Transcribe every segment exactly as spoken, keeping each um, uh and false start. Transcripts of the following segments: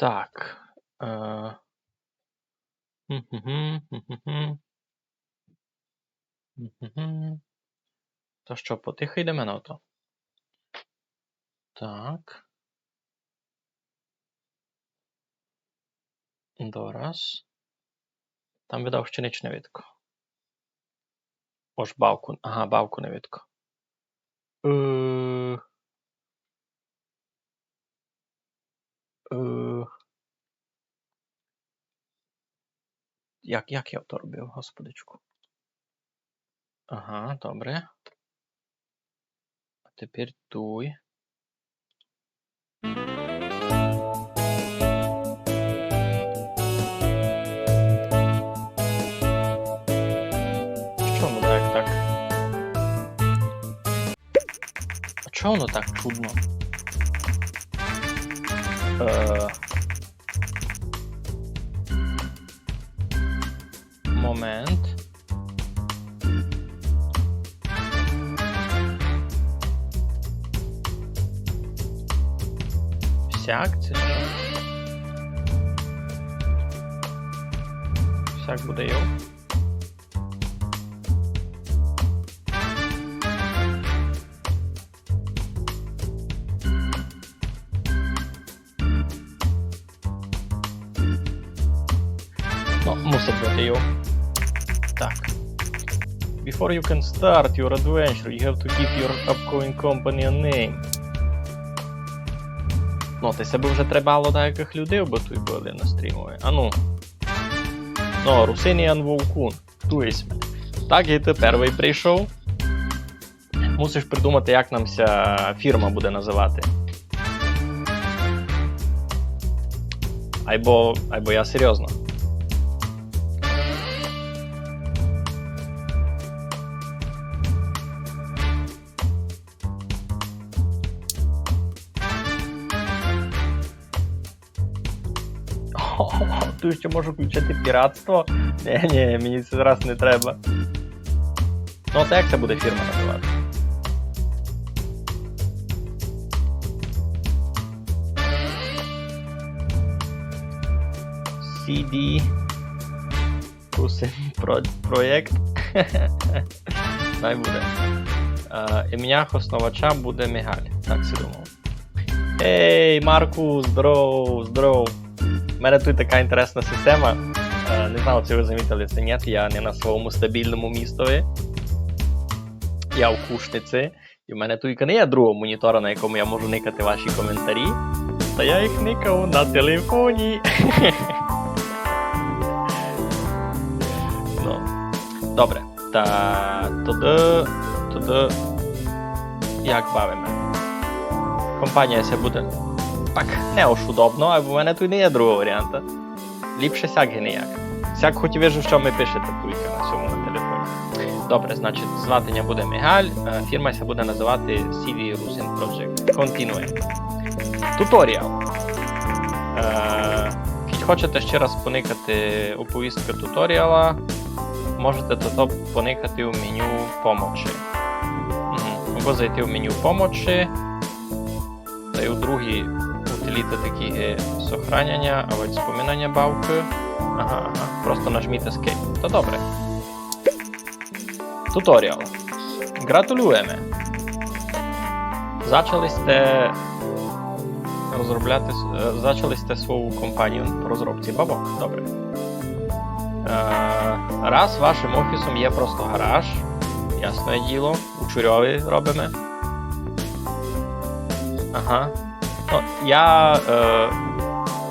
Так. Е, мгм, мгм, мгм. Мгм. То што, потихо йдеме на то? Так. Дораз. Там, видав, ще нич не видко. Ож бавку. Ага, бавку не видко. Е, е, як, як я то робив, господичку? Ага, добре. А тепер туй. Што воно так, так? А чого воно так чудно? Е, момент. Всяк, це што? Всяк буде йо. Ну, мусить быти йо. Так. Before you can start your adventure, you have to give your upcoming company a name. Ну, та се бы вже требало деякых людей, бо туй были на стрімови. А ну. Ну, Русиніан Вовкун. Туй сьме. Так, і ты первый прийшов. Мусиш придумати, як нам ся фірма буде называти. Айбо, айбо я серйозно. Туй ще можу включити піратство. Ні, ні, мені се зараз не треба. Ну, а як ся буде фірма называти? Сі Ді Русин про-, проєкт. Най буде. Е, імня хосновача буде Мигаль. Так си думав. Ей, Марку, здоров, здоров. У мене туй така інтересна система. Е, не знаю, ци вы замітили ци нєт, я не на свойому стабілному містови. Я в кушниці. І в мене туйка не є другого монітора, на якому я можу никати ваші коментарі. Та я їх никав на телефоні. Ну, добре. Та тогды, тогды як бавиме? Компанія ся буде. Так, не ож удобно, айбо в мене туй не є другого варіанта. Ліпше сяк ги ніяк. Сяк хоть вижу, што ми пишете туйка на сьому на телефоні. Добре, значить, звати ня буде Мигаль, е, фірма ся буде называти Сі Ді Русин Проджект. Континує. Туторіал. Е, кідь хочете ще раз поникати у повісткы туторіала, можете тото поникати у меню помочі. Мгм. Або зайти у меню помочі. Та й у другій утиліты такі є сохраняня, авадь споминаня бавкы. Ага, ага. Просто нажміть Escape. То добре. Туторіал. Ґратулюєме. Зачали сьте розробляти с-, е, зачали сьте свою компанію по розробці бавок. Добре. Е, раз вашым офісом є просто гараж, ясне діло, у Чурьови робиме. Ага. Ну, я, е,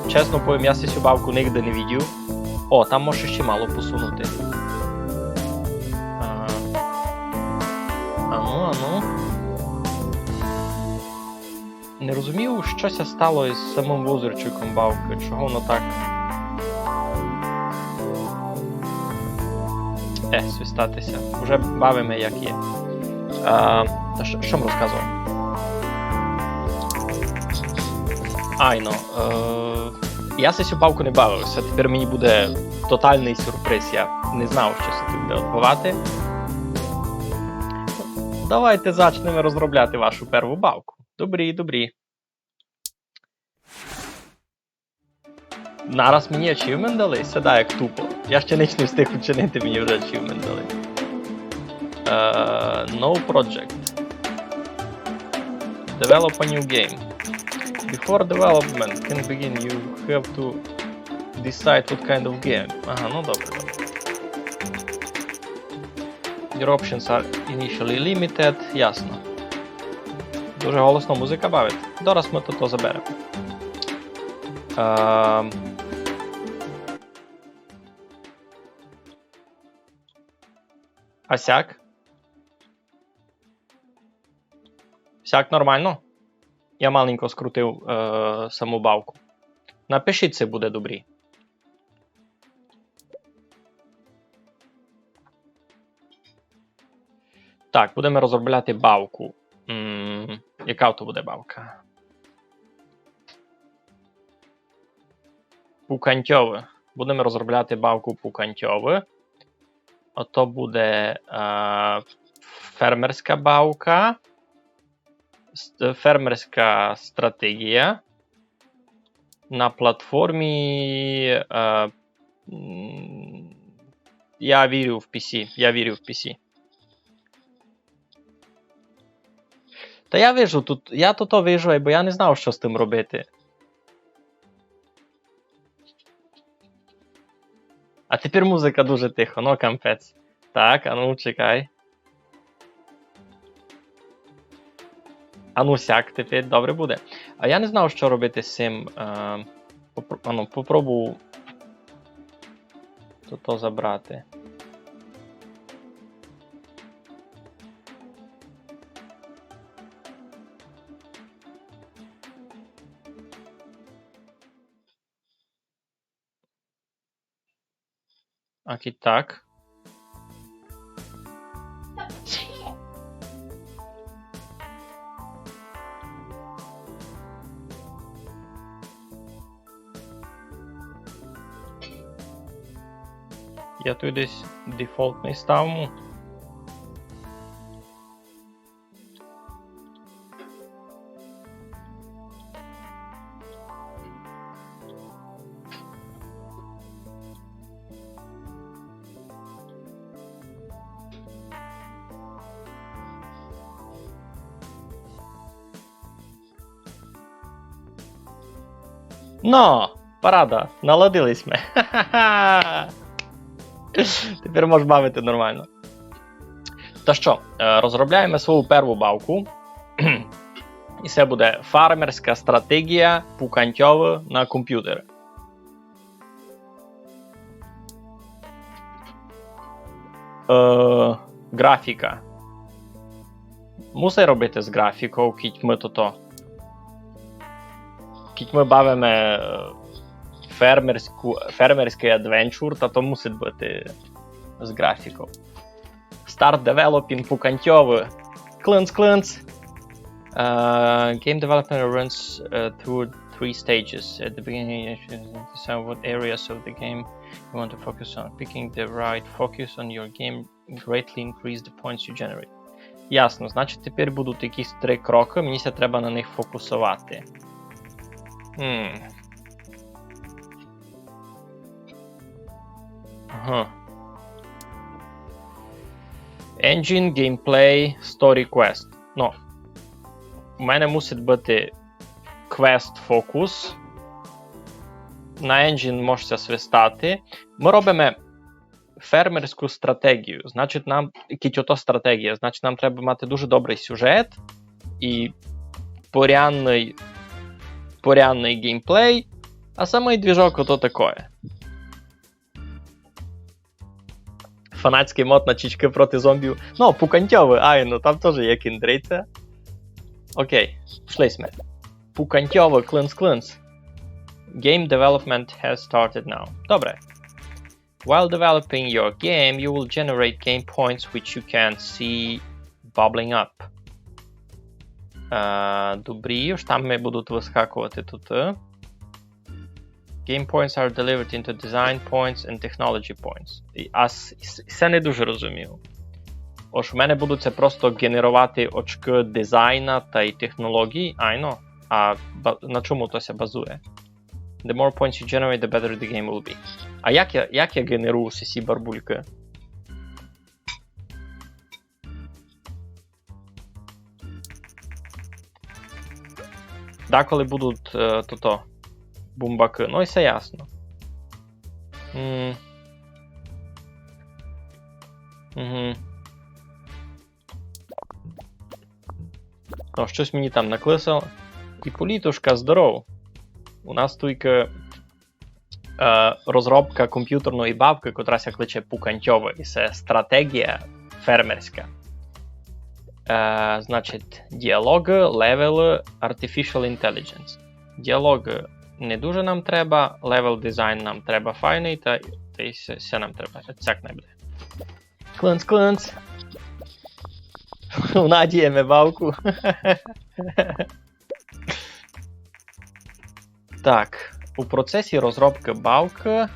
чесно повім, я сисю бавку нигде не видів. О, там може ще мало посунути. Ага. Ану, ану. Не розумію, што ся стало із самым возерчиком бавкы. Чого воно так? Е, свистати ся. Уже бавиме, як є. А, та што, што м розказовав? Айно, е, я сисю бавку не бавив ся, тепер мені буде тоталный сюрприз, я не знав, што ся туй буде одбывати. Давайте зачнеме розробляти вашу перву бавку. Добрі, добрі. Нараз мені achievement дали, се да як тупо. Я ще ніч не встиг учинити, мені вже achievement дали. Е, no project. Develop a new game. Before development can begin, you have to decide what kind of game. Ага, ну добре, добре. Your options are initially limited, ясно. Дуже голосно музика бавить. Зараз ми то, то заберемо. Ем. А сяк? Сяк нормално? Я маленько скрутив, е, саму бавку. Напишіть, ци буде добрі. Так, будеме розробляти бавку. М, яка то буде бавка? Пукантьовы. Будеме розробляти бавку пукантьовы. Ото буде, е, фермерська бавка, с-, фермерська стратегія на платформі, е, м, я вірю в пі сі, я вірю в пі сі. Та я вижу тут, я то, то вижу, бо я не знав, що з тим робити. А тепер музика дуже тихо, ну капець. Так, а ну чекай. А ну сяк тепер добре буде. А я не знав, що робити з цим. Е, попро-, а ну, попробую то, то забрати. Акі так. Я туй десь дефолтный ставму. Но, парада, наладили сьме. Тепер можеш бавити нормално. Та што, е, розробляєме свою перву бавку. І се буде фермерська стратегія пукантьова на компютер. Е, графіка. Мусить робити з графіков, кідь мы тото. Кідь мы бавиме, е, фермерську, фермерськый адвенчур, та то мусить быти з графіков. Start developing пукантьовы. Клынц, клынц. Uh, game development runs, uh, through three stages. At the beginning, you should decide what areas of the game you want to focus on. Picking the right focus on your game greatly increase the points you generate. Ясно, значить, тепер будуть якісь три кроки, мені ся треба на них фокусовати. Хм. Ага. Engine, gameplay, story, quest. Ну, у мене мусить быти квест фокус. На engine можеся свистати. Мы робиме фермерську стратегію. Значить, нам, кідь ото стратегія, значить, нам треба мати дуже добрый сюжет і порядный, порядный геймплей, а самый движок ото такоє. Фанатськый мод на чічкы проти зомбів. Ну, пукантьовы, айно, там тоже є кіндриця. Окей, пішли сьме. Пукантьовы, клынц-клынц. Game development has started now. Добре. While developing your game, you will generate game points which you can see bubbling up. Е, добрі, штамы будуть выскакувати тут. Game points are delivered into design points and technology points. І, а с-, с-, се не дуже розумію. Ож в мене будуть ся просто генеровати очкы дизайна тай технологій, айно. А ба-, на чому то ся базує? The more points you generate, the better the game will be. А як я, як я генерую усі сі барбулькы? Деколи будуть, е, тото, бумбакы. Ну, і всьо ясно. М. Угу. Ну, штось мені там наклисало. Іполітушка, здоров. У нас туйка, е, розробка компютерної бавкы, котра ся кличе Пукантьова, і се стратегія фермерська. Е, значить, діалогы, левелы, artificial intelligence. Діалогы не дуже нам треба, левел дизайн нам треба файный, та, та й се, се нам треба. Цяк най буде. Клынц, клынц. Внаді єме бавку. Так, у процесі розробкы бавкы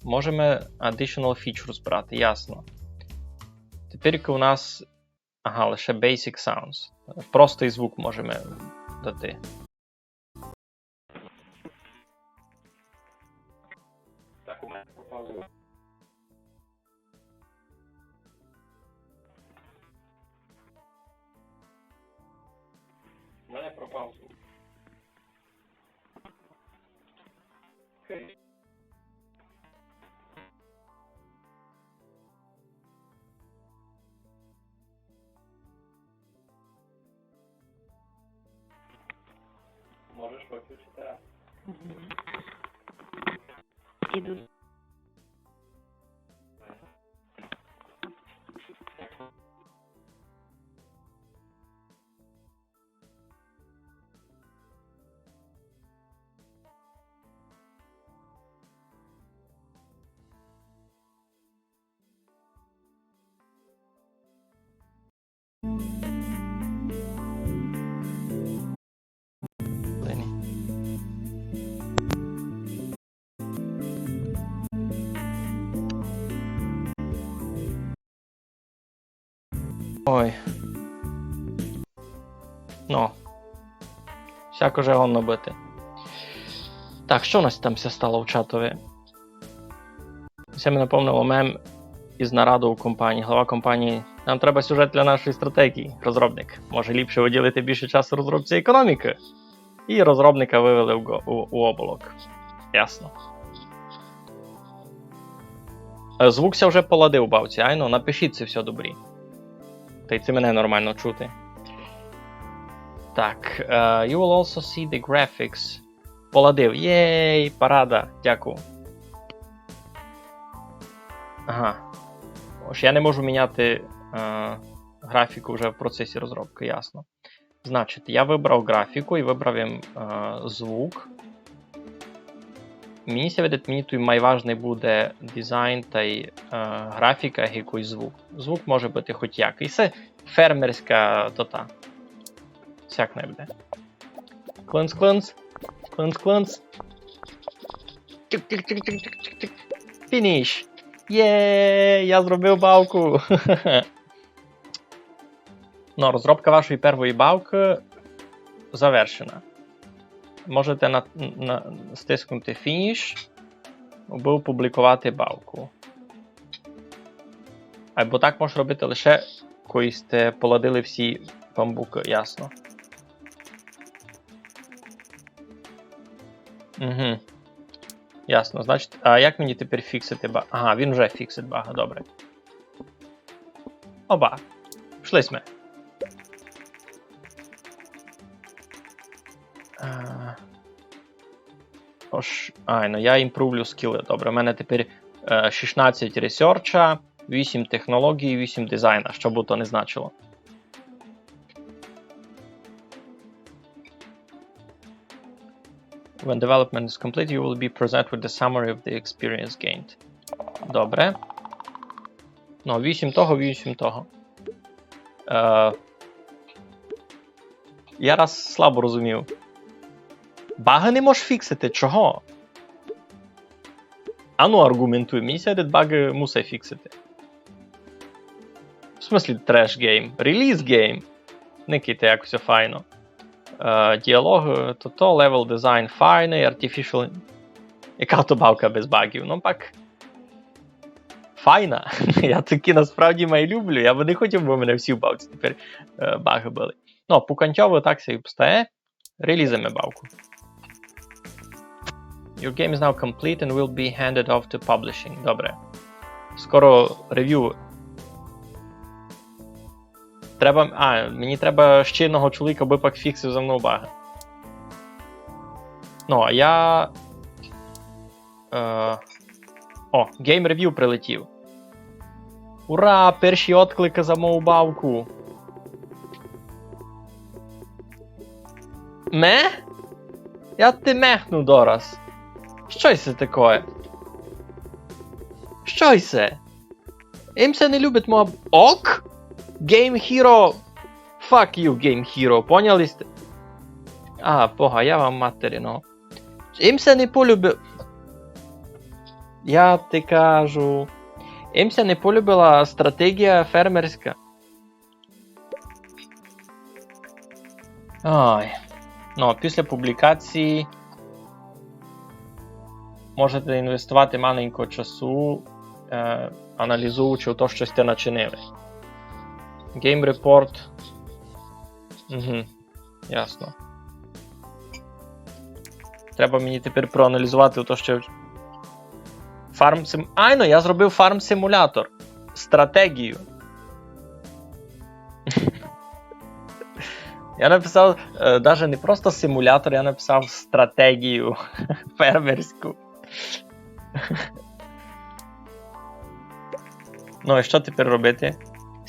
можеме additional features брати, ясно. Тепер у нас, ага, лише basic sounds. Простый звук можеме дати. Так, у мене пропав звук. У мене пропав звук. Окей. Можеш виключити раз? Мгм. Іду. Ой. Ну. Всяко же годно быти. Так, што у нас там ся стало в чатови? Се ми напомнило мем із нарадов у компанії. Глава компанії: «Нам треба сюжет для нашої стратегії». Розробник: «Може, ліпше виділити більше часу розробці економікы?» І розробника вывели в го-, у, у оболок. Ясно. Е, звук ся вже поладив у бавці, айно, напишіть, ци всьо добрі. Та й ци мене нормално чути. Так, е, you will also see the graphics. Поладив. Єй, парада. Дякую. Ага. Ож я не можу міняти, е, графіку вже в процесі розробкы, ясно. Значить, я выбрав графіку і выбрав им, е, звук. Мені ся видить, мені туй майважный буде дизайн тай, е, графіка, як і звук. Звук може быти хоть як. І се фермерська тота. Сяк не буде. Клынц, клынц. Клынц, клынц. Тик, тик, тик. Фініш. Є, я зробив бавку. Ну, розробка вашої первої бавкы завершена. Можете на, на, стискнути фініш, абы опубліковати бавку. Айбо так можеш робити лише, коли сьте поладили всі бамбукы, ясно. Угу. Ясно, значить, а як мені тепер фіксити баг? Ага, він вже фіксить баг, добре. Оба. Пішли сьме. А, ож, ай, ну я імпрувлю скілы. Добре, у мене тепер, е, шістнадцять ресерча, вісім технологій, вісім дизайна, што бы то не значило. When development is complete, you will be presented with the summary of the experience gained. Добре. Ну, вісім того, вісім того. Е, я раз слабо розумів. Багы не можеш фіксити, чого? Ану, арґументуй, мені ся видить, багы мусай фіксити. В смыслі треш гейм? Реліз гейм. Никайте, як всьо файно. Е, діалог, е, то, то, level design файный, artificial. Яка то бавка без багів? Ну, пак. Файна. Я такі насправді май люблю. Я бы не хотів, бы у мене всі в бавці тепер е, багы были. Ну, пукантьово так ся і обстає. Релізиме бавку. Your game is now complete and will be handed off to publishing. Добре. Скоро ревю. Треба, а, мені треба ще одного чоловіка, бы пак фіксив за мнов багы. Ну, а я... Е, о, Game Review прилетів. Ура, перші откликы за мою бавку. Ме? Я ти мехну дораз. Што се такоє? Што се? Им ся не любить моя... Ок? Game Hero. Fuck you, Game Hero. Поняли сьте? А, бога, я вам материно. Им ся не полюбив. Я ти кажу. Им ся не полюбила стратегія фермерська. Ай. Ну, після публікації можете інвестовати маленько часу, е, аналізуючи то, што сьте начинили. Game Report. Угу. Ясно. Треба мені тепер проаналізовати то, што Farm Sim... Айно, я зробив Farm Simulator. Стратегію. Я написав, е, даже не просто симулятор, я написав стратегію фермерську. Ну, і што тепер робити?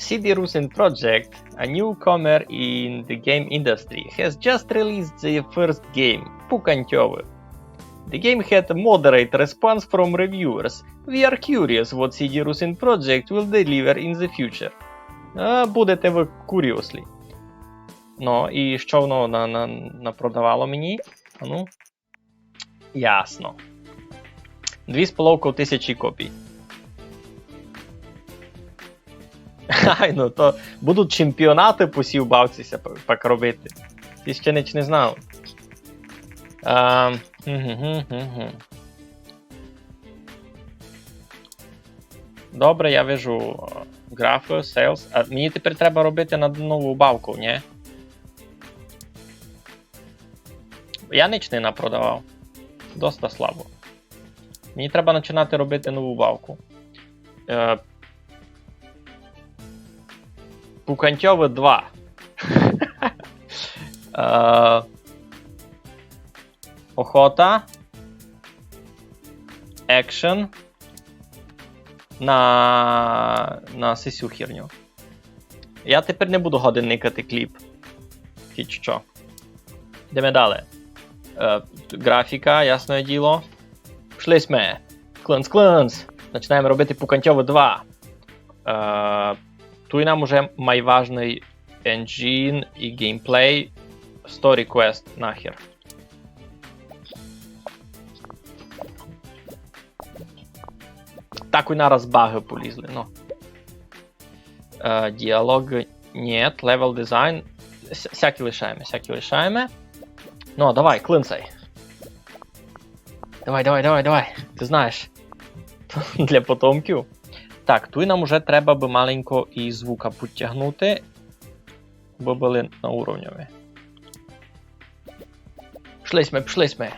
Сідір Русин Project, a newcomer in the game industry, has just released the first game, Пукантьовы. The game had a moderate response from reviewers. We are curious what Сідір Русин Project will deliver in the future. А, будете вы куріослі. Ну, і што воно на, на, напродавало мені? А ну. Ясно. Дві з половков тисячі копій. Ай, ну то будуть чемпіонаты по сій бавці ся п-, пак робити. Ти ще ніч не знав. Ем, гм, гм, гм, гм. Добре, я вижу, е, графы, sales. А мені тепер треба робити на нову бавку, ні? Я ніч не напродавав. Доста слабо. Мені треба починати робити нову бавку. Е, Пукантьовы два. Е, охота. Екшен. На, на сисю херню. Я тепер не буду годен никати кліп. Хіч што. Йдеме далі. Е, графіка, ясне діло. Пішли сьме. Клынц, клынц. Починаєме робити Пукантьовы два. Е, туй нам уже майважный енджін і геймплей. Story Quest нахер. Так і нараз багы полізли, ну. Е, діалог, ні, level design. С-, сякі лишаєме, сякі лишаєме. Ну, давай, клынцай. Давай, давай, давай, давай. Ты знаєш. Для потомків. Так, туй нам уже треба бы маленько і звука підтягнути. Бы были на уровньови. Пішли сьме, пішли сьме.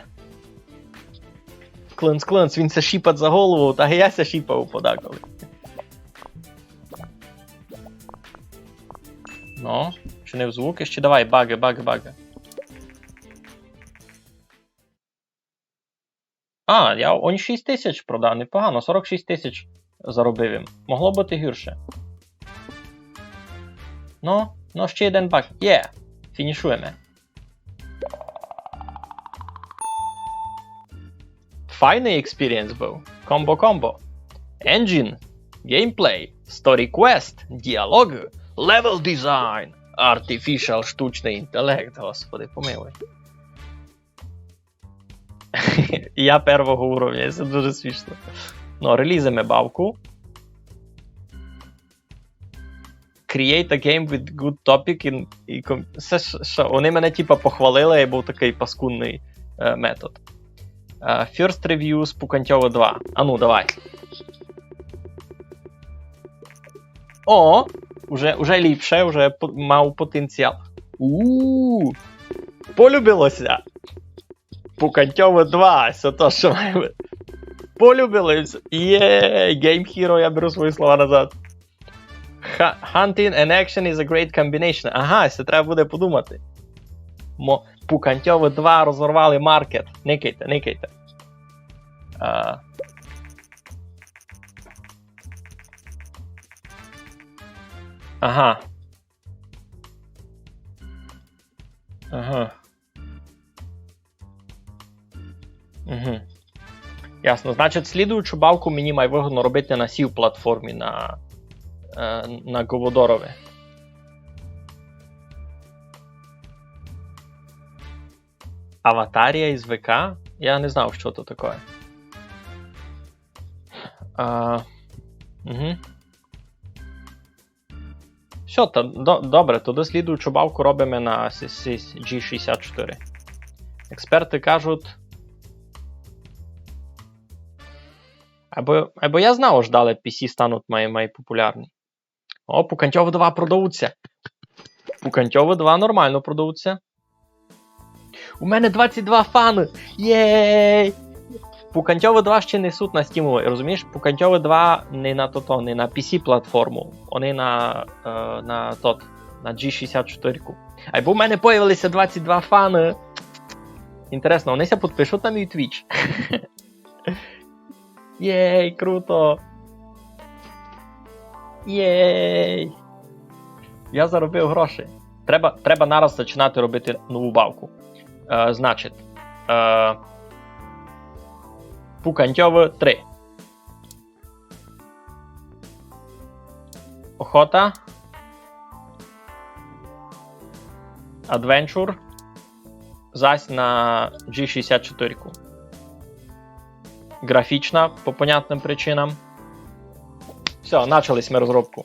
Клынц, клынц, він ся шіпать за голову, та я ся шіпав подаколи. Ну, чинив звук, іщи давай, багы, багы, багы. А, я он шість тисяч продав, непогано, сорок шість тисяч заробив им. Могло быти гірше. Ну, ну, ще єден баг. Є! Фінішуєме. Файный експірієнс быв. Комбо-комбо. Енджін, геймплей, сторі квест, діалогы, левел дизайн, артіфішал, штучный інтелект, господи помилуй. Я первого уровня, се дуже смішно. Ну, релізиме бавку. Create a game with good topic in, і ком-, все, що, що вони мене, типа, похвалили, я був такий паскудний е, метод. Е, First Reviews Пукантьово два. А ну, давай. О, уже, уже ліпше, уже по-, мав потенціал. У, полюбилося. Пукантьово два, це то, що має бути. Полюбилося. Є, Game Hero, я беру свої слова назад. Ха-, hunting and action is a great combination. Ага, це треба буде подумати. Мо-, Пукантьово два розорвали маркет. Никайте, никайте. А. Ага. Ага. Угу. Ясно. Значить, слідуючу бавку мені май выгодно робити на сій платформі, на, е, на Говодорови. Аватарія із ВК? Я не знав, що то таке. А, угу. Що та, до-, добре, тоді слідуючу бавку робиме на с-, с-, G шістдесят чотири. Експерты кажуть, або, або я знав, ож далі P C стануть май, май популярні. О, Пукантьово два продавуться. Пукантьово два нормално продавуться. У мене двадцять два фаны! Єй! Пукантьово два ще не суть на Steam, розумієш? Пукантьово два не на тото, не на P C платформу. Вони на, е, на тот, на G шістдесят чотири. Айбо у мене появилися двадцять два фаны. Інтересно, вони ся підпишуть на мій Twitch? Єй, круто! Єй! Я заробив гроші. Треба, треба нараз зачинати робити нову бавку. Е, значить, е, Пукантьово три. Охота. Adventure. Зась на G шістдесят чотири. Графічна, по понятным причинам. Всьо, начали сьме розробку.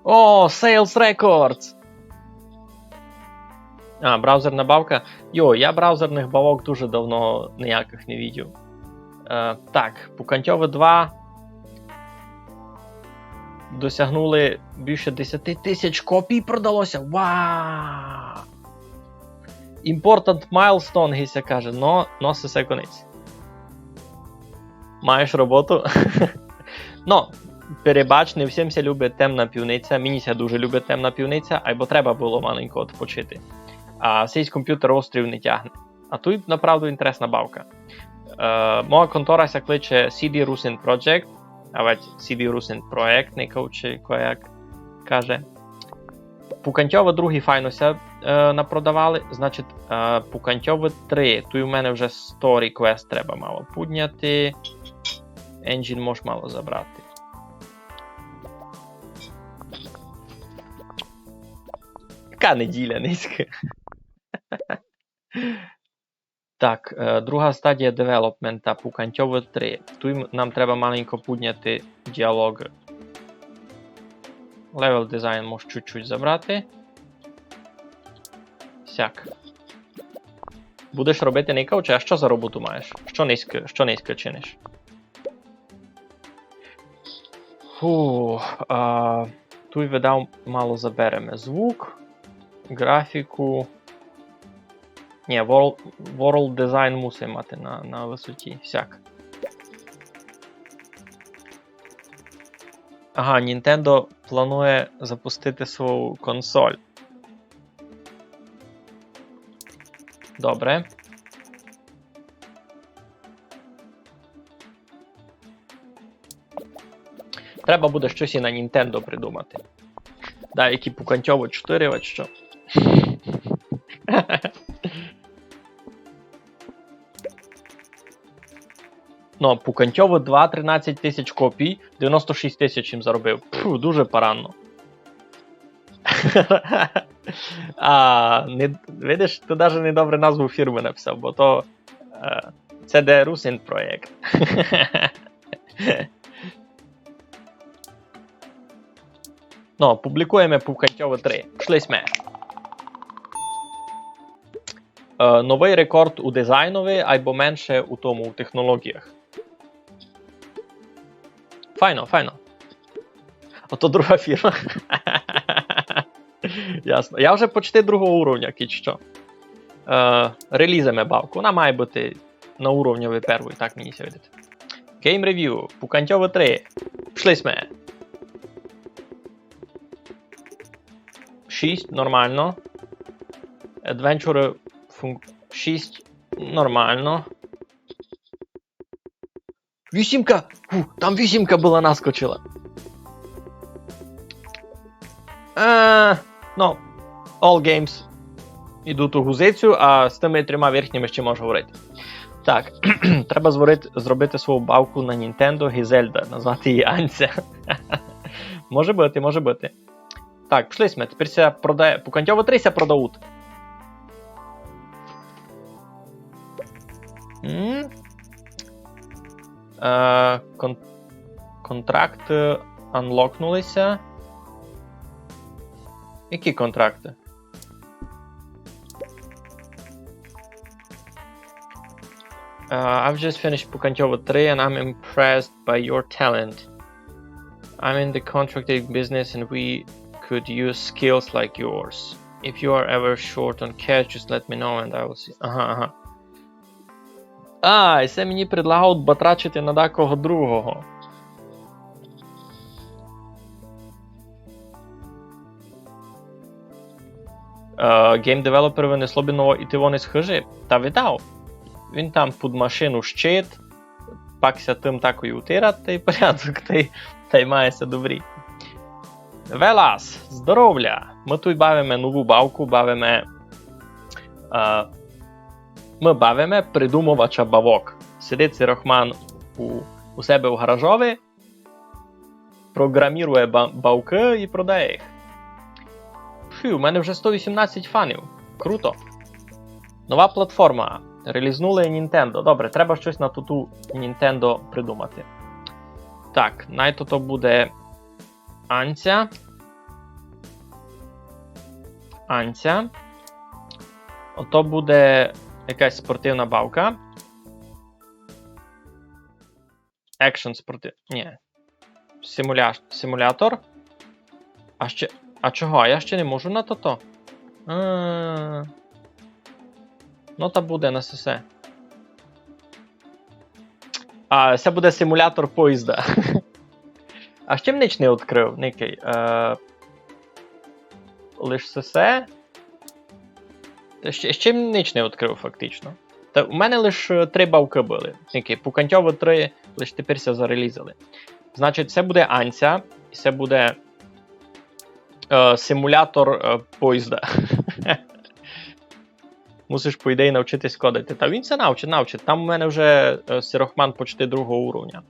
О, Sales Records! А, браузерна бавка. Йо, я браузерных бавок дуже давно ніякых не видів. Е, так, Пукантьово два досягнули більше десяти тисяч копій продалося. Вау! Important milestone, ги ся каже, но, но сесе конець. Маєш роботу? Но, перебач, не всім ся любить Темна пивниця. Мені ся дуже любить Темна пивниця, айбо треба было маленько відпочити. А сись компютер острів не тягне. А туй направду інтересна бавка. Е, моя контора ся кличе C D Rusin Project, а ведь C D Rusin Project, никавчи, кояк каже. Пукантьово другый файно ся, е, напродавали, значить, е, Пукантьово три. Туй у мене вже сто реквест треба мало пудняти. Engine мож мало забрати. Яка неділя низька. Так, е, друга стадія девелопмента, Пукантьово три. Туй м-, нам треба маленько пудняти діалог. Левел дизайн мож чуть-чуть забрати. Сяк. Будеш робити никавчи, а што за роботу маєш? Што низько, што низько чиниш? Фу, а, туй видав мало забереме. Звук, графіку. Ні, World, World Design мусить мати на, на высоті. Сяк. Ага, Nintendo планує запустити свою консоль. Добре. Треба буде штось і на Nintendo придумати. Да, які Пукантьово чотири, от што. Ну, Пукантьово два, тринадцять тисяч копій, девяносто шість тисяч їм заробив. Пфу, дуже паранно. А, не, видиш, ти даже недобре назву фірмы написав, бо то, е, C D Rusin Project. Ну, публікуєме Пукантьовы три. Пішли сьме. Е, новый рекорд у дизайнови, айбо менше у тому, у технолоґіях. Файно, файно. Ото друга фірма. Ясно. Я вже почти другого уровня, кідь што. Е, релізиме бавку. Вона має быти на уровньови первой, так мені ся видить. Game Review, Пукантьовы три. Пішли сьме. Шість, нормално. Adventure функ... шість, нормално. Вісімка! Фу, там вісімка была, наскочила. Е, ну, All Games ідуть у гузицю, а з тыми трьома верхніми ще можу говорити. Так, треба зворити, зробити свою бавку на Nintendo Гізельда, назвати її Анця. Може быти, може быти. Так, пішли сьме. Тепер ся продає. Пукантьовы три ся продають. М? Е, кон... Контракты анлокнули ся. Які контракты? Uh, I've just finished Пукантьовы три and I'm impressed by your talent. I'm in the contracting business and we could use skills like yours. If you are ever short on cash, just let me know and I will see. Ага, ага. А, і се мені предлагають батрачити на дакого другого. Е, гейм-девелоперови не слобідно іти вон из хыжі. Та видав. Він там під машину щит, пак ся тым такой утират, тай порядок, тай, тай має ся добрі. Велас, здоровля! Мы туй бавиме нову бавку, бавиме, е, мы бавиме придумовача бавок. Сидить си Рахман у, у себе в гаражови, програмірує ба-, бавкы і продає їх. Фу, у мене вже сто вісімнадцять фанів. Круто. Нова платформа. Релізнули Nintendo. Добре, треба штось на туту Nintendo придумати. Так, най то, то буде Анця. Анця. Ото буде якась спортивна бавка. Екшн спортив... Ні. Симуля... Симулятор. А ще... А чого? А я ще не можу на тото? А. Ну, та буде на сесе. А, се буде симулятор поїзда. А ще м нич не відкрыв, никай. Е, лиш сесе. Та ще, ще м нич не відкрыв, фактично. Та у мене лиш, е, три бавкы были. Никай, Пукантьовы три лиш тепер ся зарелізили. Значить, се буде Анця, і се буде, е, симулятор, е, поїзда. Мусиш, по ідеї, навчитись кодити. Та він ся навчить, навчить. Там у мене вже, е, Сірохман почти другого уровня.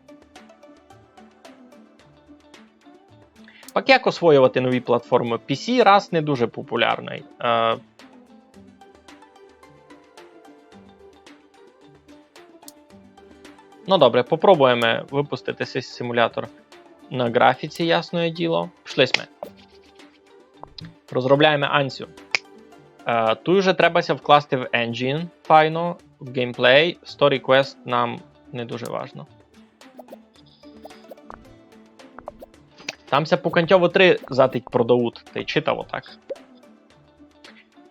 Пак як освоювати нові платформы? Пі сі раз не дуже популярный. Е, Ну добре, попробуєме выпустити сей симулятор на ґрафіці, ясноє діло. Пішли сьме. Розробляєме Анцю. Е, туй уже треба ся вкласти в енджін, файно, в геймплей, story quest нам не дуже важно. Там ся Пукантьовы три затить продають, тай читаво так.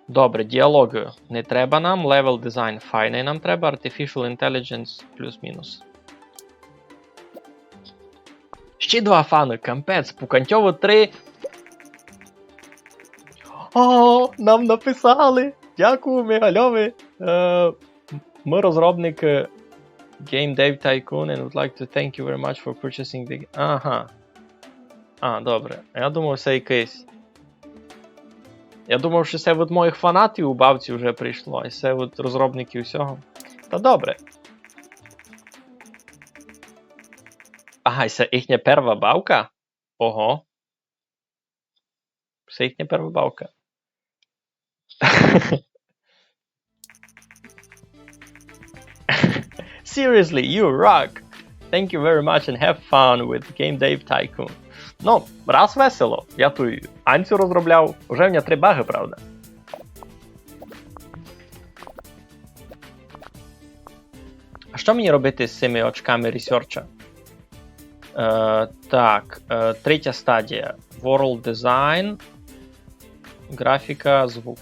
Добре, діалоґы не треба нам, level design файный нам треба, artificial intelligence плюс-мінус. Ще два фаны, капець, Пукантьовы три. О, нам написали! Дякую, Мигальови! Е, мы розробникы Game Dev Tycoon and would like to thank you very much for purchasing the... Ага. А, добре. Я думав, се якыйсь... Я думав, што се від моїх фанатів у бавці вже прийшло, а се від розробників усього. Та добре. Ага, і се їхня перва бавка? Ого. Се їхня перва бавка. Seriously, you rock! Thank you very much and have fun with Game Dev Tycoon. Ну, раз весело. Я туй Анцю розробляв, уже в ня три багы, правда. А што мені робити з сими очками ресерча? Е, так, е, третя стадія. World Design, графіка, звук.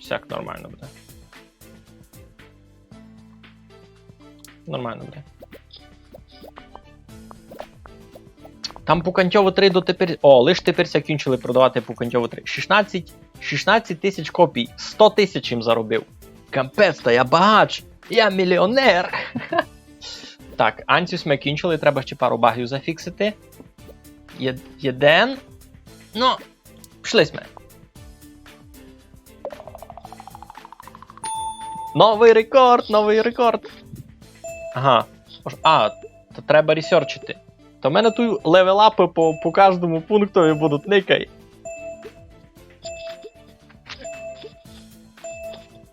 Всяк нормално буде. Нормално буде. Там Пукантьово три дотепер. О, лиш тепер ся кінчили продавати Пукантьово три. Шістнадцять, шістнадцять тисяч копій. Сто тисяч їм заробив. Капець, та я багач. Я міліонер. Так, Анцю сьме кінчили, треба ще пару багів зафіксити. Є-, єден. Ну, пішли сьме. Новый рекорд, новый рекорд. Ага. Ож-, а, то треба ресерчити. То в мене туй левелапы по, по каждому пунктови будуть, никай.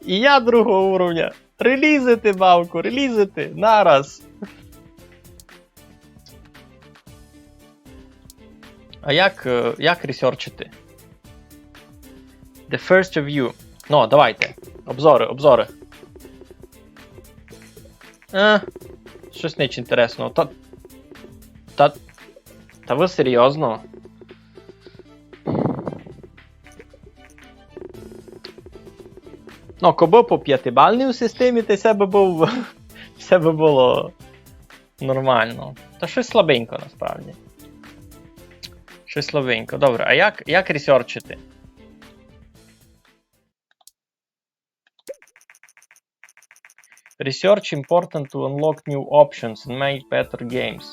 І я другого уровня. Релізити, бавку, релізити. Нараз. А як, е, як ресерчити? The first review. Ну, давайте. Обзоры, обзоры. Е, штось ніч інтересного. Та, та, та вы серйозно? Ну, кобы по пятибалній системі, то всьо бы быв-, всьо бы было нормално. Та штось слабенько насправді. Штось слабенько. Добре, а як, як ресерчити? Research important to unlock new options and make better games.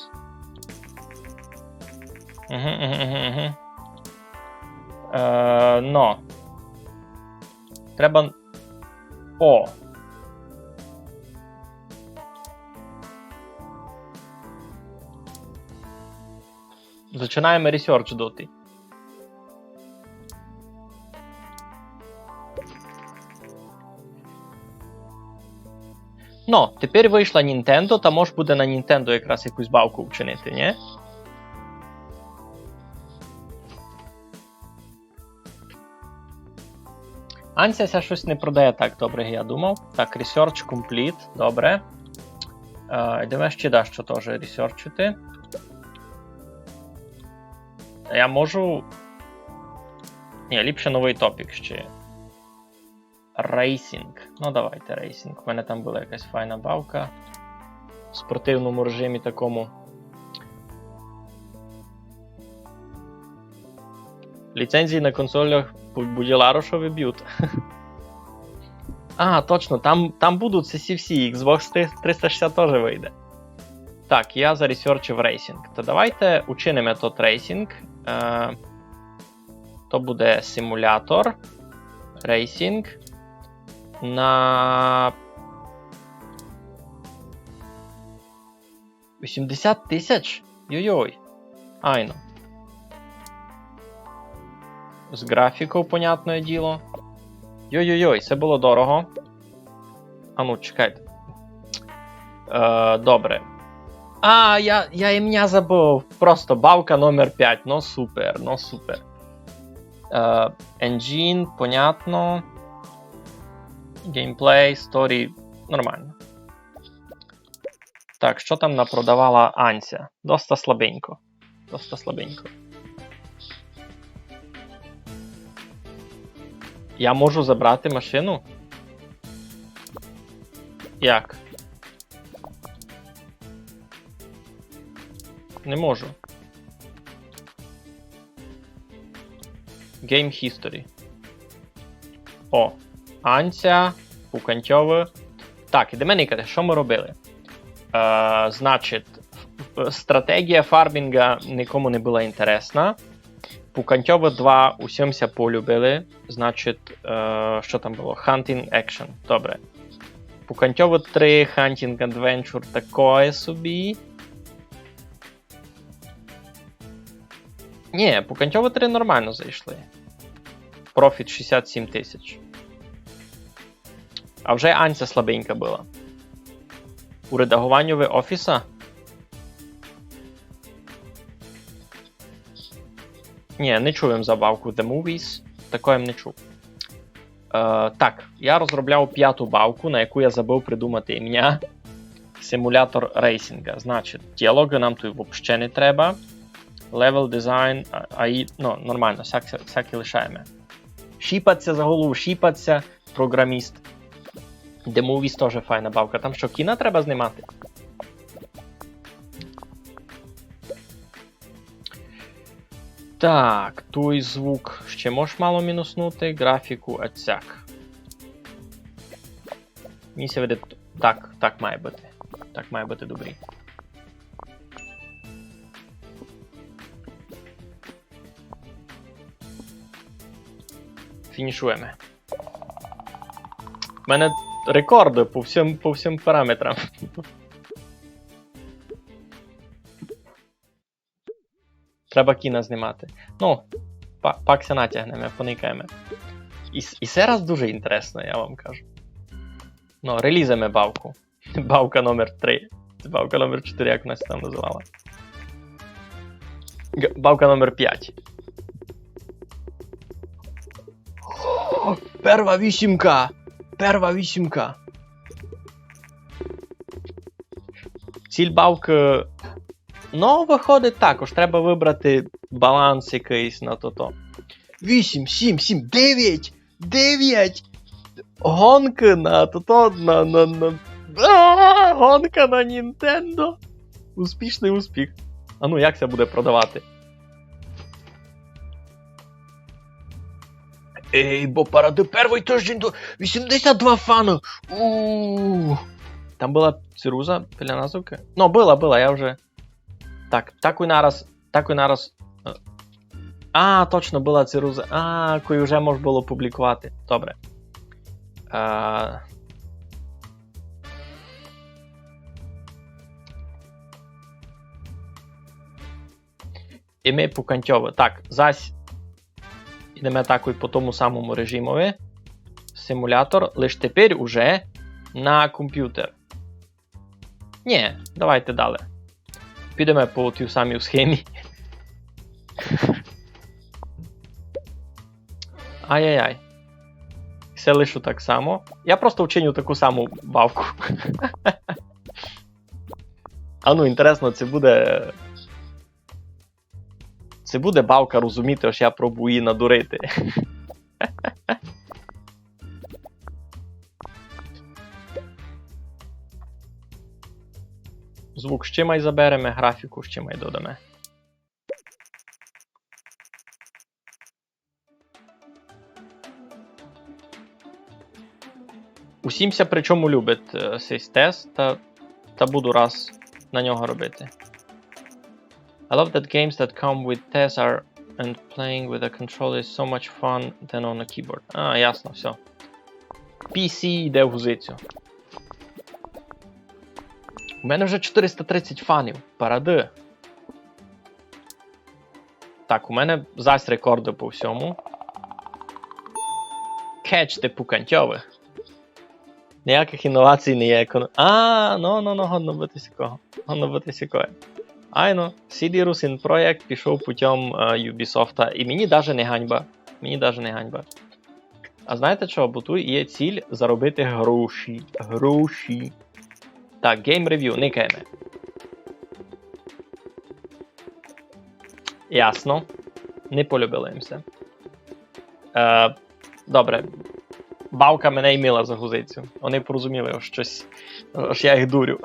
Угу, угу, угу, угу. Е, но. Треба. О. Зачинаєме ресерч доти. Но, тепер вышла Nintendo, та мож буде на Nintendo якраз якусь бавку вчинити, нї? Анця ся штось не продає так добре, як я думав. Так, research complete, добре. Е, йдеме ще дашто тоже ресерчити. Я можу. Нї, ліпше новый топік ще. Рейсінг. Ну, давайте рейсінг. У мене там была якась файна бавка. В спортивному режимі такому. Ліцензії на консолях бу-, буділарошови бють. А, точно, там, там будуть сі сі всі, Xbox триста шістдесят тоже выйде. Так, я заресерчив рейсінг. Та давайте учиниме тот рейсінг. Е, то буде симулятор, рейсінг на вісімдесят тисяч? Йой-йой. Айно. З графіков, понятне діло. Йой-йой-йой, се было дорого. А ну, чекайте. Е, добре. А, я, я імня забыв. Просто бавка номер пять. Ну супер, ну супер. Е, engine, понятно. Геймплей, сторі, нормално. Так, што там напродавала Анця? Доста слабенько. Доста слабенько. Я можу забрати машину? Як? Не можу. Game History. О, Анця, Пукантьовы. Так, ідеме никати, што мы робили? Е, значить, ф-, ф-, стратегія фармінга никому не была інтересна. Пукантьовы два усім ся полюбили. Значить, е, што там было? Hunting Action. Добре. Пукантьовы три Hunting Adventure такоє собі. Нї, Пукантьовы три нормално зайшли. Профіт шістдесят сім тисяч. А вже Анця слабенька была. У редагованю офіса? Ні, не чув им за бавку The Movies. Такої им не чув. Е, так, я розробляв пяту бавку, на яку я забыв придумати імня. Симулятор рейсінґа. Значить, діалоґы нам туй вообще не треба. Level design, а, а і, ну, нормално, всяк-, всяке лишаєме. Щіпать ся за голову, щіпать ся, програміст. The Movies тоже файна бавка. Там што, кіна треба знімати? Так, туй звук ще можеш мало мінуснути, ґрафіку ацяк. Мені ся видить, так, так має быти. Так має быти добрі. Фінішуєме. У мене рекорды по всім, по всім параметрам. Треба кіна знімати. Ну, па-, пак ся натягнеме, поникаєме. І с-, і се раз дуже інтересно, я вам кажу. Ну, релізиме бавку. Бавка номер три. Бавка номер чотири, як вона ся там называла. Г-, бавка номер пять. О, перва вісімка! Перва вісімка! Ціль бавкы, ну, выходить так, ож треба выбрати баланс якыйсь на тото. Вісім, сім, сім, девять! Девять! Гонкы на тото, на, на, на, а, гонка на Нінтендо! Успішный успіх. А ну, як ся буде продавати? Ей, бо парады, первый тыждень до вісімдесят два фаны. У. Там была цируза біля назывкы? Ну, была, была, я вже. Так, такой нараз, такой нараз. Е. А, точно, была цируза. А, кой вже мож было публікувати. Добре. А. І ми пукантьово. Так, зась ідеме такой по тому самому режимови. Симулятор, лиш тепер уже на компютер. Нє, давайте дале. Підеме по тій самій схемі. Ай-яй-яй. Всьо лишу так само. Я просто вчиню таку саму бавку. А ну, інтересно, ци буде, ци буде бавка розуміти, ож я пробую її надурити. Звук ще май забереме, графіку ще май додаме. Усім ся причому любить, е, сей тест, та, та буду раз на нього робити. I love that games that come with tests are and playing with a controller is so much fun than on a keyboard. А, ясно, всьо. Пі сі йде в гузицю. У мене вже чотириста тридцять фанів. Парады. Так, у мене зась рекорды по всьому. Кетч, типу, пукантьовый. Ніякых інновацій не є. Економ-, а, ну, ну, ну, годно быти сякого. Годно быти сякоє. Айно, Сі Ді Русин проєкт пішов путём, е, Юбісофта. І мені даже не ганьба. Мені даже не ганьба. А знаєте чого? Бо туй є ціль заробити гроші. Гроші. Так, Game Review, никаєме. Ясно. Не полюбило їм ся. Е, добре. Бавка мене імила за гузицю. Вони порозуміли, ож штось, ож я їх дурю.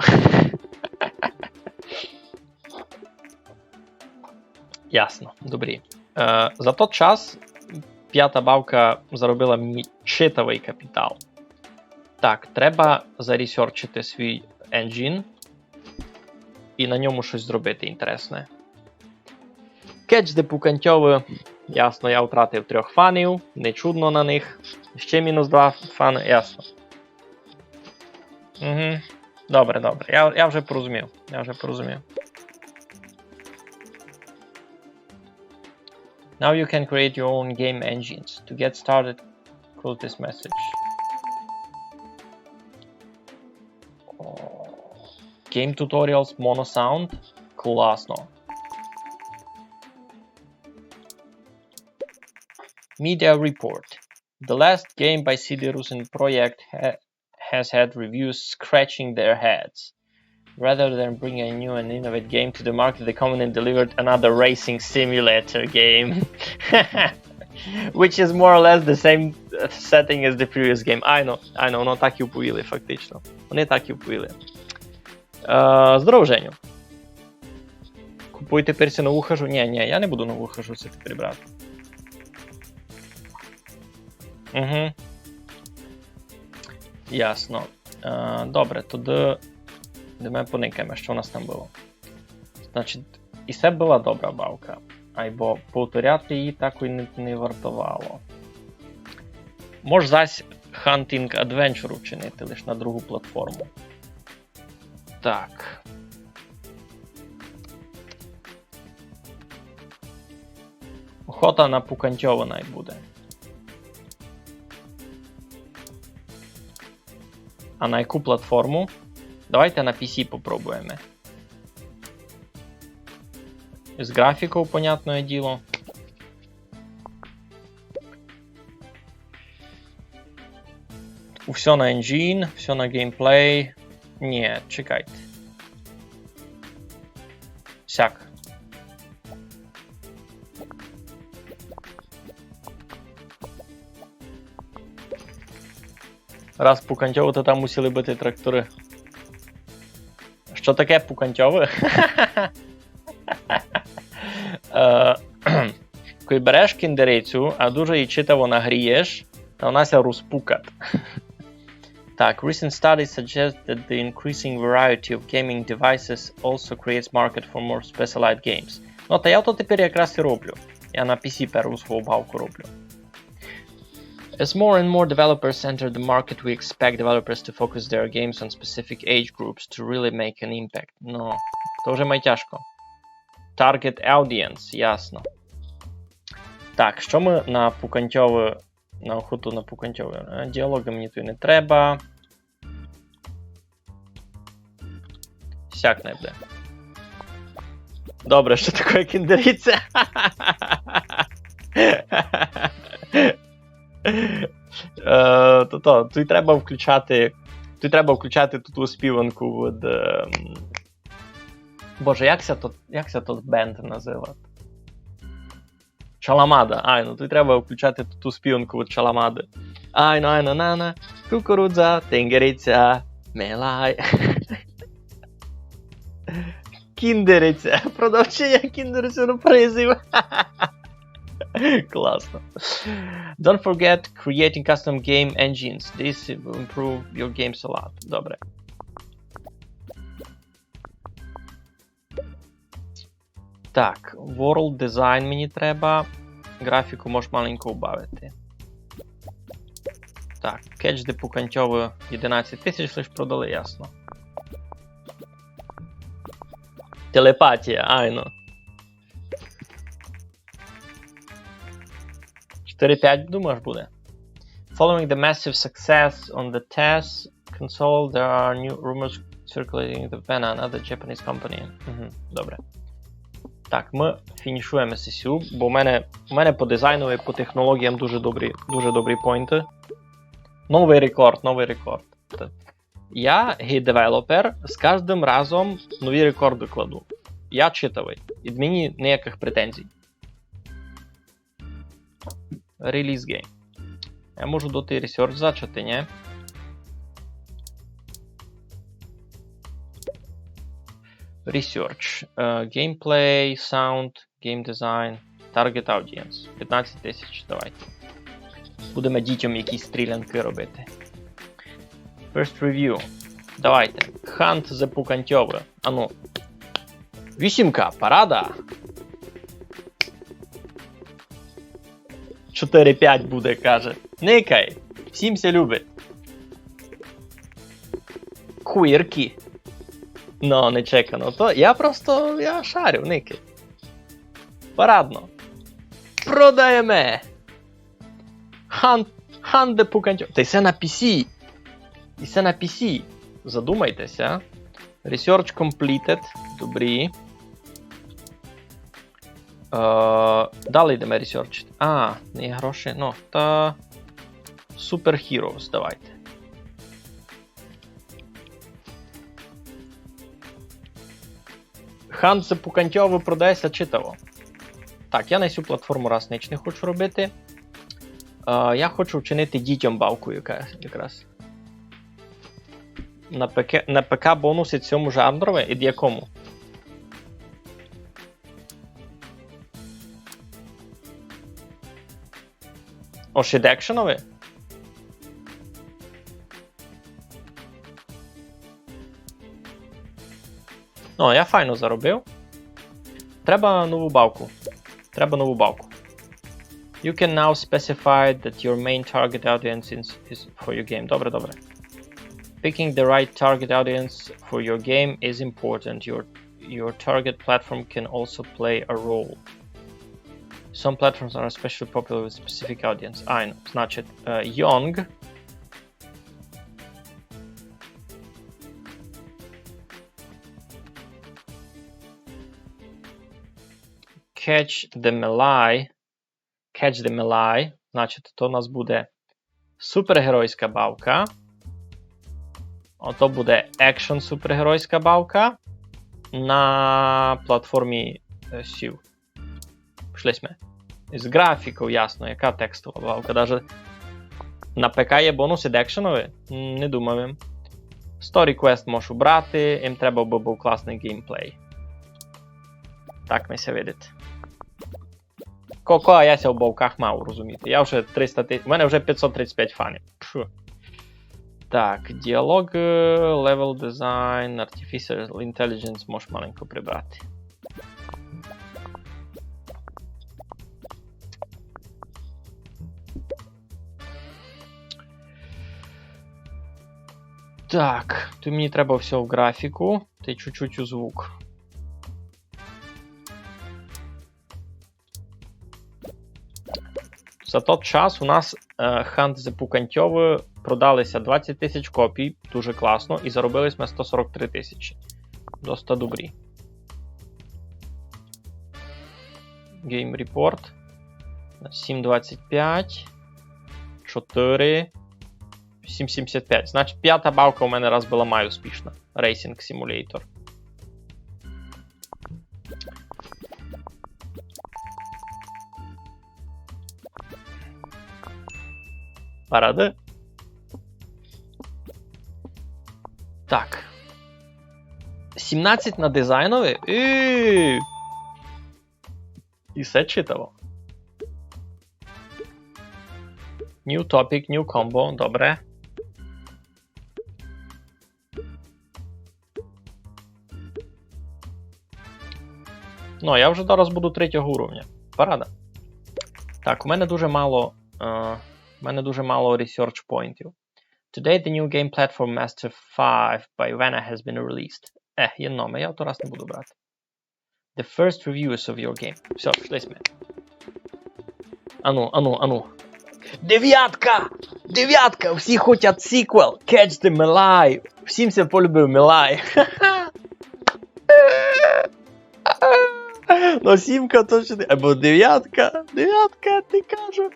Ясно, добрі. Е, за тот час пята бавка заробила мені читавый капітал. Так, треба заресерчити свій енджін і на ньому штось зробити інтересне. Кетч, де пукантьовый, ясно, я втратив трьох фанів, не чудно на них. Ще мінус два фаны, ясно. Угу. Добре, добре. Я, я вже порозумів. Я вже порозумів. Now you can create your own game engines. To get started, close this message. О, Game Tutorials Mono Sound. Класно. Media report. The last game by C D Rusin Project ha- has had reviews scratching their heads. Rather than bring a new and innovative game to the market, the company delivered another racing simulator game. Which is more or less the same setting as the previous game. Айно, айно, воно так і вповіли, фактично. Вони так і вповіли. Е, здорово, Женю. Купуй тепер ся нову хыжу. Ні, ні, я не буду нову хыжу ся тепер брати. Угу. Ясно. Е, добре, тогды йдеме поникаєме, што у нас там было. Значить, і се была добра бавка. Айбо повторяти її так і не, не вартовало. Мож зась Hunting Adventure учинити лиш на другу платформу. Так. Охота на пуканьтьову най буде. А на яку платформу? Давайте на P C попробуєме. З графіков, понятне діло. Всьо на енджін, всьо на геймплей. Ні, чекайте. Сяк. Раз пуканьтьову, то там мусили быти тракторы. Што таке пуканьтьовы? Е, кой береш кіндерицю, а дуже її читаво нагрієш, та вона ся розпукат. Так, recent studies suggest that the increasing variety of gaming devices also creates market for more specialized games. Ну, та я то тепер якраз і роблю. Я на P C перву свою бавку роблю. As more and more developers enter the market, we expect developers to focus their games on specific age groups to really make an impact. Ну, то вже май тяжко. Target audience, ясно. Так, што мы на пуканьтьовы, на охоту на пуканьтьовы? Е, діалоґы мені туй не треба. Сяк не буде. Добре, што таке кіндериця? Е, то, то, туй треба включати, туй треба включати ту, ту співанку від, ем, Боже, як ся то, як ся тот бенд называт? Чаламада. Айно, туй треба включати ту, ту співанку від Чаламады. Айно, айно, нана, кукурудза, тингериця, мелай. Кіндериця. Продавчиня кіндер сюрпризів. Класно. Don't forget creating custom game engines. This will improve your games a lot. Добре. Так, World Design мені треба. Графіку можеш маленько убавити. Так, кетч де пуканьтьовы єдинадцять тисяч лиш продали, ясно. Телепатія, айно. Чотири пять, думаєш, буде? Following the massive success on the TES console, there are new rumors circulating the ban another Japanese company. Угу, добре. Так, мы фінішуєме сесію, бо у мене, у мене по дизайну і по технологіям дуже добрі, дуже добрі поінты. Новый рекорд, новый рекорд. Я гей-девелопер, з каждым разом нові рекорды кладу. Я читавый, і мені ніякых претензій. Release game. Я можу доти research зачати, ні? Research. Е, gameplay, sound, game design, target audience. Пятнадцять тисяч, давайте. Будеме дітям якісь стрілянкы робити. First review. Давайте. Hunt the Пукантьовы. Ану. Вісімка, парада. Чотири пять буде, каже. Никай. Всім ся любить. Quirky. Ну, нечекано. То я просто, я шарю, никай. Парадно. Продаєме. Hunt, Hunt the Пукантьо-, та й се на P C. І се на P C. Задумайте ся. Research completed. Добрі. Е, далі йдеме ресерчити. А, не є гроші. Ну, та Super Heroes, давайте. Хант за пукантьову продається читаво. Так, я на цю платформу раз нич не хочу робити. Е, я хочу вчинити дітям бавку яка, якраз. На ПК, на ПК бонуси цьому жанрові? Ід якому? Ож ід екшенові? Ну, я файно заробив. Треба нову бавку. Треба нову бавку. You can now specify that your main target audience is, is for your game. Добре, добре. Picking the right target audience for your game is important. Your, your target platform can also play a role. Some platforms are especially popular with specific audience. Айно, значить, е, Young. Catch the Melee. Catch the Melee. Значить, то у нас буде супергеройська бавка. Ото буде екшен супергеройська бавка на платформі е, сів. Пішли сьме. З графіков, ясно, яка текстова бавка. Даже на ПК є бонус ід екшенові? М, не думав им. Story Quest можу брати, їм треба бы быв класный геймплей. Так ми ся видить. Ко, ко, а я ся в бавках мав розуміти. Я вже триста тисяч, у мене вже пятьсот тридцять пять фанів. Пфу. Так, діалоги, level design, artificial intelligence можеш маленько прибрати. Так, туй мені треба всьо в графіку, та й чуть-чуть у звук. За тот час у нас е, Хант за пукантьовы продали ся двадцять тисяч копій, дуже класно, і заробили сьме сто сорок три тисячі. Доста добрі. Game Report. Сім двадцять пять, чотири, сім сімдесят пять. Значить, пята бавка у мене раз была май успішна. Racing Simulator. Парады. Так. Сімнадцять на дизайнові? І... І всьо читаво. New topic, new combo, добре. Ну, я вже зараз буду третього уровня. Парада. Так, у мене дуже мало, е, у мене дуже мало research поінтів. Today the new game platform Master five by Vena has been released. Е, є номер, я то раз не буду брати. The first reviews of your game. Всьо, пішли сьме. Ану, ану, ану. Девятка! Девятка! Всі хотять сиквел! Catch the Melee! Всім ся полюбив Melee! Ну, сімка точно не, або девятка. Девятка, ти кажу.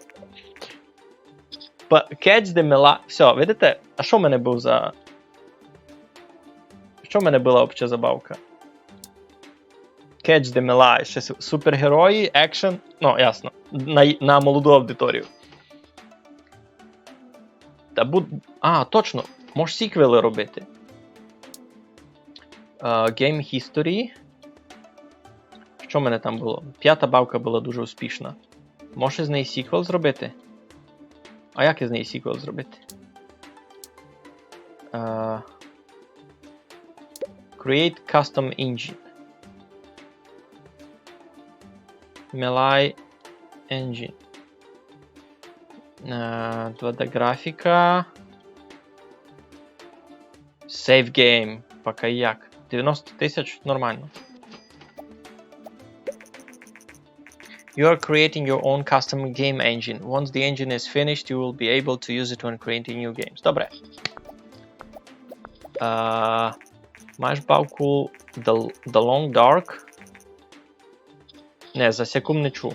Па-, Catch the Melee. Всьо, видите? А што в мене быв за... Што в мене была вообще за бавка? Catch the Melee, ще су-, супергерої, екшен. Ну, ясно. На, на молоду аудиторію. Та буд-, а, точно. Можеш сіквели робити. Е, Game History. Што в мене там было? Пята бавка была дуже успішна. Може з неї сіквел зробити? А як із неї сіквел зробити? Е, Create custom engine. Melee engine. Е, два Д графіка. Save game. Пока як. Девяносто тисяч нормално. You are creating your own custom game engine. Once the engine is finished, you will be able to use it when creating new games. Добре. Е, маєш бавку The, The Long Dark. Не, за сяку не чув.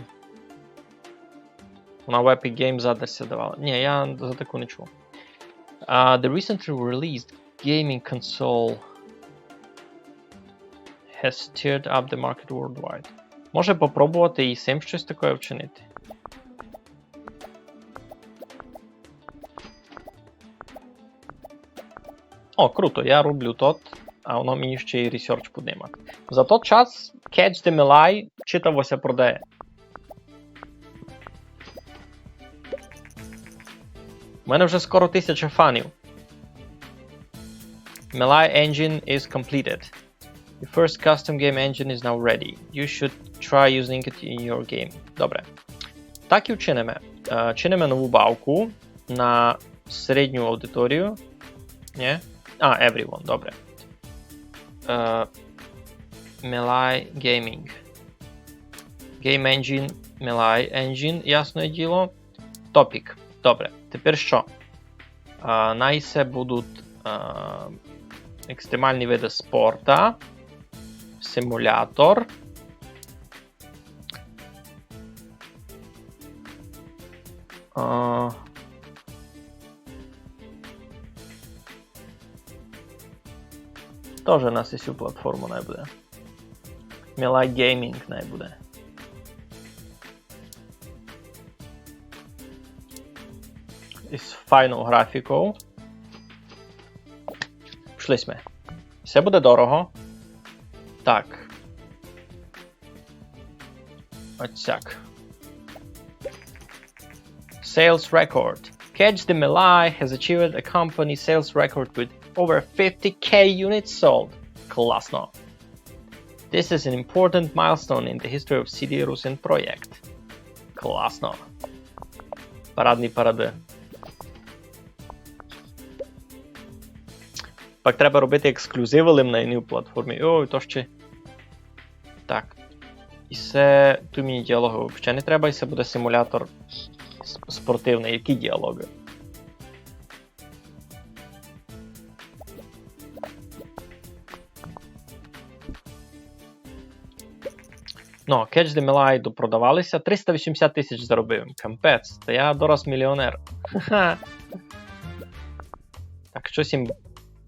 Вона в Epic Games задерся давала. Ні, я за таку не чув. Uh, the recently released gaming console has stirred up the market worldwide. Може попробовати і сим штось таке вчинити. О, круто, я роблю тот, а воно мені ще й research поднимать. За тот час Catch the Melee читаво ся продає. У мене вже скоро тисяча фанів. Melee engine is completed. Your first custom game engine is now ready. You should try using it in your game. Добре. Так і вчиниме. Е, чиниме нову бавку на середню аудиторію. Ні? А, everyone, добре. Е, Melee Gaming. Game Engine, Melee Engine, ясне діло. Topic. Добре. Тепер що? А, най се будуть, а, екстремальні види спорта, симулятор. А, тоже на сесю платформу най буде. Melee Gaming най буде. Із файною графікою. Пішли сьме. Все буде дорого. Так. Оцяк. Sales record. Catch the Melee has achieved a company sales record with over fifty K units sold. Класно. This is an important milestone in the history of CD Rusin Projekt. Класно. Парадні паради. Пак треба робити ексклюзивы лим на єдній платформі. Ой, то ще. Так. І се, туй мені діалоги вообще не треба, і се буде симулятор с-, спортивный. Які діалоги? Но, Catch the Melee допродавали ся, триста вісімдесят тисяч заробив. Капець, та я дораз міліонер. Ха-ха. Так, штось им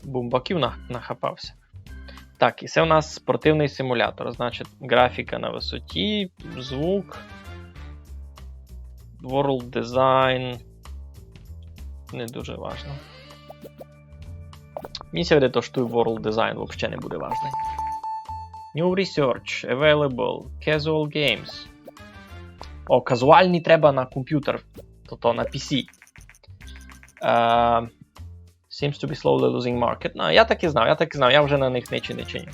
бумбаків на-, нахапав ся. Так, і се у нас спортивный симулятор. Значить, графіка на высоті, звук, world design. Не дуже важно. Мені ся видить, што туй world design вообще не буде важный. New research available, casual games. О, казуальні треба на компютер, тобто на P C. Е, seems to be slowly losing market. Ну, я так і знав, я так і знав, я вже на них ничі не чиню.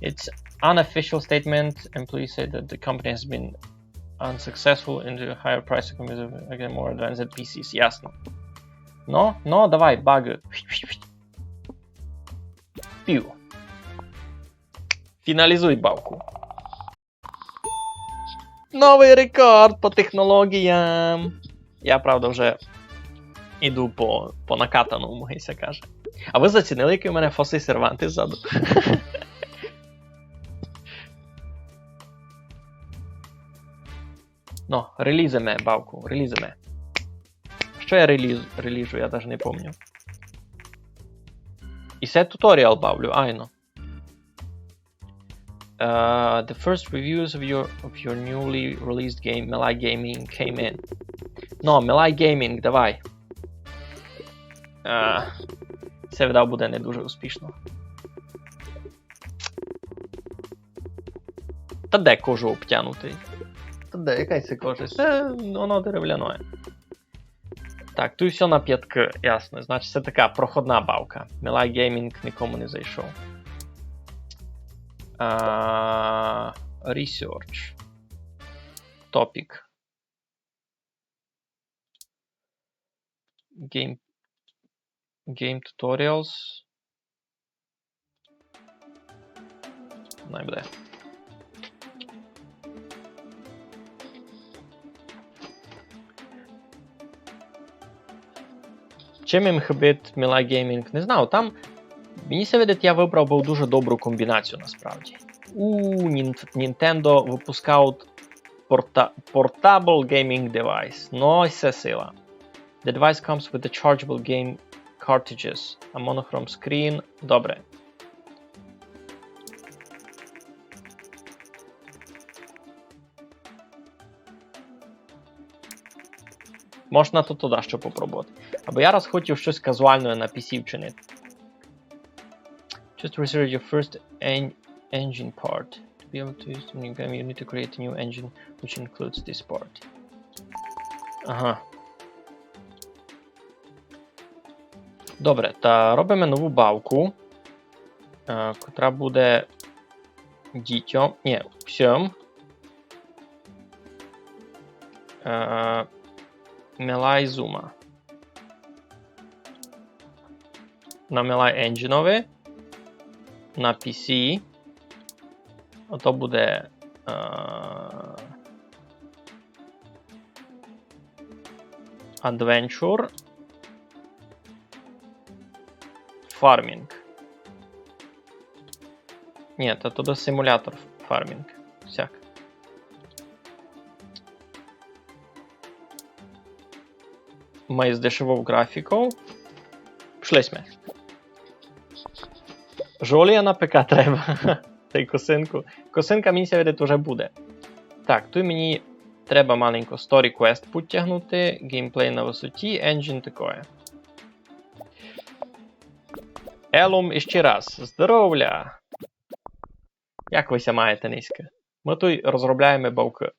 It's unofficial statement. Employees say that the company has been unsuccessful in the higher price of, again, more advanced P Cs. Ясно. Но, но, давай, баг. Пів. Фіналізуй бавку. Новый рекорд по технологіям. Я, правда, вже іду по, по накатаному, ги ся каже. А вы зацінили, якый у мене фосый сервант іззаду? Но, релізиме бавку, релізиме. Што я реліз-, реліжу, я даже не помню. І се туторіал бавлю, айно. Uh, the first reviews of your, of your newly released game, Melee Gaming, came in. Но, Melee Gaming, давай. Е, се, видав, буде не дуже успішно. Та де кожу обтянутый? Та де, яка се кожа? Се, воно деревляноє. Так, туй всьо на пяткы, ясно. Значить, се така проходна бавка. Melee Gaming никому не зайшов. А, research. Topic. Game, game tutorials. Най буде. Чим їм хыбить Melee Gaming? Не знаю, там, мені ся видить, я выбрав быв дуже добру комбінацію насправді. У Нін-, Nintendo выпускають Порта-, portable gaming device. Но, се сила. The device comes with the chargeable game cartridges, a monochrome screen. Добре. Можна туй дашто попробовати. Або я раз хотів штось казуалноє на P C вчинити. Just research your first en-, engine part. To be able to use the game, you need to create a new engine, which includes this part. Ага. Добре, та робиме нову бавку, е, котра буде дітьом, ні, всьом. Е, Мелай Зума. На Мелай Енджінови, на P C. Ото буде, е, Adventure Farming. Ні, та то до симулятор фармінг. Всяк. Май здешевив графіку. Пішли сьме. Жолія на П К треба. Та й косинку. Косинка, мені ся видить, уже буде. Так, туй мені треба маленько Story Quest підтягнути, геймплей на висоті, енджін такоє. Елум іщи раз. Здоровля! Як вы ся маєте нынька? Мы туй розробляєме бавкы.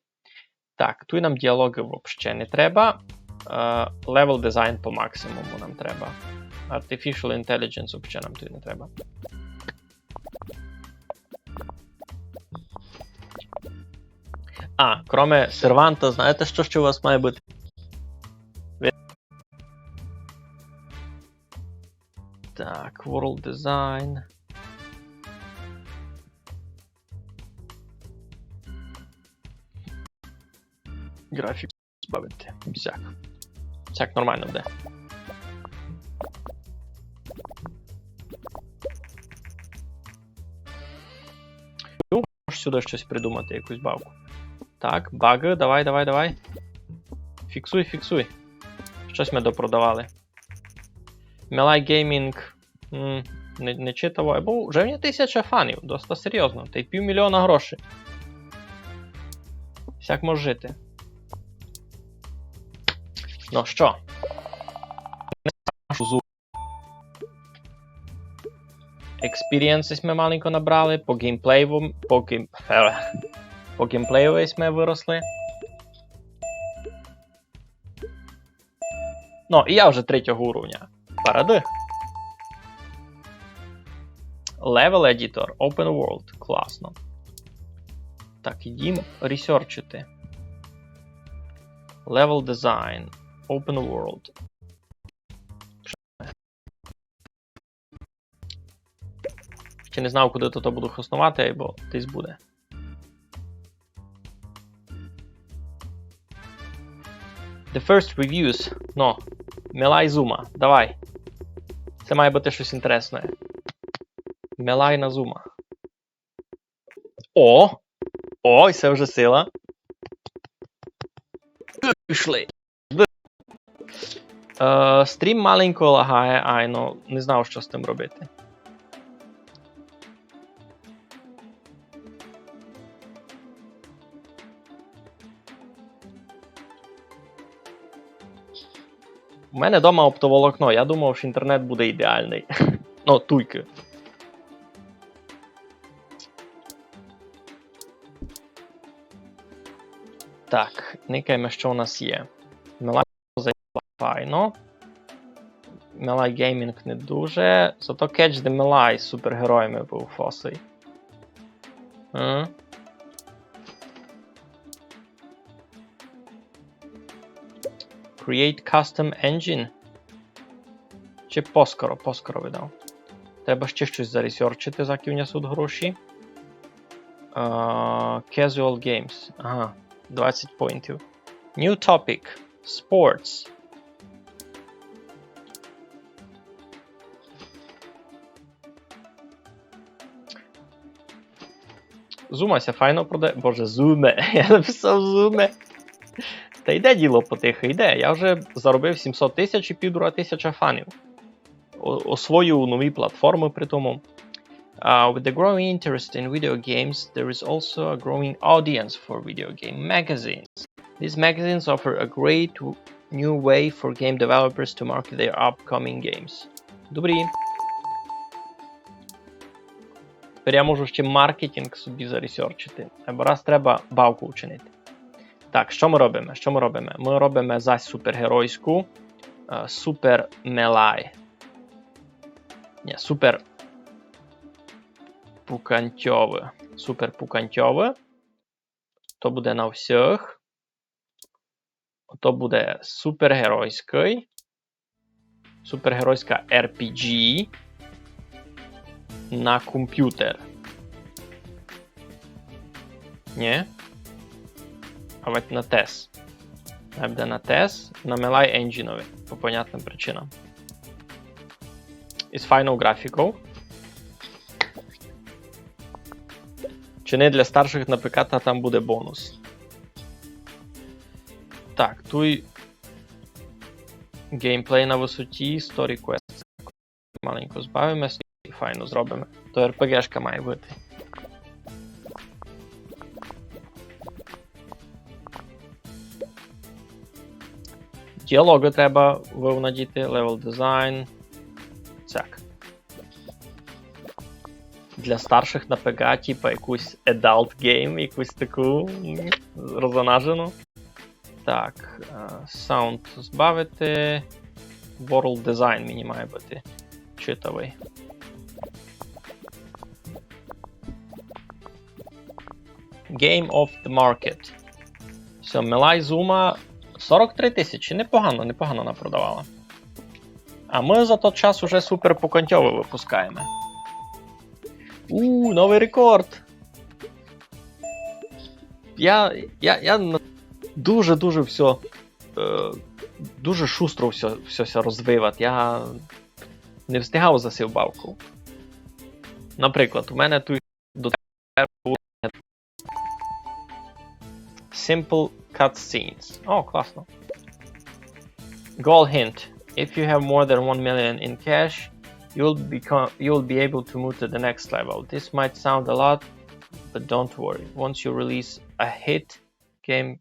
Так, туй нам діалогы вообще не треба. Е, level design по максимуму нам треба. Artificial intelligence вообще нам туй не треба. А, кроме серванта, знаєте, што ще у вас має быти? Так, world design. Графіку збавити. Всяк. Всяк нормално буде. Ну, можеш сюды штось придумати, якусь бавку. Так, багы, давай, давай, давай. Фіксуй, фіксуй. Штось мы допродавали. Мелай Геймінг. М, не, не читаво. Бо вже в нього тисяча фанів, доста серйозно. Та й пів мільйона грошей. Всяк мож жити. Ну што? Експірієнс сьме маленько набрали, по геймплею, по гейм-, по геймплею сьме выросли. Ну, і я вже третього уровня. Парады. Level Editor, Open World. Класно. Так, ідім ресерчити. Level Design, Open World. Ще не знав, куды то, то буду хосновати, бо десь буде. The first reviews. Но. Мелай Зума. Давай. Се має быти штось інтересне. Мелай на Зума. О! О, і се вже сила. Пішли. Е, стрім маленько лагає, айно, не знав, што з тым робити. У мене дома оптоволокно, я думав, што інтернет буде ідеалный. Ну, туйкы. Так, никайме, што у нас є. Мелай зайшла файно. Мелай Геймінг не дуже. Зато Catch the Мелай з супергероями быв фосый. М? Create custom engine. Чи поскоро, поскоро видав. Треба ще штось заресерчити, закы в ня сут гроші. А, casual games. Ага, двадцять поінтів. New topic. Sports. Зума ся файно продає. Боже, зуме. Я написав зуме. Та йде діло потихо, йде. Я вже заробив сімсот тисяч і півтора тисяча фанів. О-, освоюю нові платформи при тому. Uh, with the growing interest in video games, there is also a growing audience for video game magazines. These magazines offer a great w-, new way for game developers to market their upcoming games. Добрі. Тепер я можу ще маркетинг собі заресерчити. Або раз треба бавку вчинити. Так, што мы робиме? Што мы робиме? Мы робиме зась супергеройську, е, супер мелай. Нє, супер пукантьове. Супер пукантьове. То буде на всіх. То буде супергеройськый. Супергеройська ар пі джі на компютер. Нє? Авадь на тес. Най буде на тес, на Мелай енджінови, по понятным причинам. Из файнов графіков. Чи не для старшых на пе ка, та там буде бонус. Так, туй геймплей на высоті, сторі квест. Маленько збавиме ся і файно зробиме. То ер пе ґешка має быти. Діалоґы треба вывнадіти, левел дизайн. Так. Для старшых на пе ка, типа якусь adult game, якусь таку, м, розанажену. Так, е, саунд збавити. World design мені має быти читавый. Game of the Market. Всьо, Мелай Зума сорок три тисячі. Непогано, непогано она продавала. А мы за тот час уже супер пукантьове выпускаєме. У, новый рекорд! Я, я, я на-, дуже-дуже всьо, е, дуже шустро всьо, всьо ся розвивать. Я не встигав за сив бавков. Наприклад, у мене туй до тепер було Simple cutscenes. О, класно. Goal hint. If you have more than one million in cash, you'll become, you'll be able to move to the next level. This might sound a lot, but don't worry. Once you release a hit game...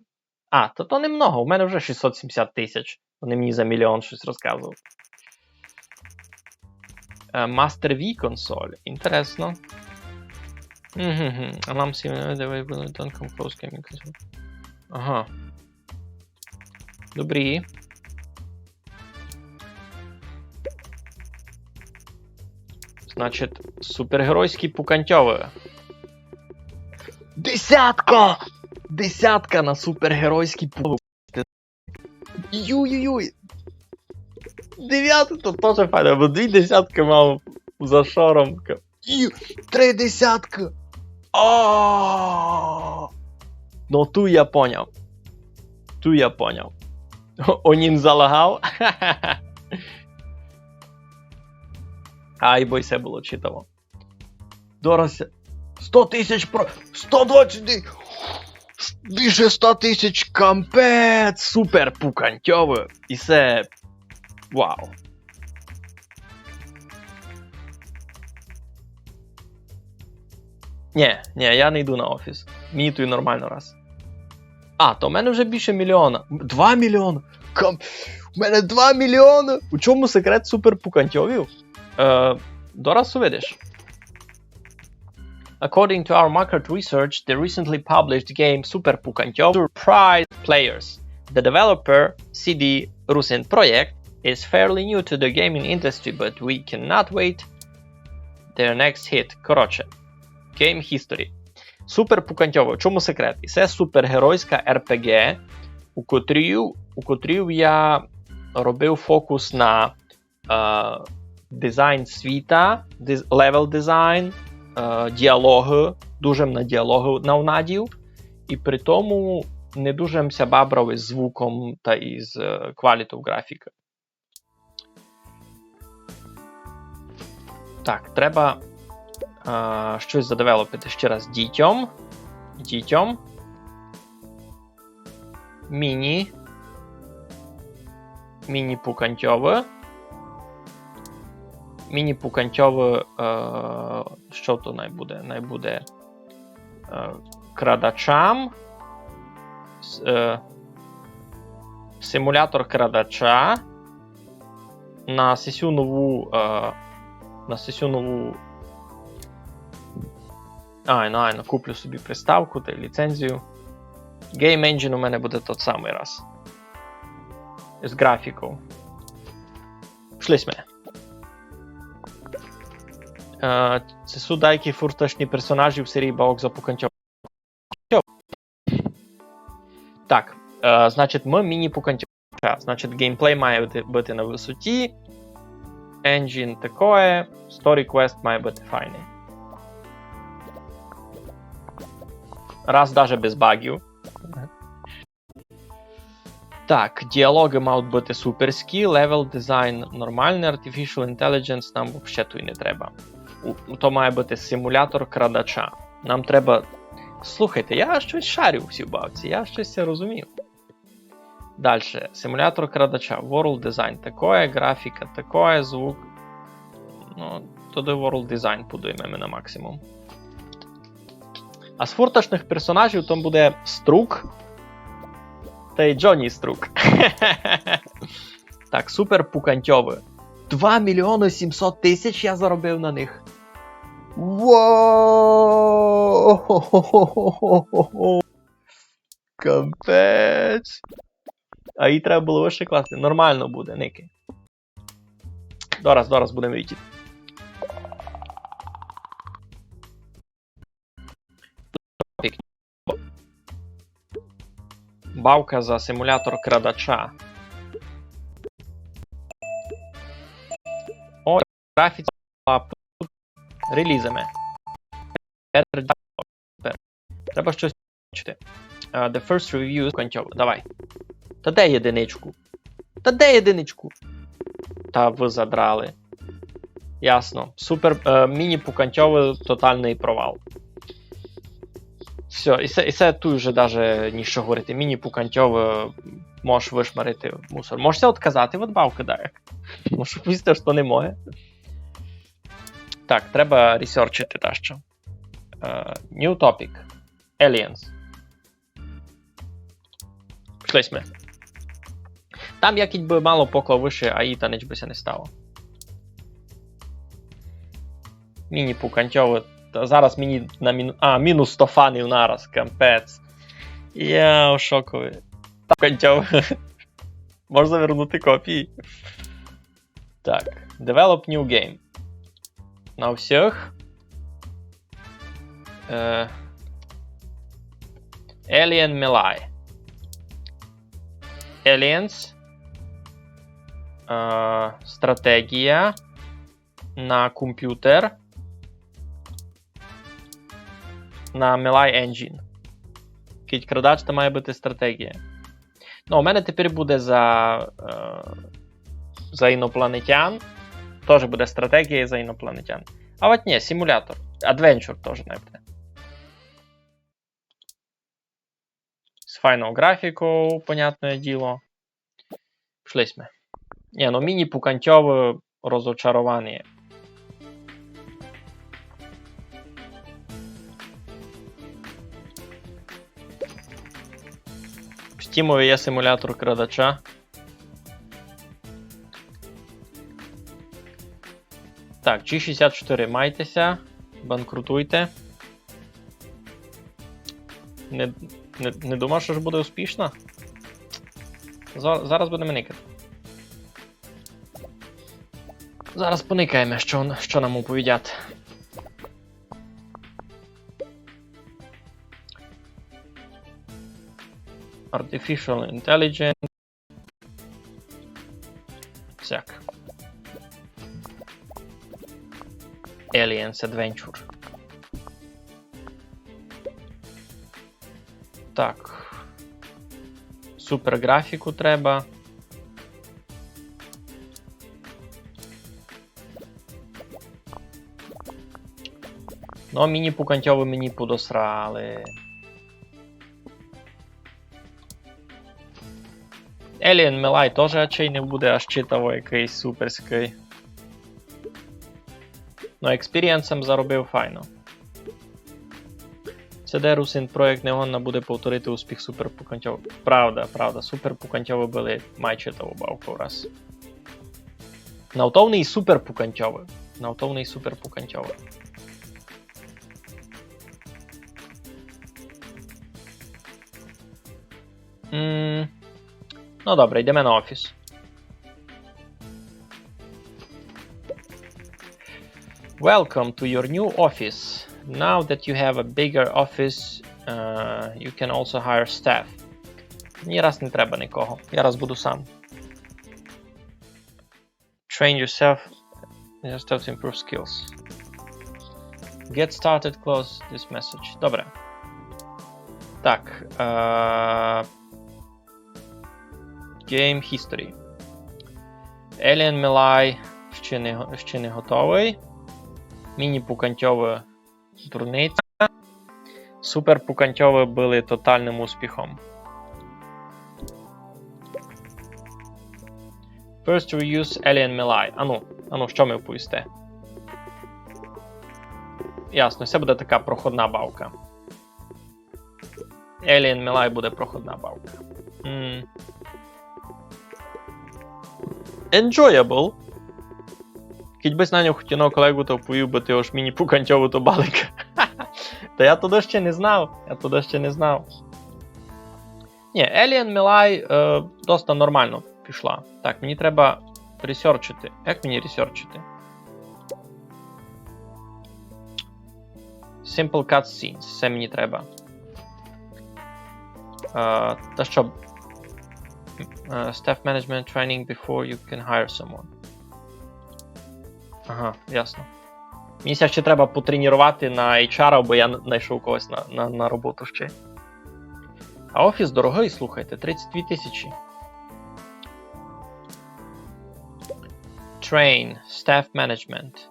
А, то, то немного, у мене вже шістсот сімдесят тисяч. Вони мені за мільйон щось розказують. Е, Master V консоль. Інтересно. Мгм. Alarm similar the way we don't come close gaming console. Ага. Добрі. Значить, супергеройські пукантьове. Десятка! Десятка на супергеройські пу-... Юй-юй-юй! Девятка, то тоже файно, бо дві десяткы мав за шором. І три десяткы! А! Ну, ту я поняв. Ту я поняв. Онін залагав. Ай, бо й се было читаво. Дораз ся сто тисяч про-, сто двадцять, більше ста тисяч, кампець, супер пукантьове. І се, вау. Нє, нє, я не йду на офіс. Мені туй нормално раз. А, то в мене вже більше мільйона. Два мільйона. Кам-, у мене два мільйона. У чому секрет супер пукантьовів? Е, дораз увидиш. According to our market research, the recently published game Super Pukantyo surprised players. The developer, CD Rusin Project, is fairly new to the gaming industry, but we cannot wait their next hit. Коротше, Game History. Супер Пукантьово. В чому секрет? І се супергеройська РПГ, у котрій, у котрій я робив фокус на е, дизайн світа, диз-, левел дизайн, е, діалоги, дуже м на діалоги навнадів, і при тому не дуже м ся бабрав из звуком та из, е, quality of графікы. Так, треба, А, штось задевелопити ще раз дітьом. Дітьом. Міні. Міні-пукантьове. Міні-пукантьове, е, што то най буде? Най буде, е, крадачам. С-, е, симулятор крадача. На сесю нову, е, на сесю нову. Айно, айно, куплю собі приставку тай ліцензію. Game Engine у мене буде тот самый раз. З ґрафіков. Пішли сьме. Е, ци суть даякі фурташні персонажі в серії Бавок за пукантьов. Так, е, значить, мы міні-пукантьове. Значить, геймплей має быти, быти на высоті. Engine такоє. Story quest має быти файный. Раз даже без багів. Так, діалогы мають быти суперські, level design нормалный, artificial intelligence нам вообще туй не треба. У, то має быти симулятор крадача. Нам треба. Слухайте, я штось шарю в сій бавці, я штось ся розумію. Дальше. Симулятор крадача. World design такоє, ґрафіка такоє, звук. Ну, тогды world design подуймеме на максимум. А з фурташных персонажів там буде Струк тай Джонні Струк. Так, супер пукантьове. Два мільйоны сімсот тисяч я заробив на них. Воу! Капець. А її треба было выше класти. Нормално буде, никай. Дораз, дораз будеме видіти. Бавка за симулятор крадача. О, ґрафіці. Релізиме. Треба штось бачити. А, the first review пукантьове. Давай. Та де єдиничку? Та де єдиничку? Та вы задрали. Ясно. Супер, е, міні-пукантьове тоталный провал. Всьо, і се, і се туй уже даже ніщо говорити. Міні-пукантьове, можеш вышмарити в мусор. Можеш ся отказати від бавкы, так. Можеш повісти, што не моє. Так, треба ресерчити дашто. Е, new topic. Aliens. Пішли сьме. Там я кідь бы мало поклав выше, а і та нич бы ся не стало. Міні-пукантьове. Та зараз мені на міну-, а, мінус сто фанів нараз, капець. Я в шокови. Пукантьове. Можна вернути копії. Так, develop new game. На всіх. Е, Alien Melee. Aliens. Е, стратегія. На компютер. На Melee Engine. Кідь крадач, то має быти стратегія. Ну, у мене тепер буде за, е, за інопланетян. Тоже буде стратегія за інопланетян. А от ні, симулятор. Adventure тоже не буде. З файнов ґрафіков, понятне діло. Пішли сьме. Ні, ну, міні-пукантьове розочарованіє. В Стімови є симулятор крадача. Так, G шістдесят чотири, майте ся, банкрутуйте. Не, не, не думав, што ж буде успішна. За-, зараз будеме никати. Зараз поникаєме, што, што нам оповідять. Artificial Intelligence. Всяк. Aliens Adventure. Так. Супер ґрафіку треба. Но, міні-пукантьовы мені подосрали. Еліен Мелай тоже ачей не буде аж читаво якыйсь суперськый. Но, експірієнс м заробив файно. Си ді Русин Проєкт не годна буде повторити успіх Супер Пукантьовых. Правда, правда, Супер Пукантьовы были май читаву бавку раз. Наутовный Супер Пукантьовы. Наутовный Супер Пукантьовы. М, но добре, йдеме на офіс. Welcome to your new office. Now that you have a bigger office, uh, you can also hire staff. Мені раз не треба нікого. Я раз буду сам. Train yourself, yourself to improve skills. Get started, close this message. Добре. Так. Е, Game History. Еліен Мелай ще не, го- ще не готовый. Міні-пукантьовы дурниця. Супер Пукантьовы были тоталным успіхом. First reuse Еліен Мелай. Ану, ану, што ми оповісте? Ясно, се буде така проходна бавка. Еліен Мелай буде проходна бавка. М. Enjoyable. Кідь бысь наняв хоть одного колеґу, то повів бы ти, ож міні-пукантьовы то балика. Та я тогды ще не знав. Я тогды ще не знав. Ні, Еліен Мелай, е, доста нормално пішла. Так, мені треба ресерчити. Як мені ресерчити? Simple cutscenes, се мені треба. Е, та што? Е, staff management training before you can hire someone. Ага, ясно. Мені ся ще треба потреніровати на H R, бо я н- знайшов когось на, на, на роботу ще. А офіс дорогый, слухайте, тридцять дві тисячі. Train, staff management.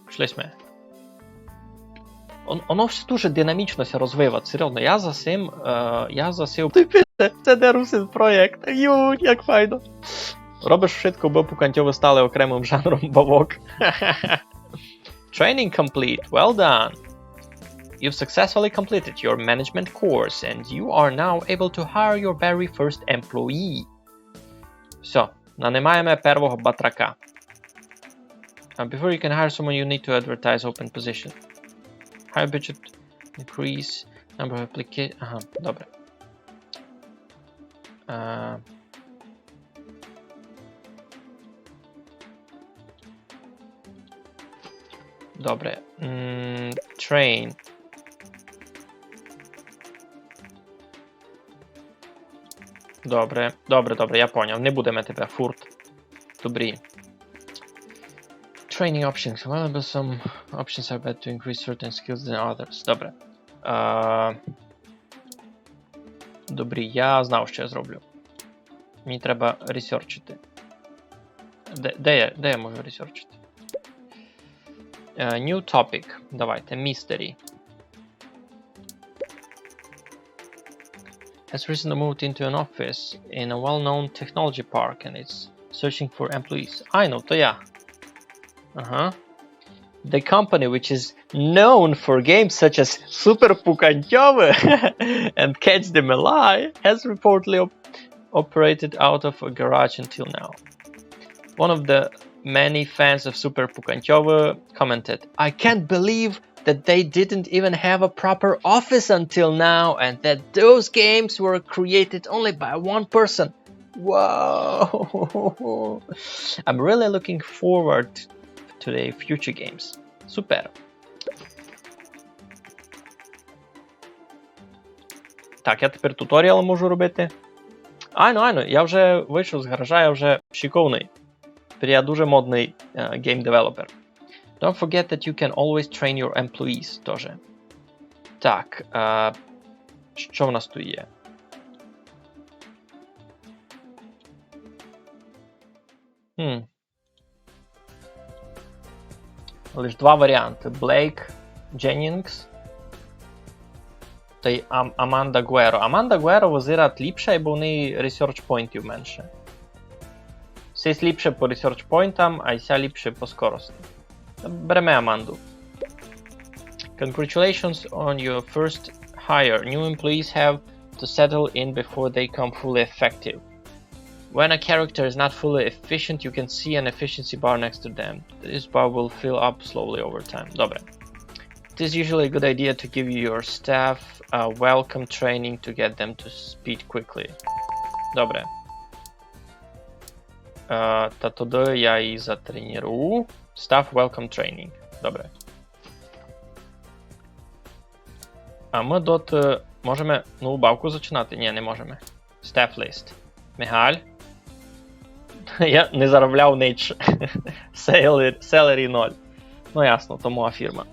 Пішли сьме. Он, оно все дуже динамічно ся розвивать, серйозно. Я за сим, е, я за сим. Ты пише, це не Русин Проєкт. Ю, як файно. Робиш вшытко, бо пукантьовы стали окремым жанром бавок. Training complete. Well done. You've successfully completed your management course and you are now able to hire your very first employee. Всьо, нанимаєме первого батрака. Uh, before you can hire someone, you need to advertise open position. High budget, increase number of applica-, ага, добре. Е, Добре. М, train. Добре, добре, добре, я поняв. Не будеме тебе фурт. Добрі. Training options. Available, some options are better to increase certain skills than others. Добре. Е, Добрі, я знав, што я зроблю. Мені треба ресерчити. Де, де я, де я можу ресерчити? Е, new topic. Давайте, mystery. Has recently moved into an office in a well-known technology park and it's searching for employees. Ай, ну, то я. Ага. The company, which is known for games such as Супер Пукантьовы and Catch Them Alive, has reportedly op- operated out of a garage until now. One of the many fans of Супер Пукантьовы commented, "I can't believe that they didn't even have a proper office until now and that those games were created only by one person." Wow! I'm really looking forward to their future games. Супер. Так, я тепер туторіал можу робити. Айно, айно, я вже вышов з гаража, я вже шиковный. Тепер я дуже модный, е, game developer. Don't forget that you can always train your employees тоже. Так, е, што в нас туй є? Хм. Лиш два варіанты. Блейк, Дженнінгс. Тай Ам-, Аманда Гуеро. Аманда Гуеро визирать ліпше, бо в неї research поінтів менше. Сись ліпше по research поінтам, а ся ліпше по скорости. Береме Аманду. Congratulations on your first hire. New employees have to settle in before they become fully effective. When a character is not fully efficient, you can see an efficiency bar next to them. This bar will fill up slowly over time. Добре. It is usually a good idea to give your staff a welcome training to get them to speed quickly. Добре. Е, та тогды я її затренірую. Staff welcome training. Добре. А мы доты можеме нову бавку зачинати? Ні, не можеме. Staff list. Мігаль. Я не заробляв нич. Salary, salary ноль. Ну ясно, то моя фірма.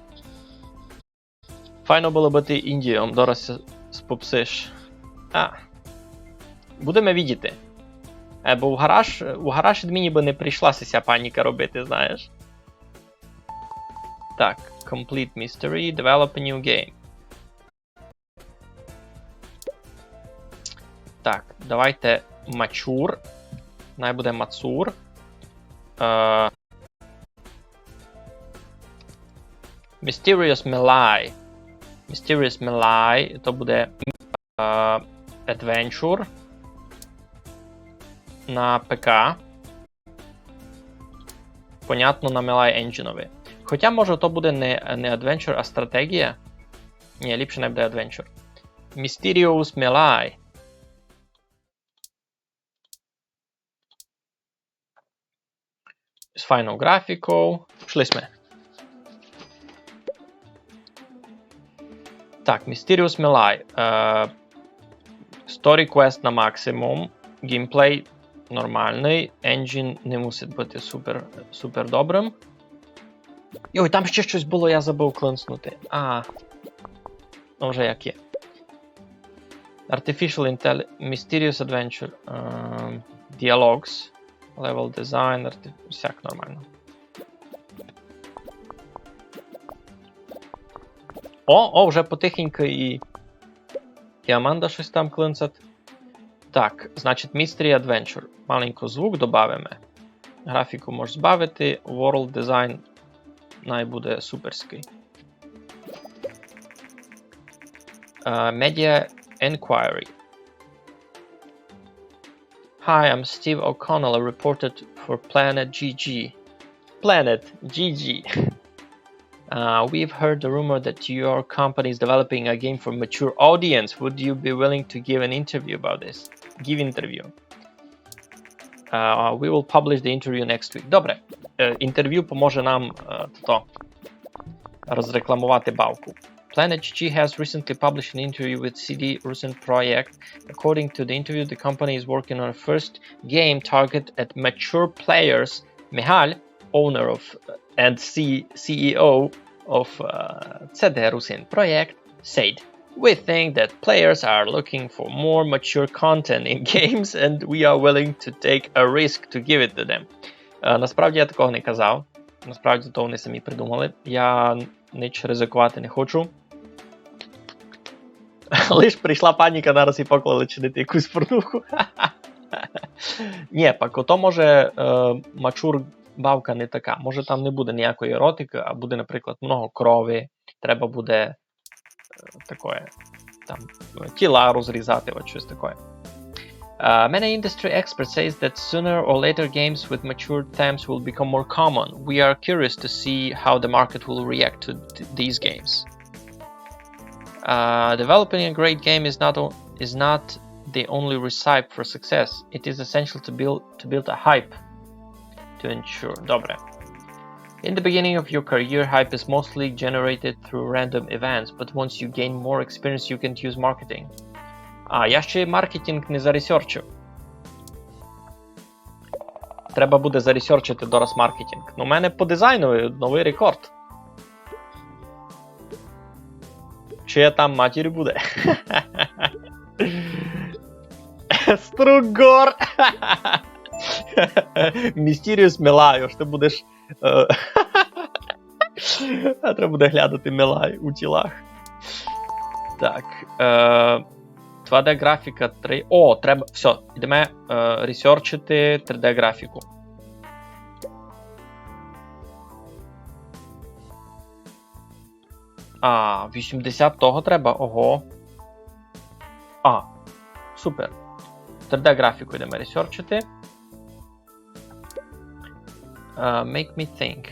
Файно было быти індієм, дораз ся спопсиш. А. Будеме видіти. Е, бо в гараж, у гараж ид мені бы не прийшла ся паніка робити, знаєш. Так, complete mystery, develop a new game. Так, давайте Мачур. Най буде Мацур. Е, Mysterious Melee. Mysterious Melee, то буде, е, Adventure на П К. Понятно, на Melee Engine-ови. Хоча, може, то буде не, не Adventure, а стратегія. Ні, ліпше най буде Adventure. Mysterious Melee. З файнов графіков. Пішли сьме. Так, Mysterious Melee. Е, story quest на максимум. Геймплей нормалный. Engine не мусить быти супер, супер добрым. Йой, там ще штось было, я забыв клинцнути. А. Ну, вже як є. Artificial Intel-, Mysterious Adventure, ем, Dialogues, Level Design, арти-, всяк нормално. О, о, вже потихеньку і, і Аманда штось там клинцать. Так, значить, Mystery Adventure. Маленько звук добавиме. Графіку можеш збавити, World Design най буде суперськый. Uh, Media Inquiry. Hi, I'm Steve O'Connell, a reporter for Planet G G. Planet G G. Uh, we've heard the rumor that your company is developing a game for mature audience. Would you be willing to give an interview about this? Give interview. Uh, we will publish the interview next week. Добре. Е, інтервю поможе нам, е, то, розрекламовати бавку. Planet G G has recently published an interview with C D Rusin Project. According to the interview, the company is working on a first game targeted at mature players. Мігаль, owner of, uh, and C-, C E O of, uh, C D Rusin Project, said, "We think that players are looking for more mature content in games, and we are willing to take a risk to give it to them." Е, насправді я такого не казав. Насправді то вони самі придумали. Я нич ризикувати не хочу. Лиш прийшла паніка, нараз і поклали чинити якусь порнуху. Ні, пак ото може, е, мачур бавка не така. Може там не буде ніякої еротики, а буде, наприклад, много крові. Треба буде, е, такоє, там, тіла розрізати, от щось такоє. Uh, many industry experts say that sooner or later games with mature themes will become more common. We are curious to see how the market will react to th- these games. Uh, developing a great game is not o- is not the only recipe for success. It is essential to build to build a hype to ensure. Добре. In the beginning of your career, hype is mostly generated through random events, but once you gain more experience, you can use marketing. А, я ще маркетинг не заресерчив. Треба буде заресерчити дораз маркетинг. Ну, у мене по дизайну новый рекорд. Чи я там матір'ю буде? Стругор! Mysterious Melee, ож ти будеш, е, А треба буде глядати Мелай у тілах. Так. Е, два Д графіка три. О, треба. Всьо, йдеме е, ресерчити три Д графіку. А, вісімдесят того треба, ого. А, супер. Три Д графіку йдеме ресерчити. Е, make me think.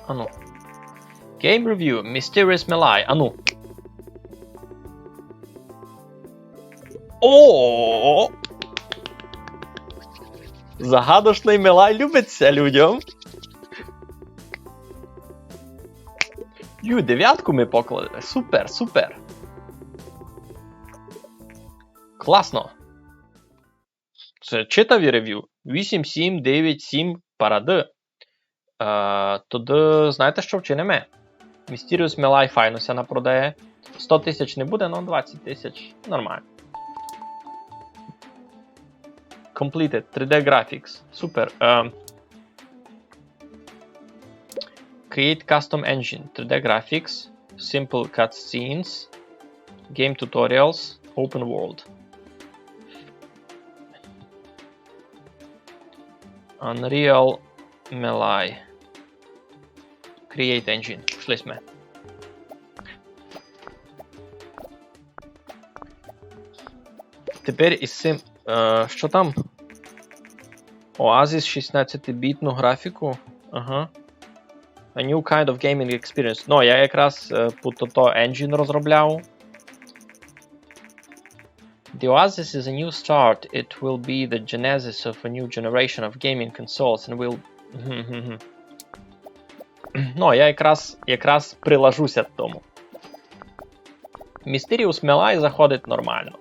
Ану. Game Review, Mysterious Мелай. Ану. О! Загадочный Мелай любить ся людям. Ю, девятку ми поклали. Супер, супер. Класно. Се читаві ревю. Вісім, сім, девять, сім, парады. Е, тогды, знаєте, што вчиниме? Mysterious Мелай файно ся напродає. Сто тисяч не буде, но двадцять тисяч. Нормално. Completed. Три Д Graphics. Супер. Е, Create custom engine, три Д graphics, simple cutscenes, game tutorials, open world. Unreal Мелай. Create engine. Пішли сьме. Тепер із сим, е, што там? Oasis шістнадцятибітну графіку. Ага. A new kind of gaming experience. Ну, я якраз е, під тото engine розробляв. The Oasis is a new start. It will be the genesis of a new generation of gaming consoles and will... Мгм, мгм, мгм. Ну, я якраз, якраз прилажу ся к тому. Mysterious Мелай заходить нормално.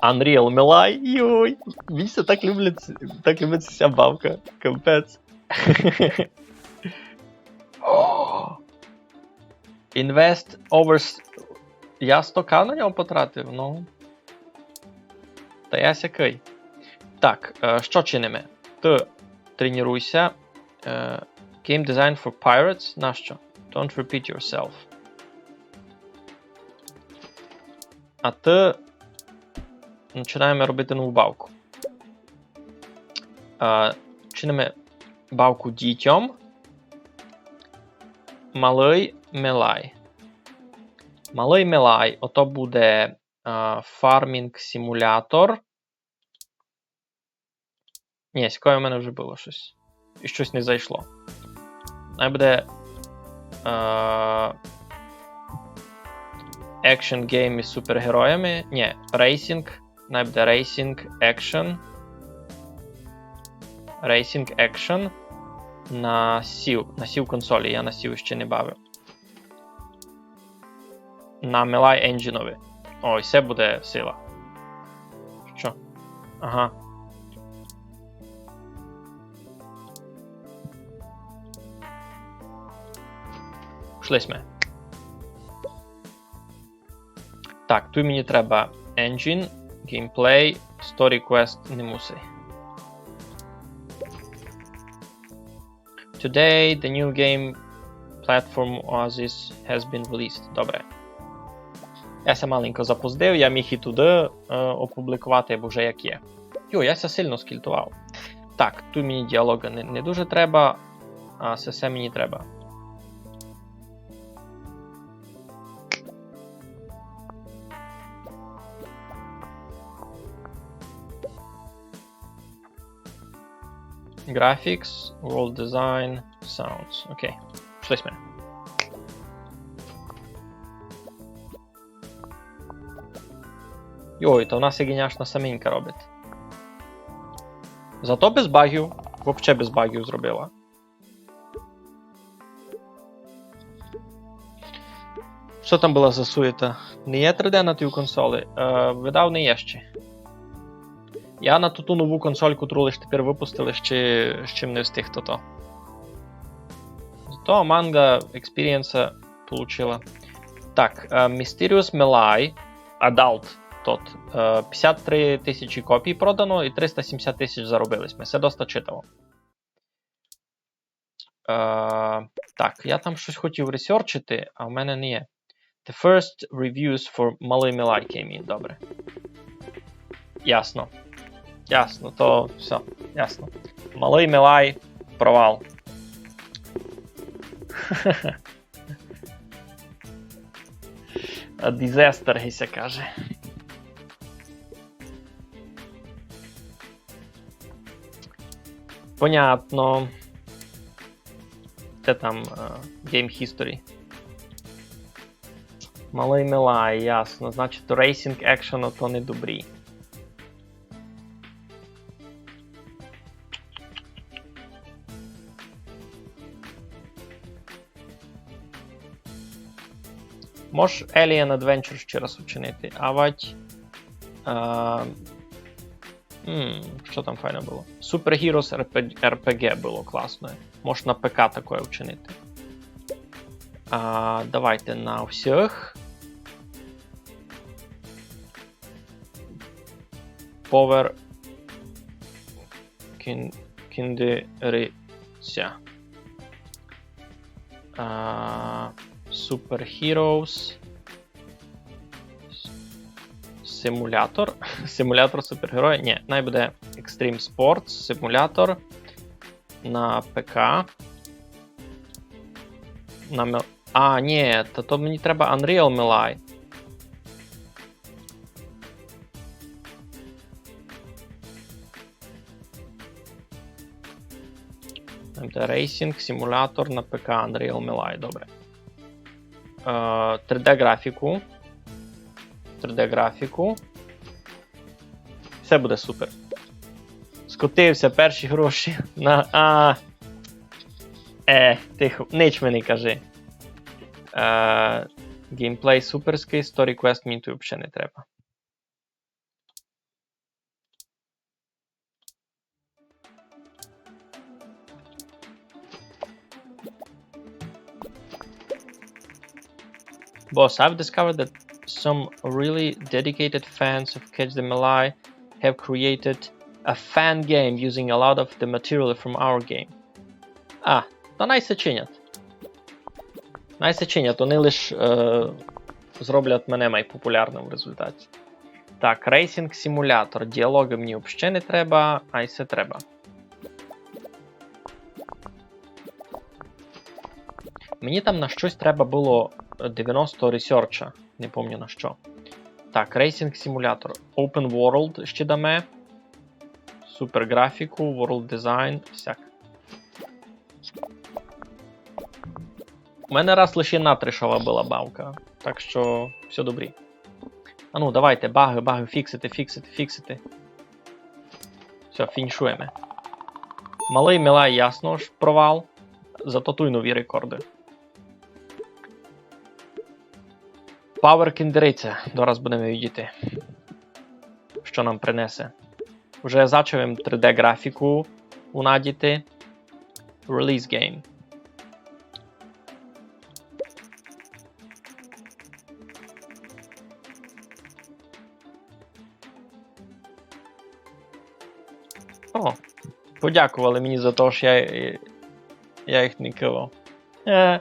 Unreal Мелай, йой. Мені ся так люблять, так любить ся бавка. Капець. О! Invest over с-, я сто К на нього потратив, ну. Та я сякый. Так, е, што чиниме? Ты тренуй ся. Е, Game Design for Pirates. Нащо? Don't repeat yourself. А ты починаєме робити нову бавку. Е, чиниме бавку дітям. Малый Мелай. Малый Мелай, ото буде, а, фармінг симулятор. Ні, сякоє в мене вже было штось. І штось не зайшло. Най буде, е, екшн гейм із супергероями. Ні, рейсінг. Най буде рейсінг екшн. Рейсінг екшн на сів, на сів консолі. Я на сів ще не бавив. На Мелай енджінови. Ой, се буде сила. Што? Ага. Пішли сьме. Так, туй мені треба engine, gameplay, story quest не мусить. Today, the new game platform Oasis has been released. Добре. Я ся маленько запоздив, я міг і туды, е, опубліковати, бо вже як є. Йо, я ся сильно скільтовав. Так, туй мені діалога не, не дуже треба, а се, се мені треба. Graphics, world design, sounds. Окей. Пішли сьме. Йой, то в нас єгиняшна саменька робить. Зато без багів. Вообще без багів зробила. Што там была за суєта? Не є три Д на тій консолі? Е, видав, не є ще. Я на ту, ту нову консоль, котру лиш тепер выпустили, ще, ще не встиг тото. Зато манга експірієнса получила. Так, е, Mysterious Melee Adult тот. Е, пятдесят три тисячі копій продано і триста сімдесят тисяч заробили сьме. Се доста читаво. Е, так, я там штось хотів ресерчити, а в мене не є. The first reviews for Малый Мелай came in. Добре. Ясно. Ясно, то всьо, ясно. Малый Мелай провал. А, disaster, ги ся каже. Понятно. Де там, е, Game History? Малый Мелай, ясно. Значить, рейсінґ екшен то не добрі. Мож Alien Adventure ще раз учинити. Авадь. Е, м, што там файно было? Super Heroes R P G, R P G было класне. Мож на П К такоє учинити. А, давайте на всіх. Power Кін-, Кіндериця. А, Super Heroes. С-, симулятор. Симулятор супергероя. Нї, най буде Extreme Sports, симулятор на П К. На мел-, а, нї, та то мені треба Unreal Мелай. Там де рейсінґ, симулятор на П К, Unreal Мелай, добре. Е, три Д графіку. Три Д графіку. Всьо буде супер. Скотив ся, перші гроші на, а. Е, тихо, нич ми не кажи. Е, геймплей суперськый, Story Quest мені туй вообще не треба. Boss, I've discovered that some really dedicated fans of Catch Them Alive have created a fan game using a lot of the material from our game. А, та най се чинять. Най се чинять, они лиш, е, зроблять мене май популярным в результаті. Так, рейсінґ симулятор. Діалоґы мені вообще не треба, а й се треба. Мені там на штось треба было, е, девяносто ресерча. Не помню на што. Так, рейсінґ симулятор. Open World ще даме. Супер графіку, World Design, всяк. У мене раз лише натрішова была бавка, так што всьо добрі. А ну, давайте, багы, багы, фіксити, фіксити, фіксити. Всьо, фінішуєме. Малый Мелай, ясно, ож провал. Зато туй нові рекорды. Power Кіндериця. Дораз будеме видіти, што нам принесе. Уже зачав им три Д графіку унадіти. Release game. О, подякували мені за то, што я, я їх не кивав. Е,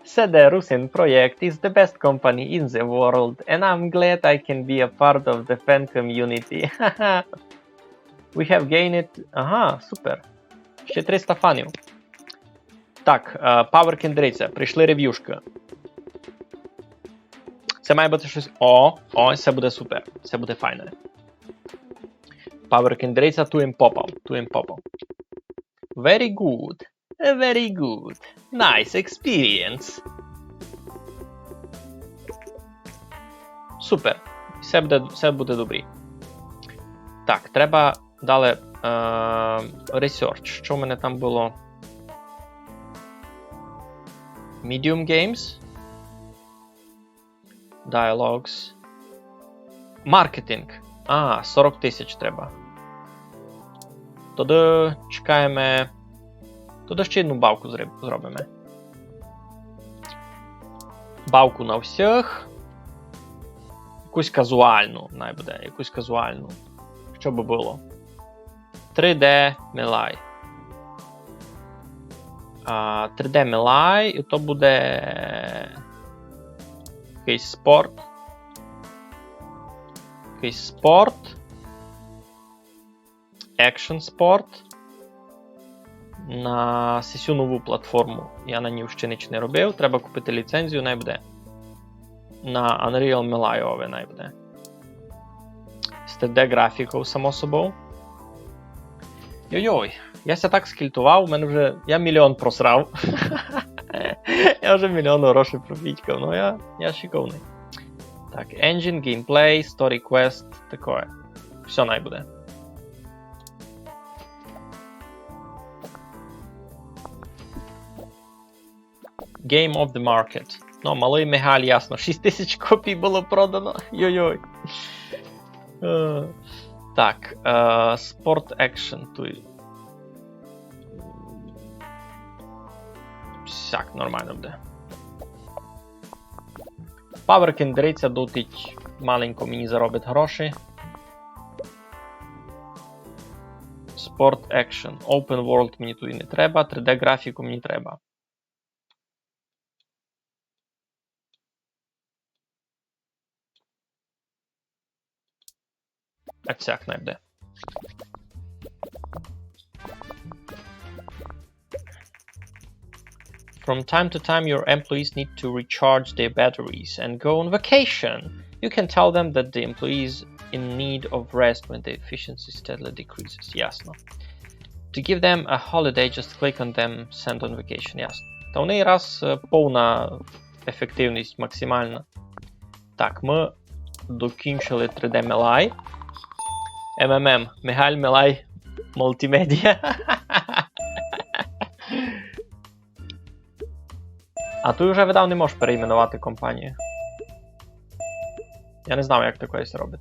C D Rusin Project is the best company in the world, and I'm glad I can be a part of the fan community. We have gained, ага, супер. Ще триста фанів. Так, е, Power Кіндериця, прийшли ревюшкы. Се має быти штось. О, о, се буде супер. Се буде файне. Power Кіндериця, туй им попав, туй им попав. Very good. Very good. Nice experience. Супер. Все буде, все буде добрі. Так, треба далі, е, research. Што в мене там было? Medium Games. Dialogues. Маркетинґ. А, сорок тисяч треба. Тогды чекаєме. Тогды ще одну бавку зриб-, зробиме. Бавку на всіх. Якусь казуалну, най буде, якусь казуалну. Што бы было? Три Д Мелай. А, три Д Мелай, і то буде якыйсь спорт. Якыйсь спорт. Action Sport. На сесю нову платформу. Я на ній ще ніч не робив. Треба купити ліцензію, най буде. На Unreal Мелайови, най буде. З три Д графіков, само собою. Йой-йой, я ся так скільтовав, у мене вже, я мільйон просрав. Я вже мільйон грошей профітькав, ну я, я шиковный. Так, engine, gameplay, story quest, такоє. Всьо най буде. Game of the Market. Ну, малый Мигаль, ясно. Шість тисяч копій было продано. Йой-йой. Е, так, е, Sport Action туй. Всяк нормално буде. Power Kindred дотить маленько мені заробить гроші. Sport Action. Open World мені туй не треба, три Д графіку мені треба. А цяк най буде. From time to time, your employees need to recharge their batteries and go on vacation. You can tell them that the employees in need of rest when their efficiency steadily decreases. Ясно. To give them a holiday, just click on them, send on vacation. Ясно. Та у неї раз, е, повна ефективность максимална. Так, мы докінчили три Д Мелай. М М М, Мигаль Мелай Мултимедія. А туй уже, видав, не можеш перейменовати компанію. Я не знав, як такоє ся робить.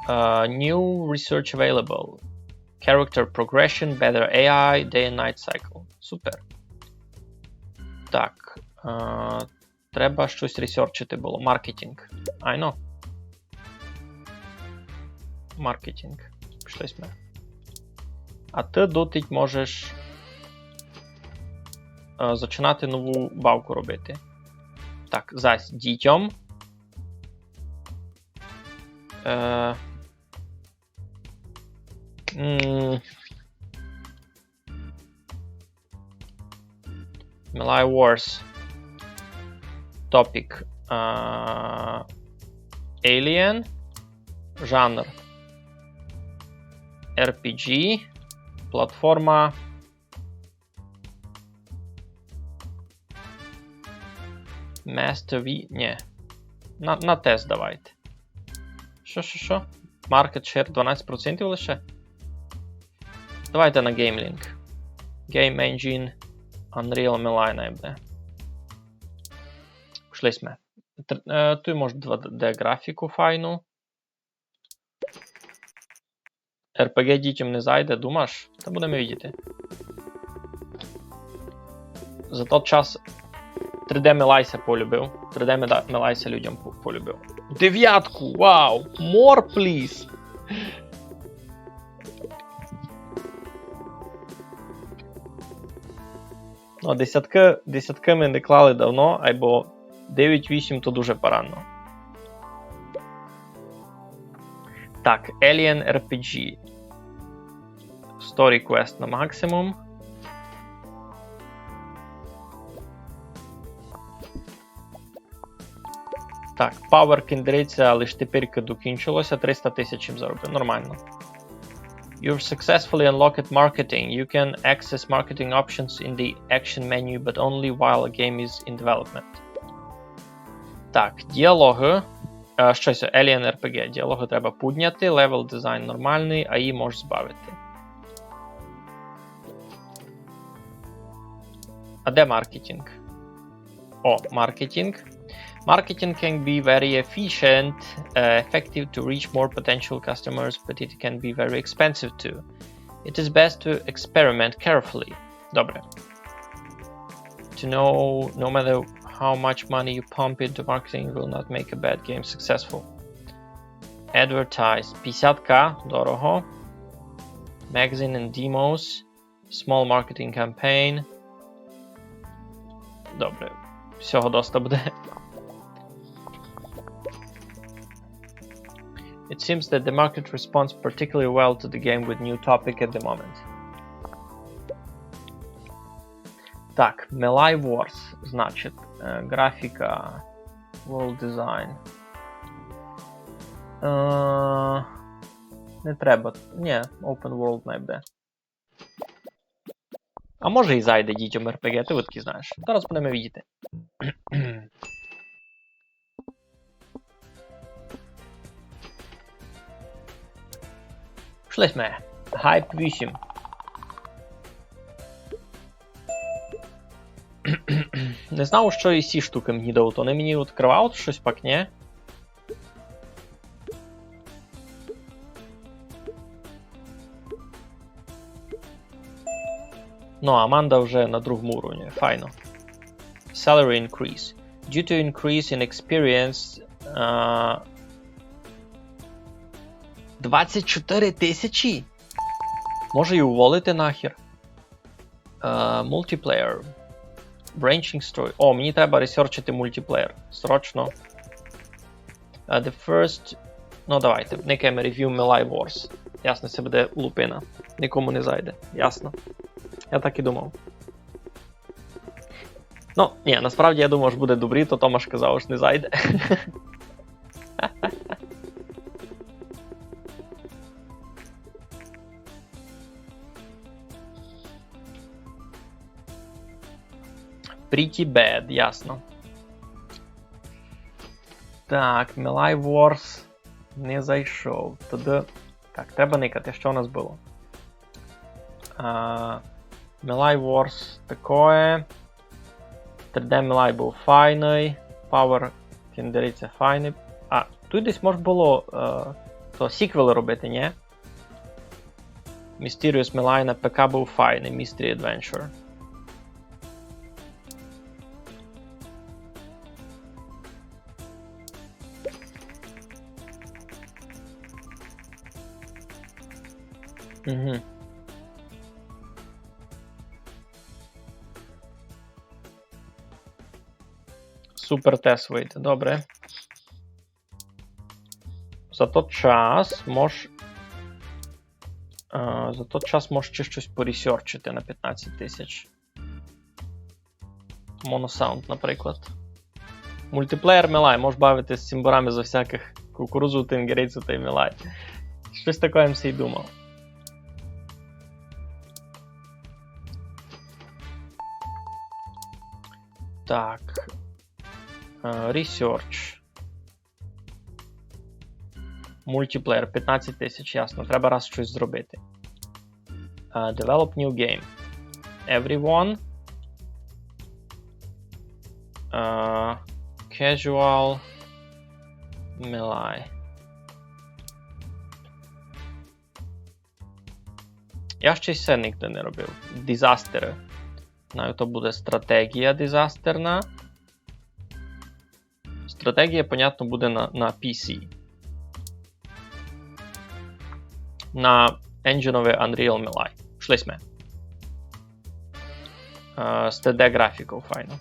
Е, new research available. Character progression, better A I, day and night cycle. Супер. Так. Е, треба штось ресерчити было. Маркетинг. Айно. Маркетинг. Пішли сьме. А ты дотить можеш, е, зачинати нову бавку робити. Так, зась дітьом. Е, м, Мелай Wars. Topic, а, Alien. Жанр R P G. Платформа. Master V, нї. На, на тест давайте. Што, што, што? Market share дванадцять процентів лише? Давайте на Game Link. Game Engine, Unreal Melian буде. Пішли сьме. Тр-, е, туй може два Д графіку файну. Р П Г дітям не зайде, думаш? Та будеме видіти. За тот час три Д Мелай ся полюбив. Три Д Мела-, Мелай ся людям по-, полюбив. Девятку! Вау! More, please! Ну, десятки, десятки ми не клали давно, айбо девять вісім то дуже парадно. Так, Alien R P G. Story Quest на максимум. Так, Power Kindred ся лиш тепер докінчило ся, триста тисяч им заробив, нормално. You've successfully unlocked marketing. You can access marketing options in the action menu, but only while a game is in development. Так, діалоги. Е, што се? Alien R P G. Діалоги треба підняти, level design нормалный, А І можеш збавити. А де маркетинг? О, маркетинг. Marketing can be very efficient, uh, effective to reach more potential customers, but it can be very expensive too. It is best to experiment carefully. Добре. To know, no matter how much money you pump into marketing, will not make a bad game successful. Advertise. Пятдесят К, дорого. Magazine and demos. Small marketing campaign. Добре. Всього доста буде. It seems that the market responds particularly well to the game with new topic at the moment. Так, Melee Wars, значить, е, графіка, world design. Е, не треба. Ні, open world най буде. А може і зайде дітям РПГ, ти відки знаєш. Зараз будеме видіти. Пішли сьме. Гайп вісім. Не знав, што і сі штукы мені дають. Они мені відкрывають штось пак, ні? Ну, Аманда вже на другому уровні, файно. Salary increase. Due to increase in experience, а, двадцять чотири тисячі? Може і уволити нахер. Е, multiplayer. Branching story. О, мені треба ресерчити мультиплеєр. Срочно. Е, the first... Ну, давайте, никаєме review Melee Wars. Ясно, се буде лупина. Никому не зайде. Ясно. Я так і думав. Ну, ні, насправді я думав, што буде добрі, то Томаш казав, што не зайде. Pretty bad, ясно. Так, Melee Wars не зайшов. Тогды... Так, треба никати, што у нас было. А, Melee Wars такоє. Три Д Melee быв файный. Power Kindred файный. А, туй десь мож было, е, то сіквел робити, ні? Mysterious Melee на ПК быв файный, Mystery Adventure. Угу. Супер тес выйде, добре. За тот час мож, е, за тот час мож ще штось поресерчити на пятнадцять тисяч. Monosound, наприклад. Мультиплеєр Melee, мож бавити з цімборами за всякых кукурузу, тінгерицю тай Melee. Штось такоє м си й думав. Так. Е, research. Мультиплеєр, пятнадцять тисяч, ясно. Треба раз штось зробити. Е, develop new game. Everyone. Е, casual. Melee. Я ще й се нигде не робив. Дизастеры. Знаю, то буде стратегія дизастерна. Стратегія, понятно, буде на, на P C. На енджінови Unreal Melee. Пішли сьме. Е, з три Д графіков, файно.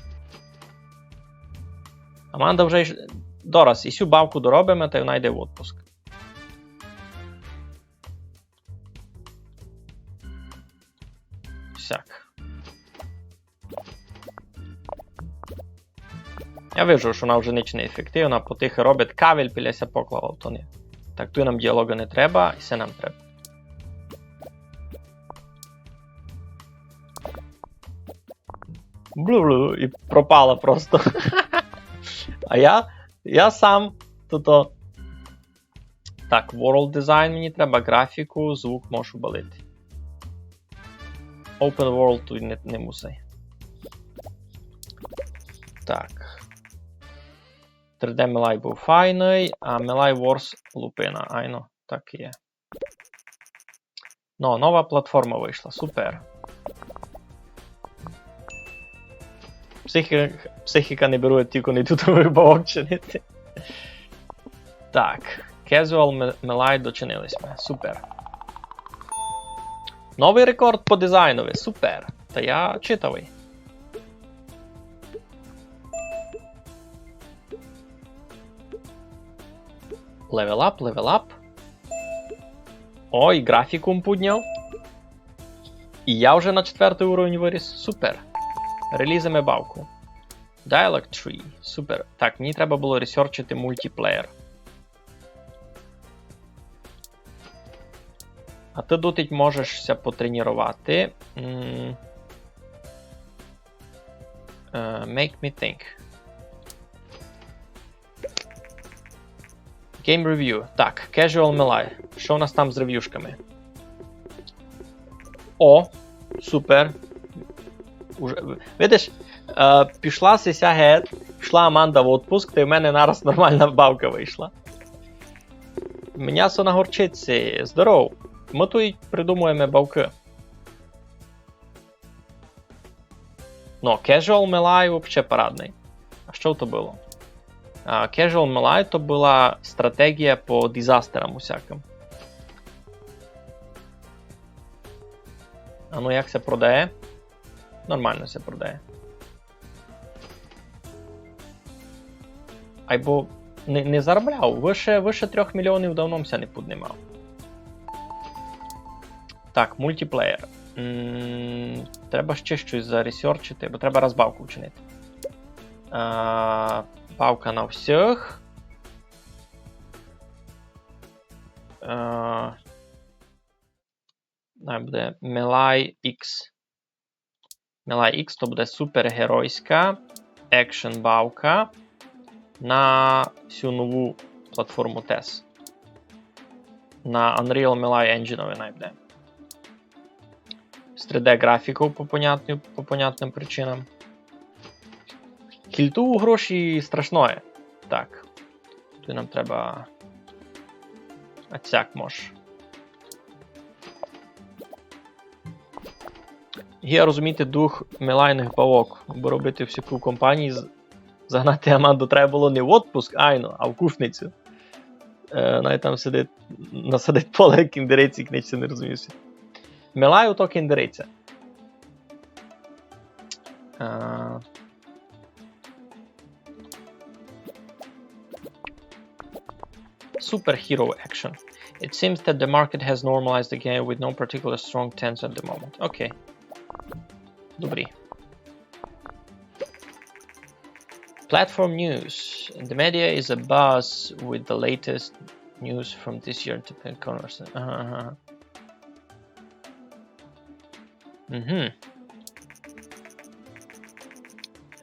Аманда вже йш-, дораз, і сю бавку доробиме, тай вона йде в отпуск. Сяк. Я вижу, што вона вже нич не ефективна, потихы робить, кавель пиля ся поклала, то ні. Так, туй нам діалога не треба, і се нам треба. Блю-блю, і пропала просто. А я, я сам туй. Так, world design мені треба, графіку, звук можу балити. Open world туй не, не мусай. Так. Три Д Мелай быв файный, а Мелай Ворс лупина. Айно, так і є. Но, нова платформа вышла, супер. Психі-, психіка не берує, тілько не тут выбавок чинити. Так, Casual Ме-, Мелай дочинили сьме. Супер. Новый рекорд по дизайнови, супер. Та я читавый. Level up, level up. Ой, графікум підняв. І я вже на четвертый уровень выріс. Супер. Релізиме бавку. Dialog Tree. Супер. Так, мені треба было ресерчити мультиплеєр. А ты дотить можеш ся потреніровати. М, е, make me think. Game Review. Так, Casual Мелай. Што у нас там з ревюшками? О, супер. Уже, видиш, е, пішла сися гет, пішла Аманда в отпуск, та й в мене нараз нормална бавка вышла. Мнясо на горчиці. Здоров. Мы туй придумуєме бавкы. Но, Casual Мелай вообще парадный. А што то было? А, Casual Мелай то была стратегія по дизастерам усякым. А ну, як ся продає? Нормално ся продає. Айбо не, не заробляв. Выше, выше трьох мільйонів давно м ся не піднімав. Так, мультиплеєр. М, треба ще штось заресерчити, бо треба раз бавку вчинити. А, бавка на всіх. А, най буде Мелай Ікс. Мелай Ікс то буде супергеройська екшен бавка на всю нову платформу тес. На Unreal Мелай Енджінови най буде. З три Д графіков по понятным, по понятным причинам. Кільту гроші страшноє. Так. Туй нам треба. А сяк мож. Є розуміти дух мелайных бавок, бо робити всяку компанію, з-, загнати Аманду треба было не в отпуск, айно, а в Кушницю. Е, най там сидить, насадить поле кіндериці, книжці не розумів ся. Мелай то кіндериця. Е, Superhero action. It seems that the market has normalized again with no particular strong trends at the moment. Окей. Добрі. Platform news. The media is abuzz with the latest news from this year to Commerce. Ага, ага. Мгм.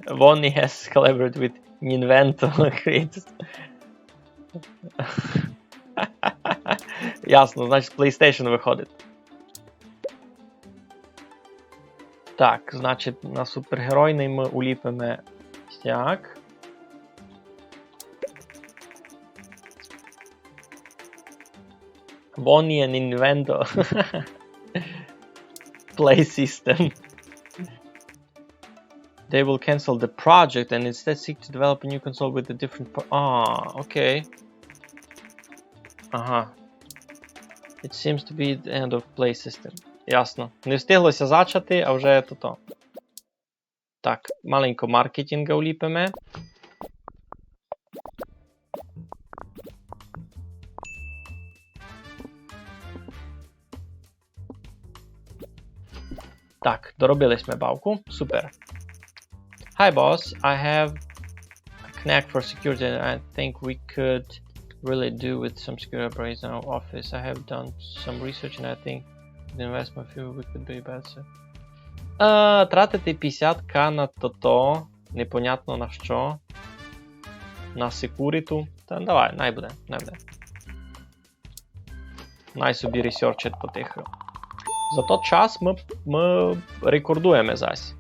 Вони has collaborated with Ninvento Creators. Ясно, значить, PlayStation выходить. Так, значить, на супергеройный мы уліпиме сяк. Вони Ninvento Play System. They will cancel the project and instead seek to develop a new console with a different pro-, а, окей. Ага. It seems to be the end of Play System. Ясно. Не встигло ся зачати, а вже тото. Так, маленько маркетинга уліпиме. Так, доробили сьме бавку. Супер. Hi, boss. I have a knack for security, and I think we could really do with some security upgrades in our office. I have done some research, and I think with investment fee we could be better. Е, тратити пятдесят К на тото, непонятно на што. На секуріту. Та давай, най буде, най буде. Най собі ресерчить потихо. За тот час мы, мы рекордуєме зась.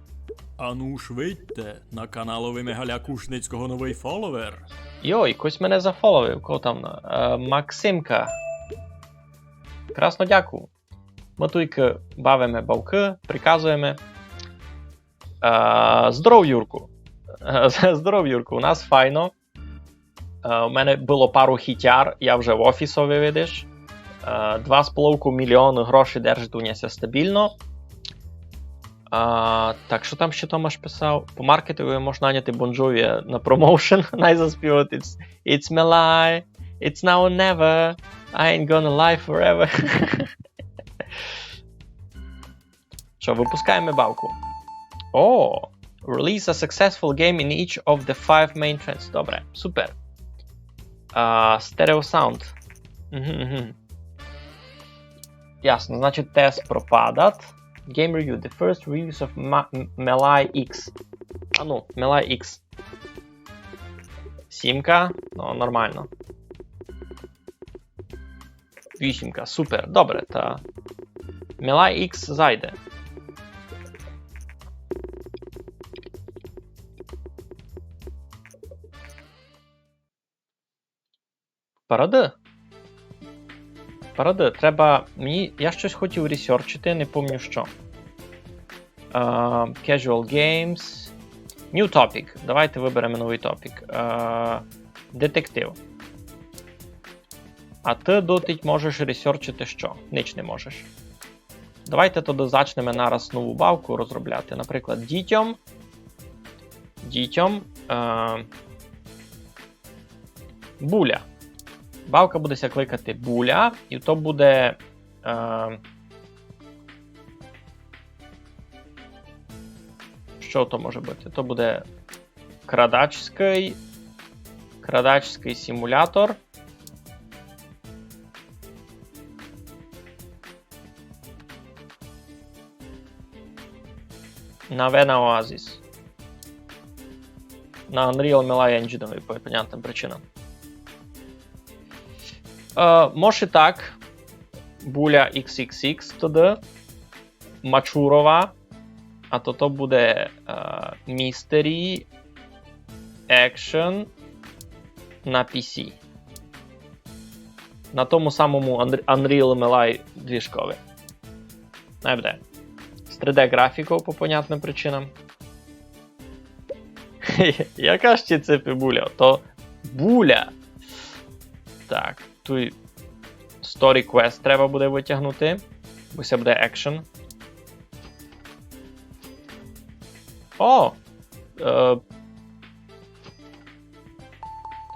Ану ж видьте, на каналови Мигаля Кушницького новый фоловер. Йой, хтось мене зафоловив, кого там? Е, Максимка. Красно дякую. Мы туйкы бавиме бавкы, приказуєме. Е, здоров, Юрку. Е, здоров, Юрку, у нас файно. Е, у мене было пару хітяр, я вже в офісови, видиш. Е, два з половков мільйоны грошей держить у ня ся стабільно. А, так, што там ще Томаш писав? По маркетингови мож наняти Бон Джові на промоушен, най заспівать It's, it's my life, it's now or never, I ain't gonna lie forever. Што, выпускаєме бавку. О! Release a successful game in each of the five main trends. Добре, супер. А, стерео саунд. Угу, угу. Ясно, значить, тест пропадат. Game review. The first reviews of Ma- M- Melee X. А ну, Melee X. Сімка, ну, нормално. Вісімка, супер, добре, та Melee X зайде. Парады. Парады, треба мені, я штось хотів ресерчити, не помню што. Е, Casual Games. New topic. Давайте выбереме новый топік. Е, детектив. А ты дотить можеш ресерчити што? Нич не можеш. Давайте тогды зачнеме нараз нову бавку розробляти. Наприклад, дітьом. Дітьом. Е, Буля. Бавка буде ся кликати Буля, і то буде. Е, што то може быти? То буде крадацькый, крадацькый симулятор. На Vena Oasis. На Unreal Melee Engine по понятным причинам. Е, може так. Буля Ікс Ікс Ікс тогды. Мачурова. А то то буде е, Mystery Action на пі сі. На тому самому Unre- Unreal Melee движкови. Най буде. З три Д графіков по понятным причинам. Яка ще ци пи Буля? То Буля. Так, туй Story Quest треба буде вытягнути, бо се буде екшен. О! Е,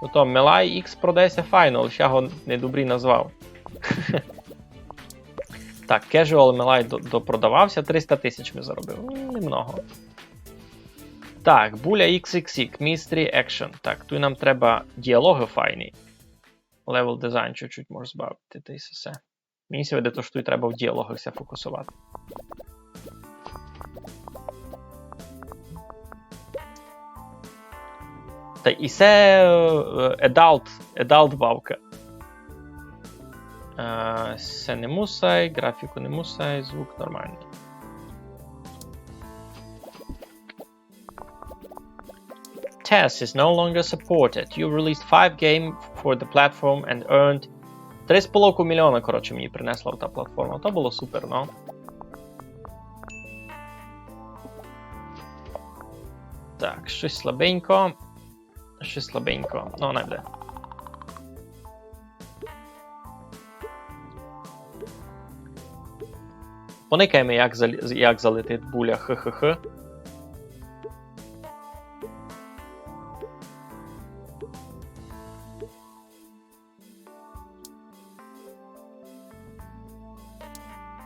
то, то Melee X продає ся файно, лише я го недобрі назвав. Так, Casual Melee до- допродавав ся, триста тисяч ми заробив. М, немного. Так, Буля Ікс Ікс Ікс, Mystery Action. Так, туй нам треба діалоги файні. Level design чуть-чуть може збавити, та й всьо. Мені ся видить, што туй треба в діалогах ся фокусовати. Та і се е, adult, adult бавка. Е, се не мусай, графіку не мусай, звук нормалный. Tess is no longer supported. You released five game for the platform and earned три з половков мільйона, коротше, мені принесла та платформа. То было супер, ну. Так, штось слабенько. Штось слабенько. Ну, най буде. Поникаєме, як, зал- як залетить Буля, х-х-х.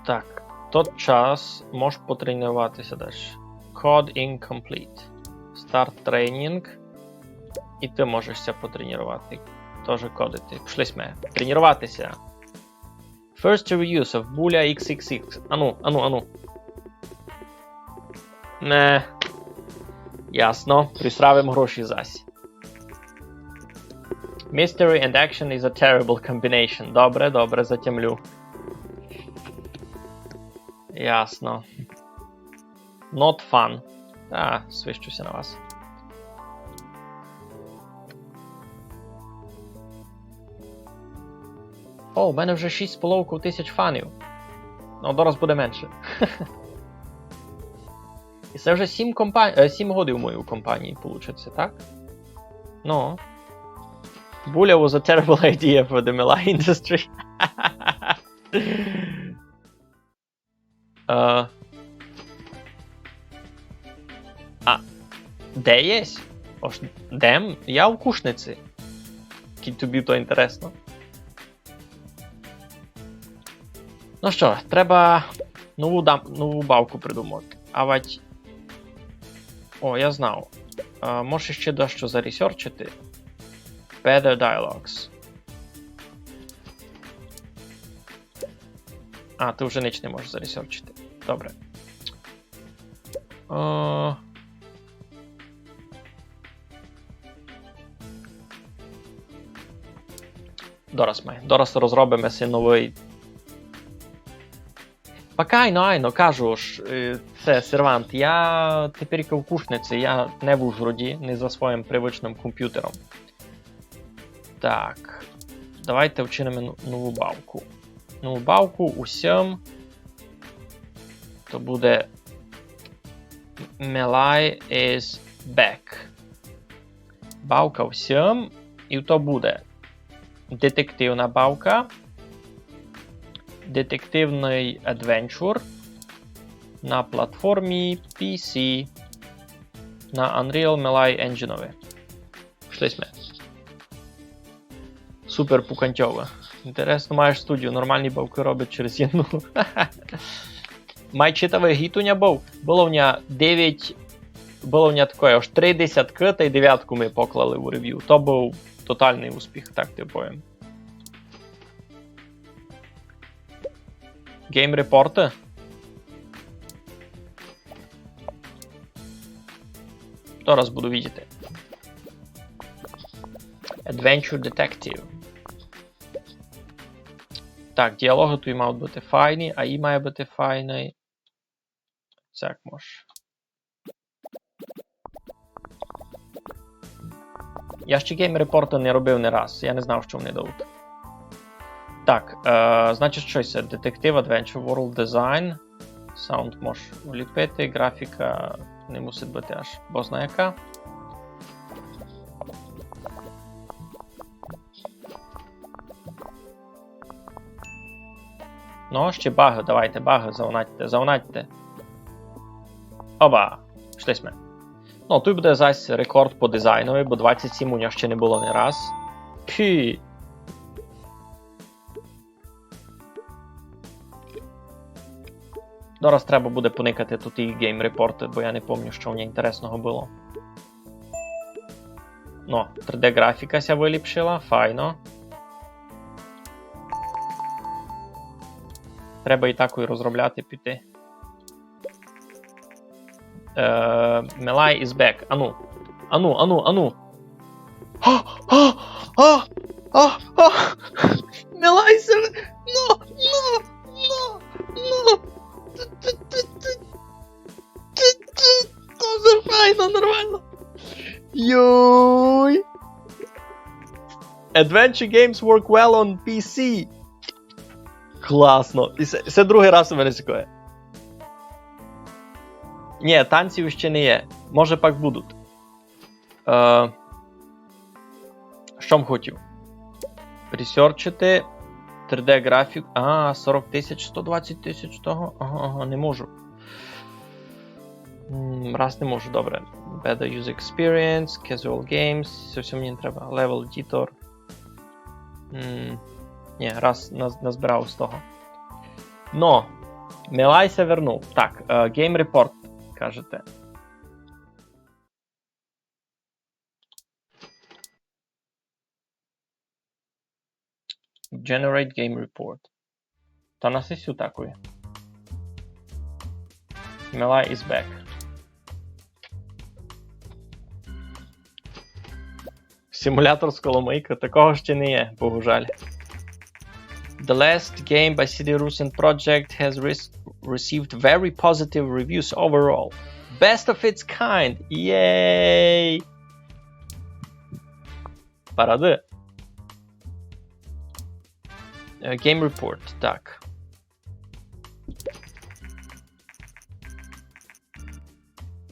Так, тот час можеш потренувати ся дальше. Code incomplete. Start training. І ты можеш ся потренувати. Тоже кодити. Пішли сьме. Тренувати ся. First reviews of Буля Ікс Ікс Ікс. Ану, ану, ану. Не. Ясно. Присрав им гроші зась. Mystery and action is a terrible combination. Добре, добре, затямлю. Ясно. Not fun. А, свищу ся на вас. О, у мене вже шість з половков тисяч фанів. Ну, дораз буде менше. І се вже сім компа-, е, сім годів у моїй компанії получить ся, так? Ну. Boolia was a terrible idea for the Mela industry. Е, а, де єсь? Ож, де м? Я в Кушниці. Кідь тобі то інтересно. Ну што, треба нову дам-, нову бавку придумати. Авадь. О, я знав. Е, може ще дещо заресерчити. Better Dialogues. А, ти вже нич не можеш заресерчити. Добре. О. Дораз май. Дораз розробиме си новый. Пак айно, айно, кажу ж, е, се, сервант, я тепер у Кушниці, я не в Ужгороді, не за своїм привычным компютером. Так, давайте вчиниме ну-, нову бавку. Нову бавку усьым. То буде Melai is back. Бавка усьым. І то буде детективна бавка. Детективный адвенчур на платформі пі сі. На Unreal Melai Engine-ови. Пішли сьме. Супер пукантьово. Інтересно, маєш студію, нормалні бавкы робить через єдну. Май читавый гід у ня быв. Было в ня девять, было в ня такоє, аж три десяткы, тай девятку мы поклали у ревю. То быв тоталный успіх, так ти повім. Гейм репорты. Зараз буду видіти. Adventure Detective. Так, діалогы туй мають быти файні, а і має быти файный. Сяк мож. Я ще гейм репорты не робив ни раз, я не знав, што вони дають. Так, е, значить, што се? Детектив, Adventure, World Design. Саунд можеш уліпити, графіка не мусить быти аж бозна яка. Ну, ще багы, давайте, багы, заунадьте, заунадьте. Оба, пішли сьме. Ну, туй буде зась рекорд по дизайнови, бо двадцять сім у нього ще не было ни раз. Пі. Зараз треба буде поникати туй і гейм репорты, бо я не помню, што у нього інтересного было. Ну, три Д графіка ся выліпшила, файно. Треба і таку розробляти, піти. Е, Melai is back. Ану. Ану, ану, ану. А, а, а, а, а. Melai се... Ну, ну, ну, ну. Т-, т-, т-, т-, т-, т-, Тоже файно, нормално. Йой. Adventure games work well on пі сі. Класно. І се, се другый раз у мене такоє. Ні, танців ще не є. Може, пак будуть. Е, што м хотів? Ресерчити три Д графік. А, сорок тисяч, сто двадцять тисяч того? Ага, ага, не можу. М, раз не можу, добре. Better user experience, casual games, се всьо мені не треба. Level editor. М, ні, раз наз-, назбирав з того. Но, Мелай ся вернув. Так, е, Game Report, кажете. Generate game report. Та на сесю такой. Мелай is back. Симулятор з коломыйкы, такого ще не є, богужаль. The last game by C D Russian Project has res-, received very positive reviews overall. Best of its kind! Єй! Парады. Е, Game Report, так.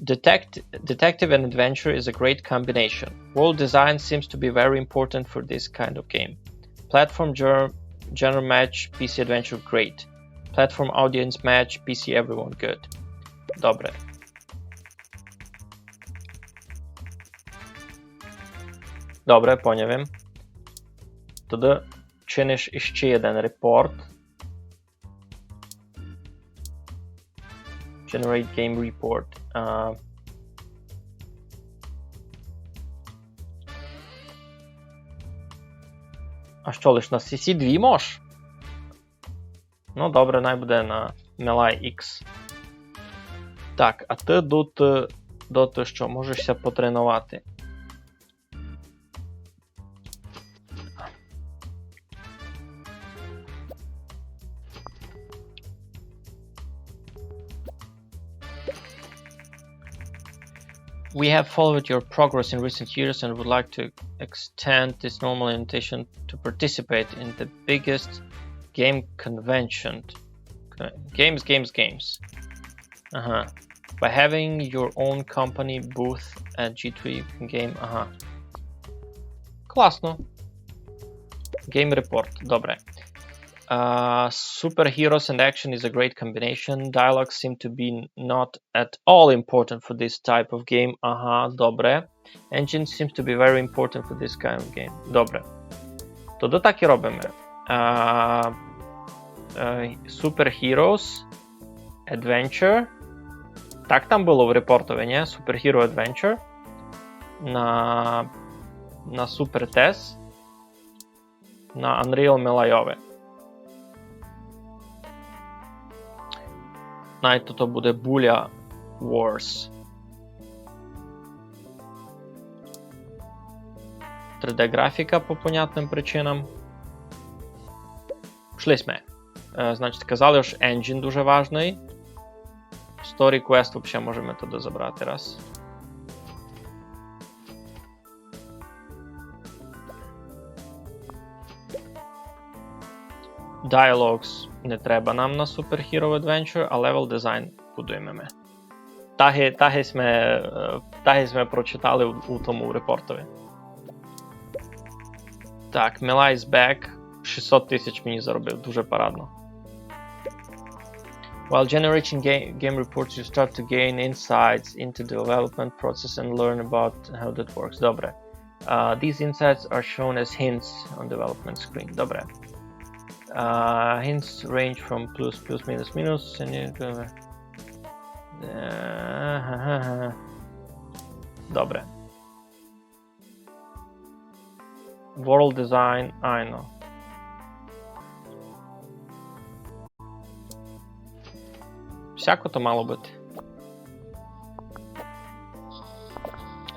Detect- detective and adventure is a great combination. World design seems to be very important for this kind of game. Platform ger- genre match, P C adventure great. Platform audience match, P C everyone good. Добре. Добре, поняв им. Тогды чиниш іщи єден репорт. Generate game report. А, а што, лиш на сі сі дві мож? Ну, добре, най буде на Мелай X. Так, а ты доты, доты што, можеш ся потренувати? We have followed your progress in recent years and would like to extend this normal invitation to participate in the biggest game convention. Games, games, games. Ага. By having your own company booth at G three, you can game. Ага. Класно. Game report. Добре. Uh, superheroes and action is a great combination. Dialogue seem to be not at all important for this type of game. Ага, добре. Engine seems to be very important for this kind of game. Добре. Тогды так і робиме. А, е, Superheroes Adventure. Так там было в репортови, нї? Superhero Adventure. На, на Super T E S. На Unreal Мелайови. Най то, то буде Boolia Wars. Три Д графіка по понятным причинам. Пішли сьме. Е, значить, казали, ож engine дуже важный. Story Quest вообще можеме туды забрати раз. Dialogues не треба нам на Superhero Adventure, а level design будуєме ми. Таги, таги сьме, е, таги сьме прочитали у, у тому репортови. Так, Мелай is back. Шістсот тисяч мені заробив, дуже парадно. While generating ga- game reports, you start to gain insights into the development process and learn about how that works. Добре. Uh, these insights are shown as hints on development screen. Добре. Uh, hints range from плюс, плюс, мінус, мінус, and it, uh, uh, Добре. World design, айно. Всяко то мало быти.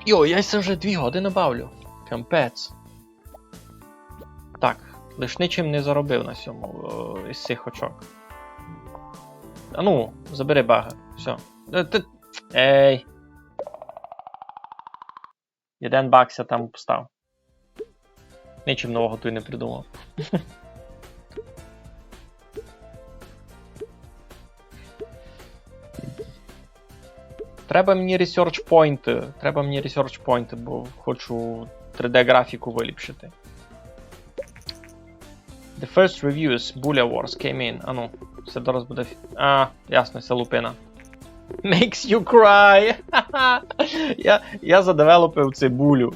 Йо, я се вже дві годины бавлю. Капець. Так, лиш ничим не заробив на сьому, е, із сих очок. А ну, забери бага. Всьо. Е, ты... Ей. Єден баг ся там обстав. Ничим нового туй не придумав. Треба мені research point, треба мені research point, бо хочу три Д графіку выліпшити. The first reviews, Boolia Wars came in. Ану, се зараз буде фі-, а, ясно, се лупина. Makes you cry. Я, я задевелопив ци Boolia.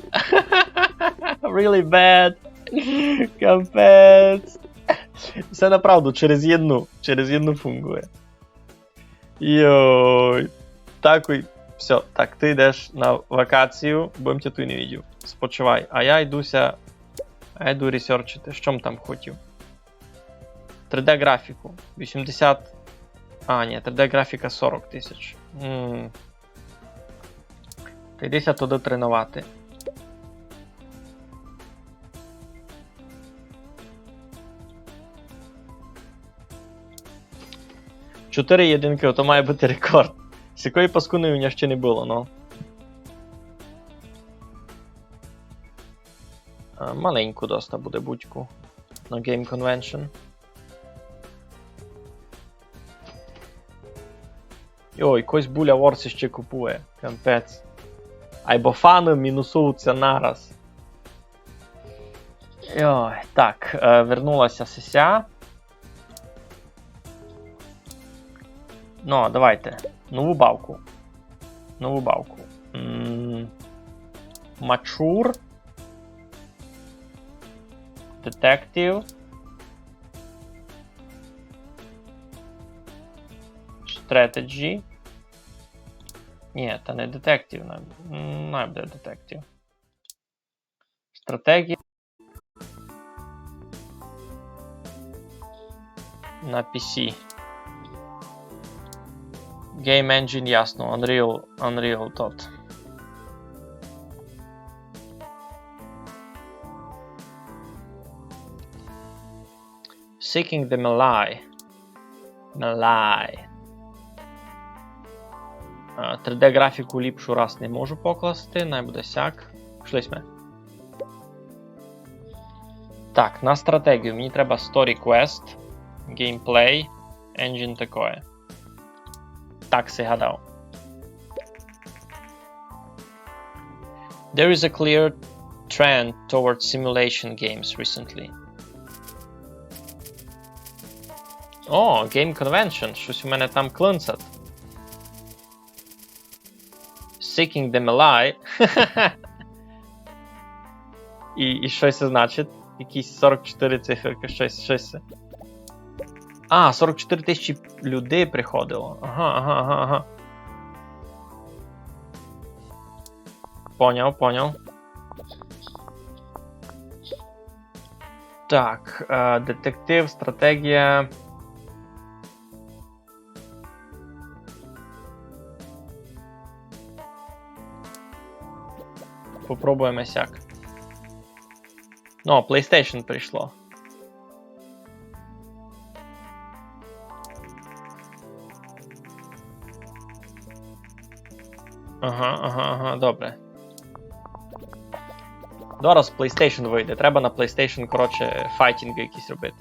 Really bad. Капець. Се направду через єдну, через єдну фунґує. Йой. Так, ой. Всьо, так, ты йдеш на вакацію, бо м тя туй не видів. Спочивай. А я йду ся, а я йду ресерчити. Што м там хотів? Три Д графіку. Вісімдесят. А, нї, три Д графіка сорок тисяч. М. Та йди ся туды тренувати. Чотыри єдинкы, ото має быти рекорд. Сякої паскудної у мене ще не было, но. А, маленьку доста буде будьку на Game Convention. Йой, когось Буля Ворс іщи купує. Капець. Айбо фаны мінусуються нараз. Йой, так, е, вернулася сися. Ну, давайте. Нову бавку. Нову бавку. М, Mature. Detective. Strategy. Ні, та не Detective, най, м, най буде Detective. Стратегія. На пі сі. Game Engine, ясно, Unreal, Unreal тот. Seeking the Melee. Melee. А, три Д графіку ліпшу раз не можу покласти, най буде сяк. Пішли сьме. Так, на стратегію мені треба Story Quest, Gameplay, Engine такоє. Так си гадав. There is a clear trend towards simulation games recently. О, Game Convention, щось у мене там клинцать. Seeking the Melee. І, і що це значить? Якісь сорок чотири циферки, щось, щось. А, сорок чотири тисячі людей приходило. Ага, ага, ага, ага. Поняв, поняв. Так, е, детектив, стратегія. Попробуєме сяк. Ну, PlayStation прийшло. Ага, ага, ага, добре. Зараз PlayStation вийде. Треба на PlayStation, коротше, файтінги якісь робити.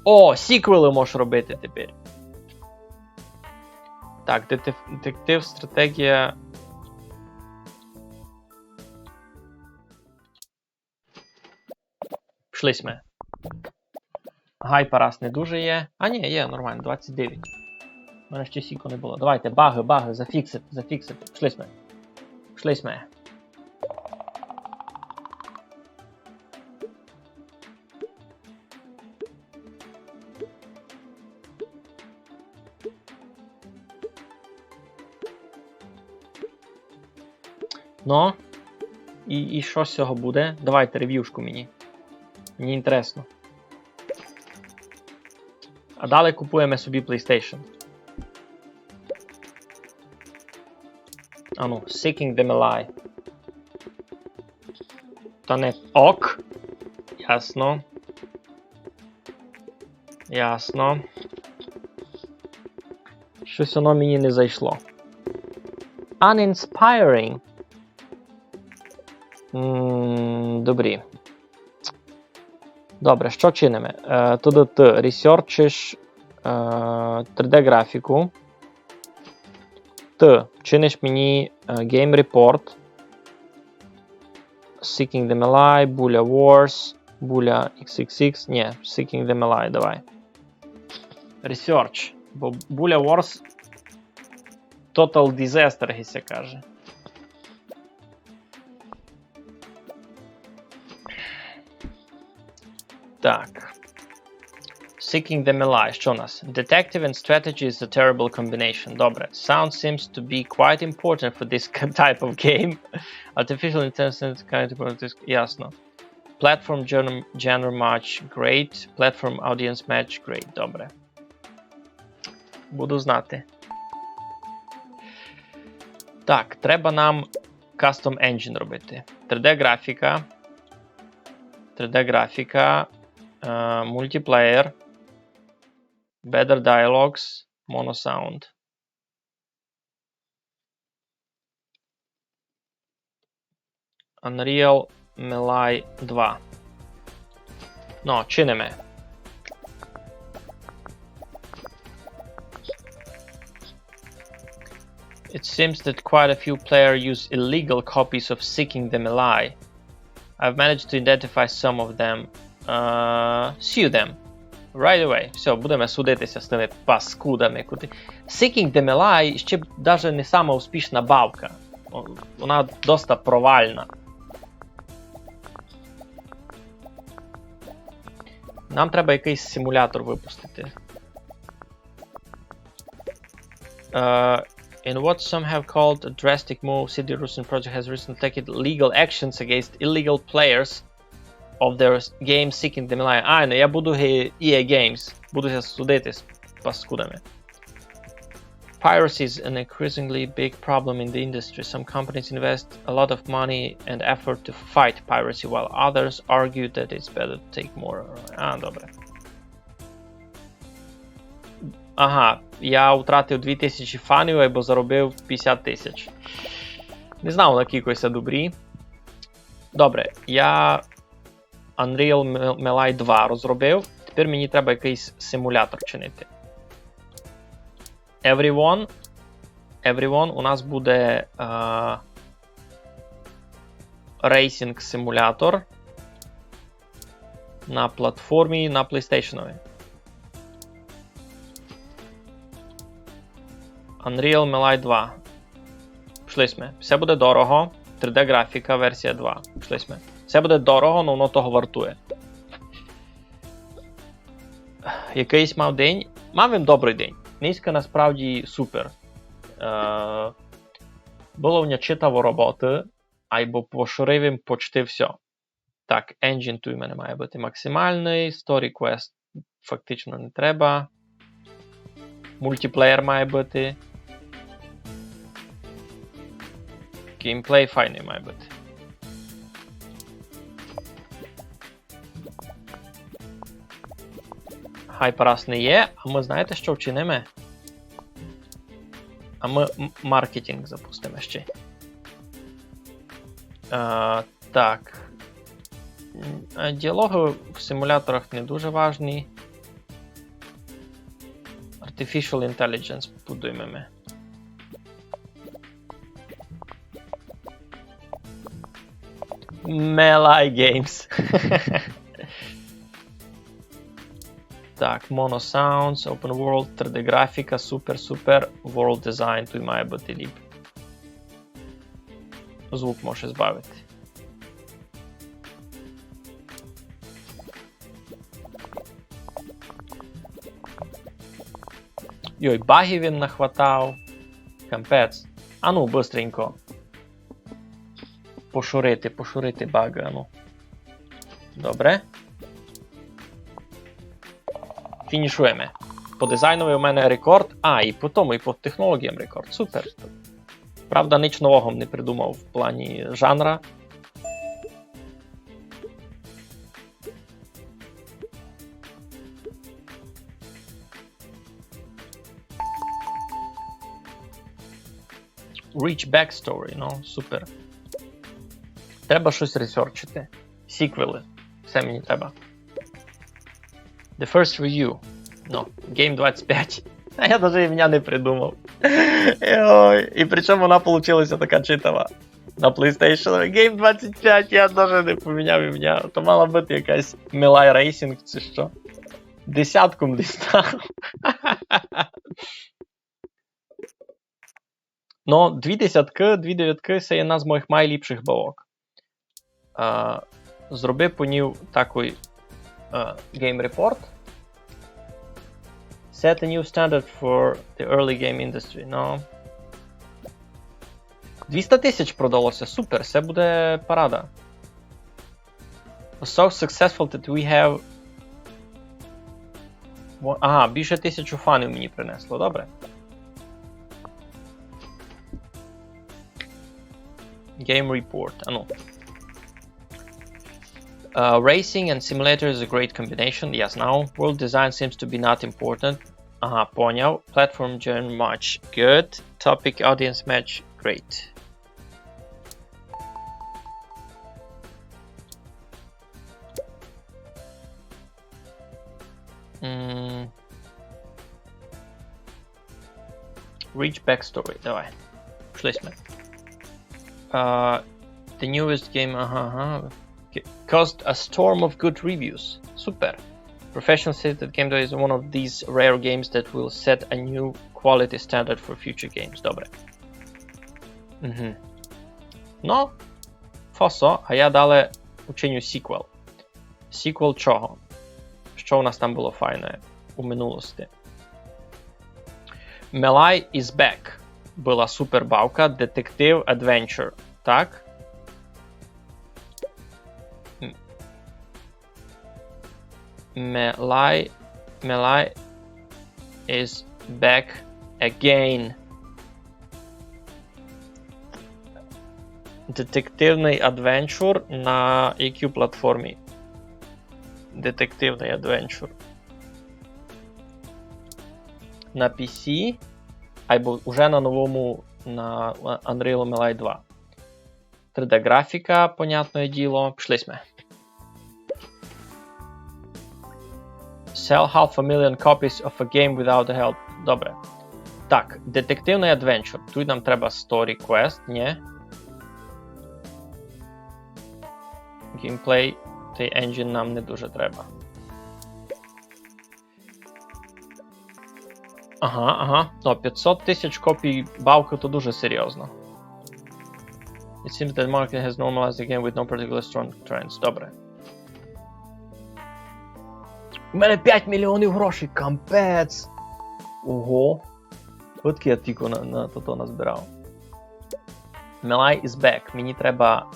О, сіквели можеш робити тепер. Так, детектив, детектив, стратегія. Пішли сьме. Гайпа раз не дуже є. А ні, є, нормально, двадцять девять. У мене ще сіку не було. Давайте, баги, баги, зафіксити, зафіксити. Пішли сьме. Пішли сьме. Ну, і, і що з цього буде? Давайте рев'юшку мені. Мені інтересно. А далі купуєме собі PlayStation. Ану, Seeking the Melee. Та не ок. Ясно. Ясно. Щось воно мені не зайшло. Uninspiring. М, добрі. Добре, що чиниме? Е, туды ты ресерчиш, е, три Д графіку. Ты чиниш мені, е, Game Report. Seeking the Melee, Boolia Wars, Boolia X X X, ні, Seeking the Melee, давай. Research, бо Boolia Wars Total Disaster, ги ся каже. Так. Seeking the Melee, що у нас? Detective and strategy is a terrible combination. Добре. Sound seems to be quite important for this type of game. Artificial intelligence, kind of, ясно. Platform genre, genre match, great. Platform audience match, great. Добре. Буду знати. Так, треба нам Custom Engine робити. Три Д графіка. Три Д графіка. Е, мультиплеєр. Better Dialogues. Mono Sound. Unreal Melee два. Ну, чиниме. It seems that quite a few players use illegal copies of Seeking the Melee. I've managed to identify some of them. Uh, sue them right away. Всьо, будеме судити ся з тыми паскудами, котрі. Seeking the Melee ще даже не сама успішна бавка. О, она доста провальна. Нам треба якыйсь симулятор выпустити. Uh, in what some have called a drastic move, C D Rusin Project has recently taken legal actions against illegal players of their game Seeking the Melee. А, ну я буду ге-, E A Games. Буду ся судити з паскудами. Piracy is an increasingly big problem in the industry. Some companies invest a lot of money and effort to fight piracy, while others argue that it's better to take more. А, добре. Ага, я втратив дві тисячі фанів, айбо заробив пятдесят тисяч. Не знав, накілько ся добрі. Добре, я Unreal Me-, Melee два розробив. Тепер мені треба якыйсь симулятор чинити. Everyone. Everyone у нас буде, е, рейсінг симулятор на платформі на PlayStation-ови. Unreal Melee два. Пішли сьме. Всьо буде дорого. Три Д графіка, версія два. Пішли сьме. Всьо буде дорого, но воно того вартує. Якыйсь мав день. Мав им добрый день. Нынька насправді супер. Е, было в ня читаво роботы, айбо пошорив им почти всьо. Так, engine туй у мене має быти максималный, story quest фактично не треба. Мултиплеєр має быти. Геймплей файный має быти. Гайпарас не є, а мы знаєте, што вчиниме? А мы м-, маркетинг запустиме ще. Е, так. М, е, діалоги в симуляторах не дуже важні. Artificial Intelligence будуєме мы. Melee Games. Так, Mono Sounds, Open World, три Д графіка, супер, супер. World Design туй має быти ліп. Звук може збавити. Йой, багів им нахватав. Капець. Ану, быстренько. Пошурити, пошурити багы, ану. Добре. Фінішуєме. По дизайнови у мене рекорд. А, і по тому, і по технологіям рекорд. Супер. Правда, ніч нового не придумав в плані жанра. Rich backstory, ну, супер. Треба штось ресерчити. Сіквелы. Всьо мені треба. The first review. Ну, Game двадцять пять. А я даже імня не придумав. Ой, і причому вона получилася така читава. На PlayStation. Game двадцять пять, я даже не поміняв імня. То мала быти якась Melee Racing ци што. Десятку м дістав. Но, дві десяткы, дві девяткы, се є одна з моїх майліпших бавок. Е, зроби по ній такый, е, game report. Set a new standard for the early game industry. Но. Двіста тисяч продалося, супер, се буде парада. So successful that we have... Во-, ага, більше тисячу фанів мені принесло, добре. Game report, ану. Uh, racing and simulator is a great combination, yes, now. World design seems to be not important. Ага, поняв. Platform gen match, good. Topic audience match, great. М. Rich backstory, давай. Пішли сьме. Uh, the newest game, ага, ага. Caused a storm of good reviews. Супер. Professionals say that Game Dog is one of these rare games that will set a new quality standard for future games. Добре. Угу. Но, фосо, а я дале учиню сіквел. Сіквел чого? Што у нас там было файне у минулости? Melee is Back была супер бавка, детектив адвенчур, так? М. Melee, Melee is Back Again. Детективный адвенчур на якій платформі? Детективный адвенчур. На P C, айбо уже на новому, на Unreal Melee два. Три Д графіка, понятне діло. Пішли сьме. Sell half a million copies of a game without help. Добре. Так, детективный адвенчур. Туй нам треба story quest, нї? Gameplay, тот engine нам не дуже треба. Ага, ага. Но, пятьсот тисяч копій бавкы то дуже серйозно. It seems that market has normalized again with no particular strong trends. Добре. У мене пять мільйонів грошей, кампець. Ого. От я тілько на, на тото назбирав. Melee is back. Мені треба...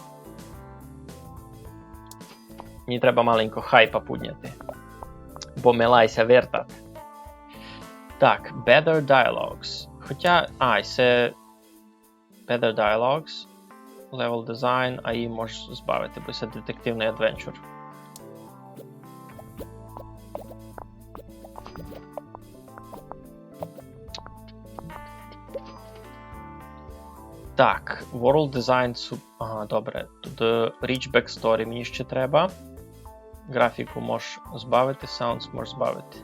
Мені треба маленько хайпа пудняти. Бо Melee ся вертат. Так, better dialogues. Хотя, а, се better dialogues, level design, а її можеш збавити, бо се детективный адвенчур. Так, world design су-, ага, добре. Туй rich backstory мені ще треба. Графіку можеш збавити, sounds можеш збавити.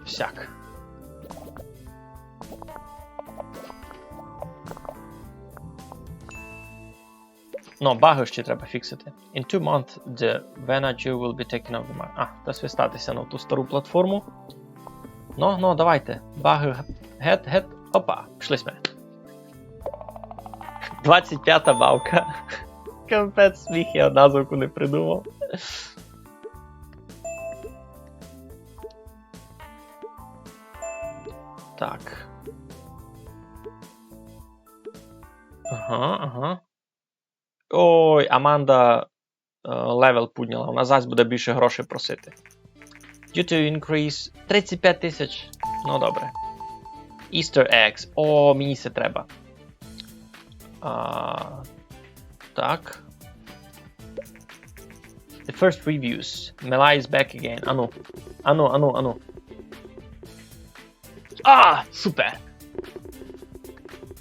Всяк. Но, багы ще треба фіксити. In two months, the Vanna Jew will be taken off the market. А, та свистати ся на ту стару платформу. Но, но, давайте. Багы гет, гет. Опа, пішли сьме. Двадцять пята бавка. Капець, сміх, я назву не придумав. Так. Ага, ага. Ой, Аманда, е, левел пудняла. Вона зась буде більше грошей просити. Due to increase тридцять пять тисяч. Ну, добре. Easter eggs. О, мені се треба. А, так. The first reviews. Melee is back again. Ану. Ану, ану, ану. А, супер!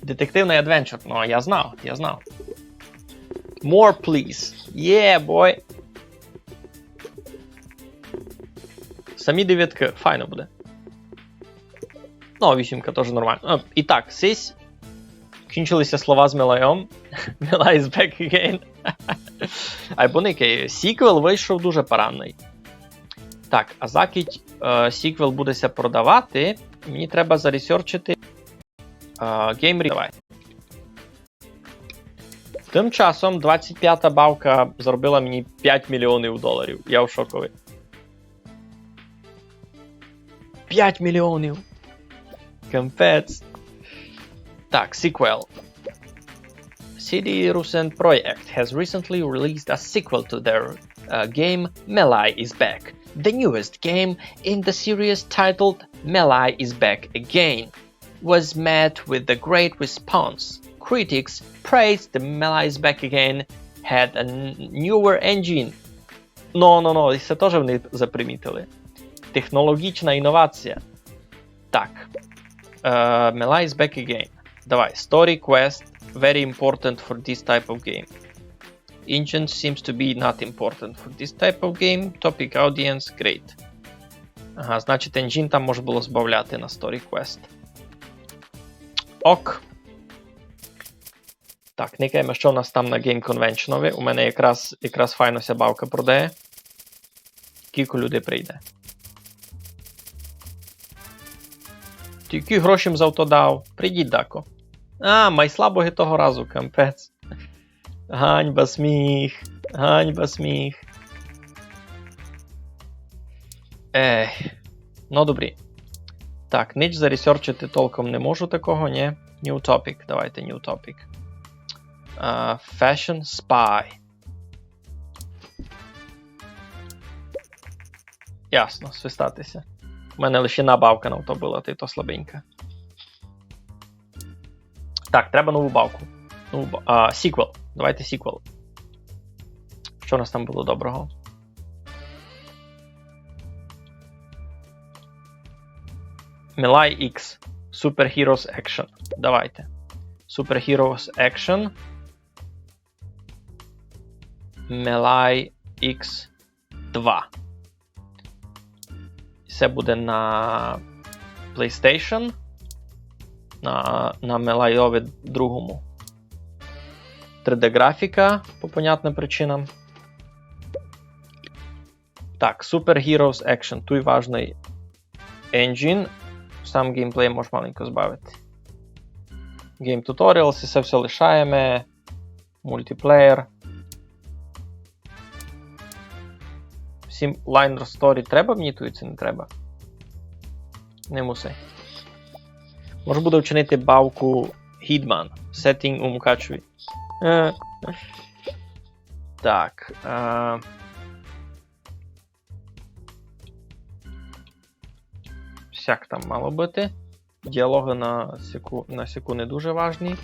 Детективный адвенчур. Ну, я знав, я знав. More, please. Yeah, boy. Самі девяткы. Файно буде. Ну, вісімка тоже нормално. А, і так, сись. Кінчили ся слова з Мелайом. Melee is back again. Айбо никай, сіквел вышов дуже парадный. Так, а закіть, е, сіквел буде ся продавати, мені треба заресерчити, е, Game Re-, давай. Тым часом двадцять пята бавка заробила мені пять мільйонів доларів. Я в шокови. Пять мільйонів. Капець. Так, сіквел. CD Projekt Red has recently released a sequel to their, uh, game Melee is Back. The newest game in the series, titled Melee is Back Again, was met with a great response. Critics praised the Melee is Back Again had a n-, newer engine. Но, но, но, і се тоже вони запримітили. Технологічна інновація. Так. Е, Melee is Back Again. Давай, story quest, very important for this type of game. Engine seems to be not important for this type of game. Topic, audience, great. Ага, значить, engine там можна было збавляти на story quest. Ок. Так, никаєме, што у нас там на Game Convention-ови. У мене якраз, якраз файно ся бавка продає. Кілько людей прийде. Тілько гроші им за то дав. Прийдіть дако. А, май слабо ги того разу, капець. Ганьба, сміх. Ганьба, сміх. Ех. Ну, добрі. Так, нич заресерчити толком не можу такого, нї? New topic, давайте new topic. А, Fashion Spy. Ясно, свистати ся. У мене лише одна бавка на то была, та й то слабенька. Так, треба нову бавку. Нову ба-, а, сіквел. Давайте сіквел. Што у нас там было доброго? Melee X. Super Heroes Action. Давайте. Super Heroes Action. Melee X два. Се буде на PlayStation, на, на Melee-ови другому. Три Д графіка, по понятным причинам. Так, Super Heroes Action, туй важный engine. Сам геймплей мож маленько збавити. Game Tutorials, і се всьо лишаєме. Мультиплеєр. Всім Liner Story треба мені туй, ци не треба? Не мусить. Мож буде вчинити бавку Hitman. Setting у Мукачеві. Е. Так. Е. Сяк там мало быти. Діалоги на сяку, на сяку не дуже важні.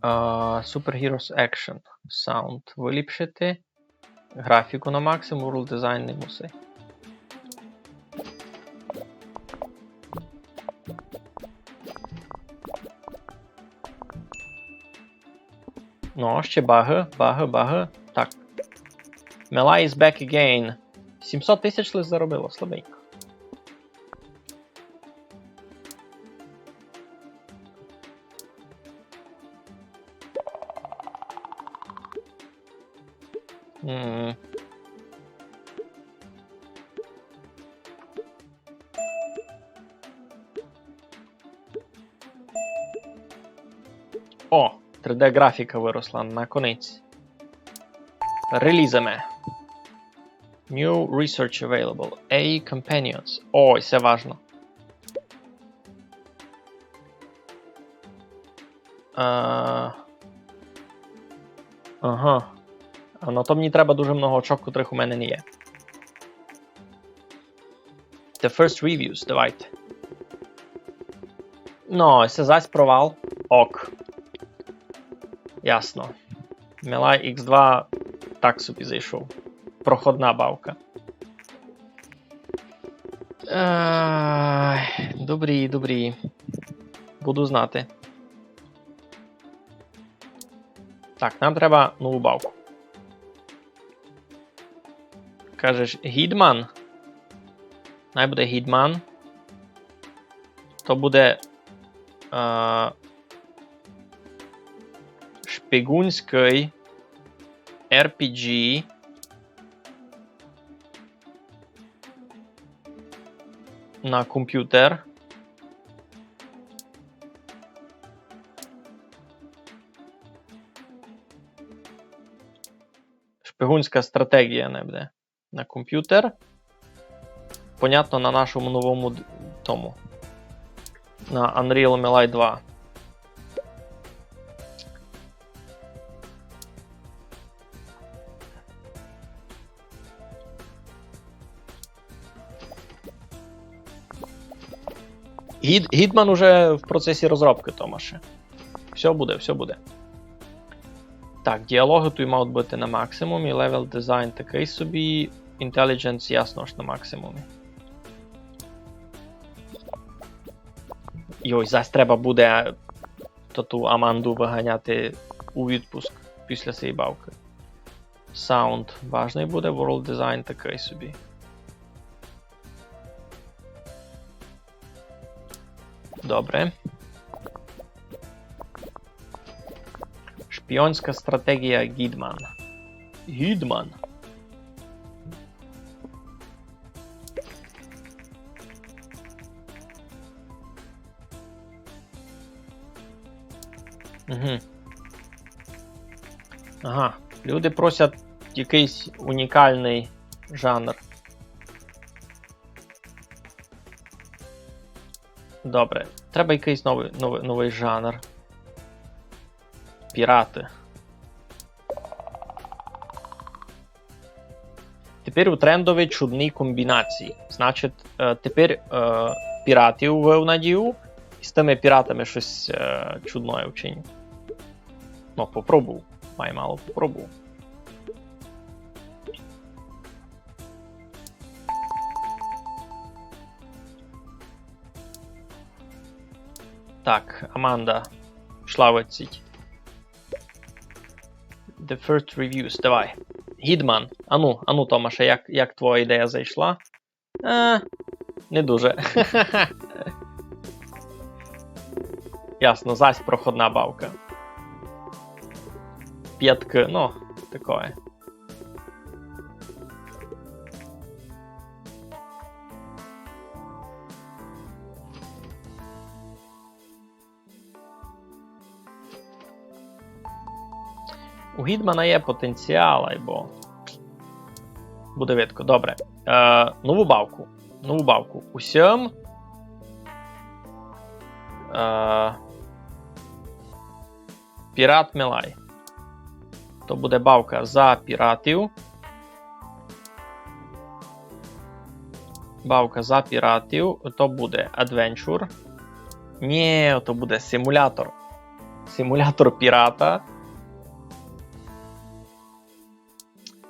А, Super Heroes Action. Sound выліпшити. Графіку на максимум, World Design не мусить. Ну, ще баги, баги, баги. Так. Melee is back again. Сімсот тисяч лиш заробило, слабенько. М. О, три Д графіка выросла, наконець. Релізиме. New research available. A I companions. О, се важно. А, ага. А на то мені треба дуже много очок, котрых у мене не є. The first reviews, давайте. Ну, се зась провал. Ок. Ясно. Melee X два так собі зайшов. Проходна бавка. Ай, добрі, добрі. Буду знати. Так, нам треба нову бавку. Кажеш, Hitman? Най буде Hitman. То буде, е, шпигунськый R P G на компютер. Шпигунська стратегія най буде. На компютер. Понятно, на нашому новому д-, тому. На Unreal Melee два. Гід-, Hitman уже в процесі розробки, Томаше. Всьо буде, всьо буде. Так, діалоги туй мають быти на максимумі, level design такый собі, intelligence, ясно, ож на максимумі. Йой, зась треба буде ту, ту Аманду выганяти у відпуск після сеї бавкы. Sound важный буде, world design такый собі. Добре. Шпіонська стратегія Гідман. Гідман. Угу. Ага. Люди просять якийсь унікальний жанр. Добре. Треба якийсь новий, новий, новий жанр. Піраты. Тепер у трендови чудні комбінації. Значить, е, тепер, е, піратів вывів на дію, і з тыми піратами штось, е, чудноє вчиню. Ну, попробую. Май мало попробую. Так, Аманда пішла в отсіть. The first reviews, давай. Гідман. Ану, ану, Томаше, як, як твоя ідея зайшла? Е, не дуже. Ясно, зась проходна бавка. Пяткы, ну, такоє. У Гідмана є потенціал, айбо буде видко. Добре. Е, нову бавку. Нову бавку. Усьом. Е, Пірат Мелай. То буде бавка за піратів. Бавка за піратів. То буде адвенчур. Нє, то буде симулятор. Симулятор пірата.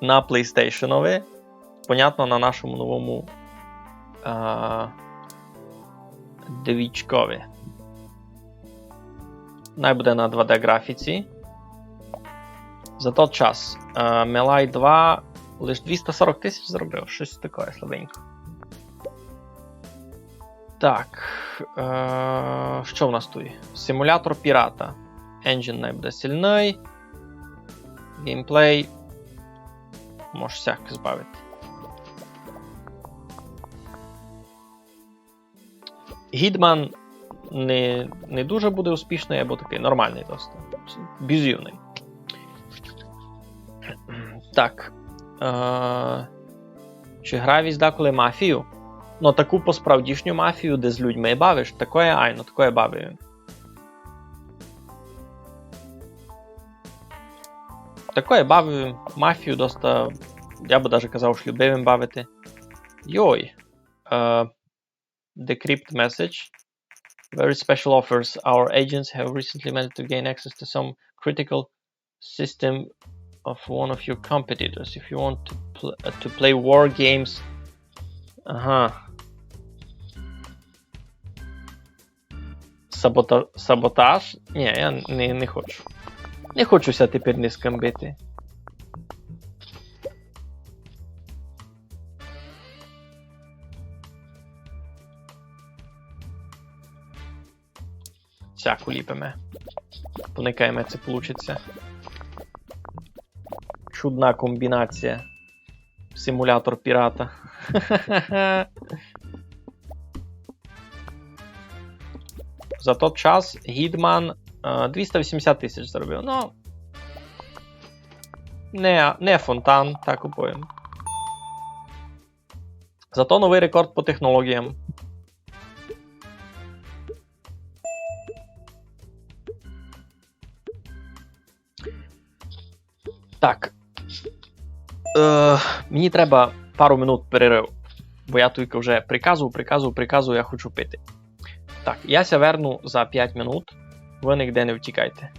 На PlayStation-ови. Понятно, на нашому новому, а, двічкови. Най буде на два Д графіці. За тот час, е, Мелай два лиш двіста сорок тисяч заробив, штось таке слабенько. Так, е, што в нас туй? Симулятор пірата. Енджін най буде сильный. Геймплей. Можеш сяк збавити. Гідман не, не дуже буде успішный, айбо такый нормалный доста. Бізівный. Так. Е, чи грав єсь даколи мафію? Ну, таку посправдішню мафію, де з людьми бавиш, такоє, айно, такоє бавив им. Такоє бавив им, мафію доста, я бы даже казав, ож любив им бавити. Йой. Е, Decrypt message. Very special offers. Our agents have recently managed to gain access to some critical system of one of your competitors. If you want to, pl- uh, to play war games. Ага. Сабота-, саботаж? Нї, я не, не хочу. Не хочу ся тепер ни з ким бити. Сяк уліпиме. Поникаєме, ци получить ся. Чудна комбінація. Симулятор пірата. За тот час Гідман, е, двіста вісімдесят тисяч заробив. Ну, не, не фонтан, так повім. Зато новый рекорд по технологіям. Так. Е, мені треба пару минут перерыв. Бо я тілько вже приказую, приказую, приказую, я хочу пити. Так, я ся верну за пять минут. Вы нигде не втікайте.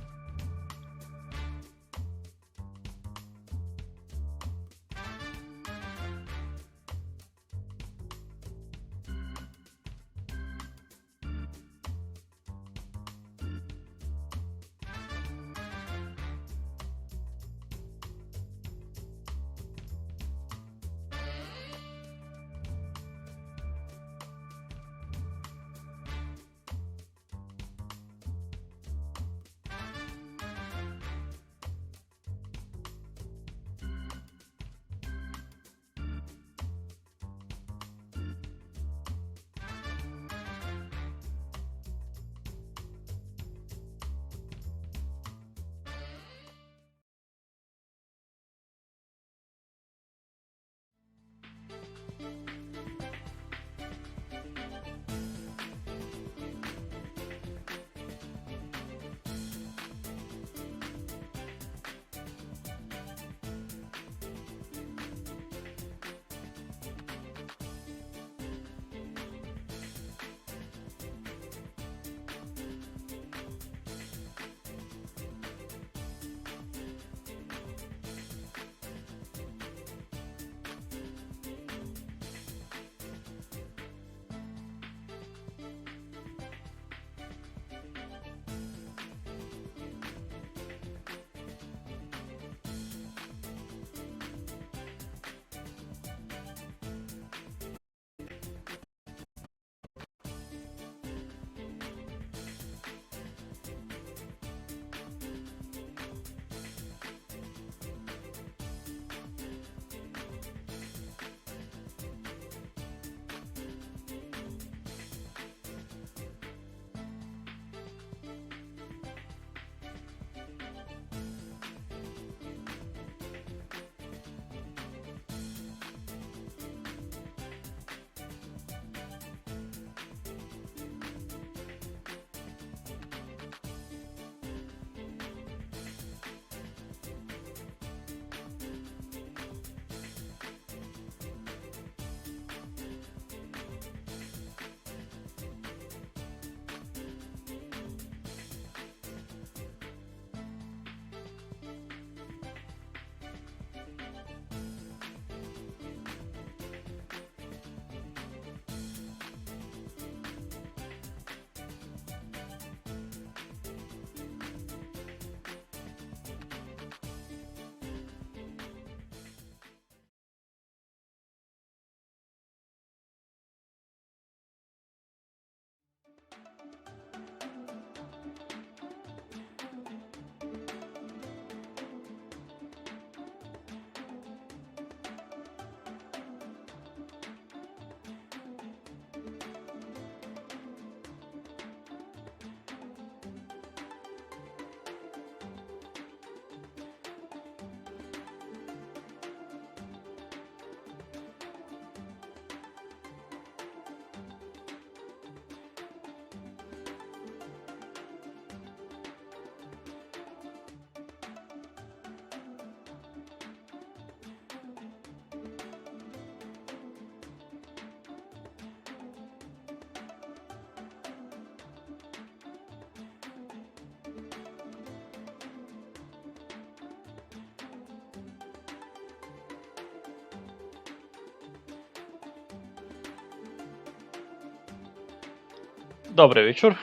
Добрый вечур.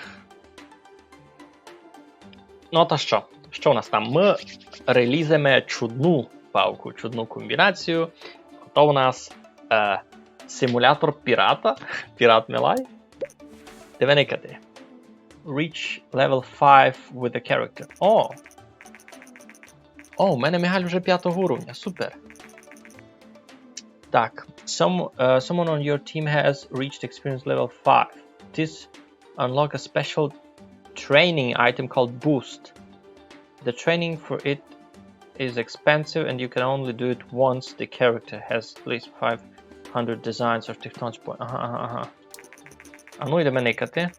Ну, та што? Што у нас там? Мы релізиме чудну бавку, чудну комбінацію. То у нас е, симулятор пірата. Пірат Мелай. Де виникати? Reach level five with a character. О! О, у мене Мігаль вже пятого уровня, супер. Так, some, uh, someone on your team has reached experience level five. This unlock a special training item called Boost. The training for it is expensive and you can only do it once the character has at least five hundred designs or technology point. Ага, ага, ага. А ну йдеме никати.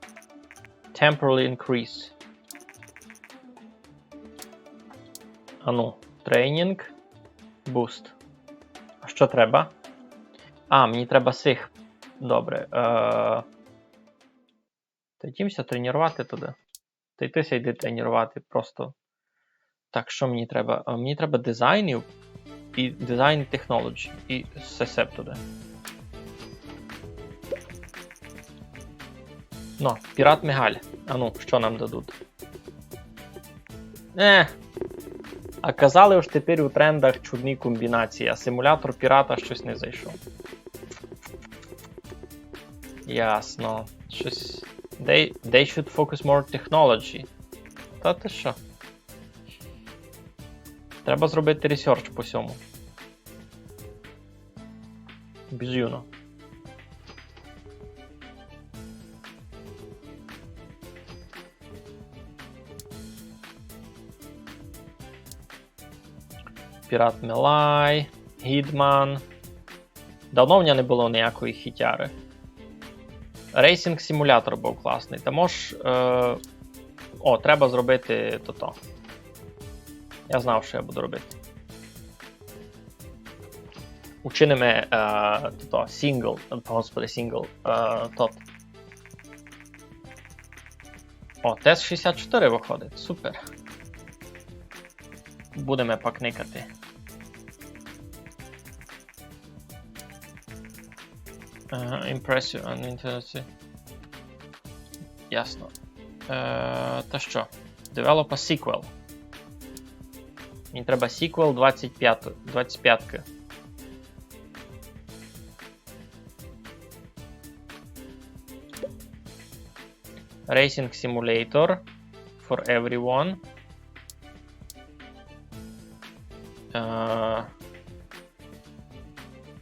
Temporary increase. Ану, training, boost. А што треба? А, мені треба сих. Добре. Е... Та йдім ся тренірувати туды. Та й ты ся йди тренірувати просто. Так, што мені треба? А, мені треба дизайнів і дизайн технологій. І все се туды. Ну, пірат Мігаль. А ну, што нам дадуть? Е, а казали, ож тепер у трендах чудні комбінації, а симулятор пірата штось не зайшов. Ясно. Штось. They, they should focus more technology. Та ты што? Треба зробити ресерч по сьому. Безумно. Пірат Мелай, Гідман. Давно в мене не было ніякої хітяры. Рейсінг симулятор быв класный. Та мож... Е... О, треба зробити тото. Я знав, што я буду робити. Учиниме е, тото, сінгл, господи, сінгл, е, тот. О, тест шістдесят чотири выходить, супер. Будеме пак никати. Е, impressive and interesting. Ясно. Е, та што? Develop a sequel. Мені треба сіквел двадцять пятої, двадцять пяткы. Racing Simulator for everyone. Е,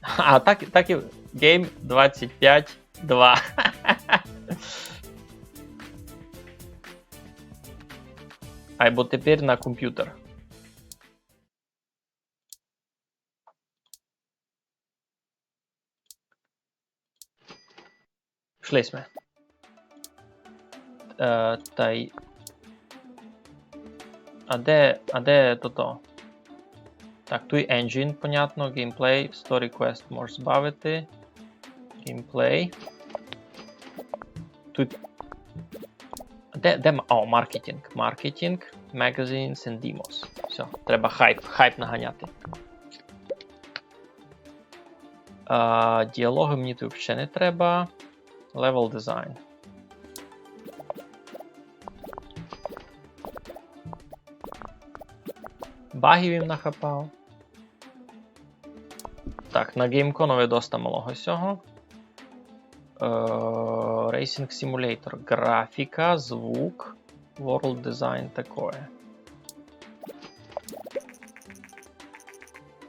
а, так, так і Game двадцять пять два. Айбо тепер на компютер. Пішли сьме. Е, тай... А де, а де тото? Так, туй engine, понятно, gameplay, story quest можеш збавити. Gameplay. Туй... Де, де... ма-, о, маркетинг. Маркетинг, magazines and demos. Всьо, треба хайп, хайп наганяти. А, діалоги мені туй вообще не треба. Level design. Багів їм нахапав. Так, на геймконови доста малого сього. Е, Racing Simulator. Графіка, звук, World Design такоє.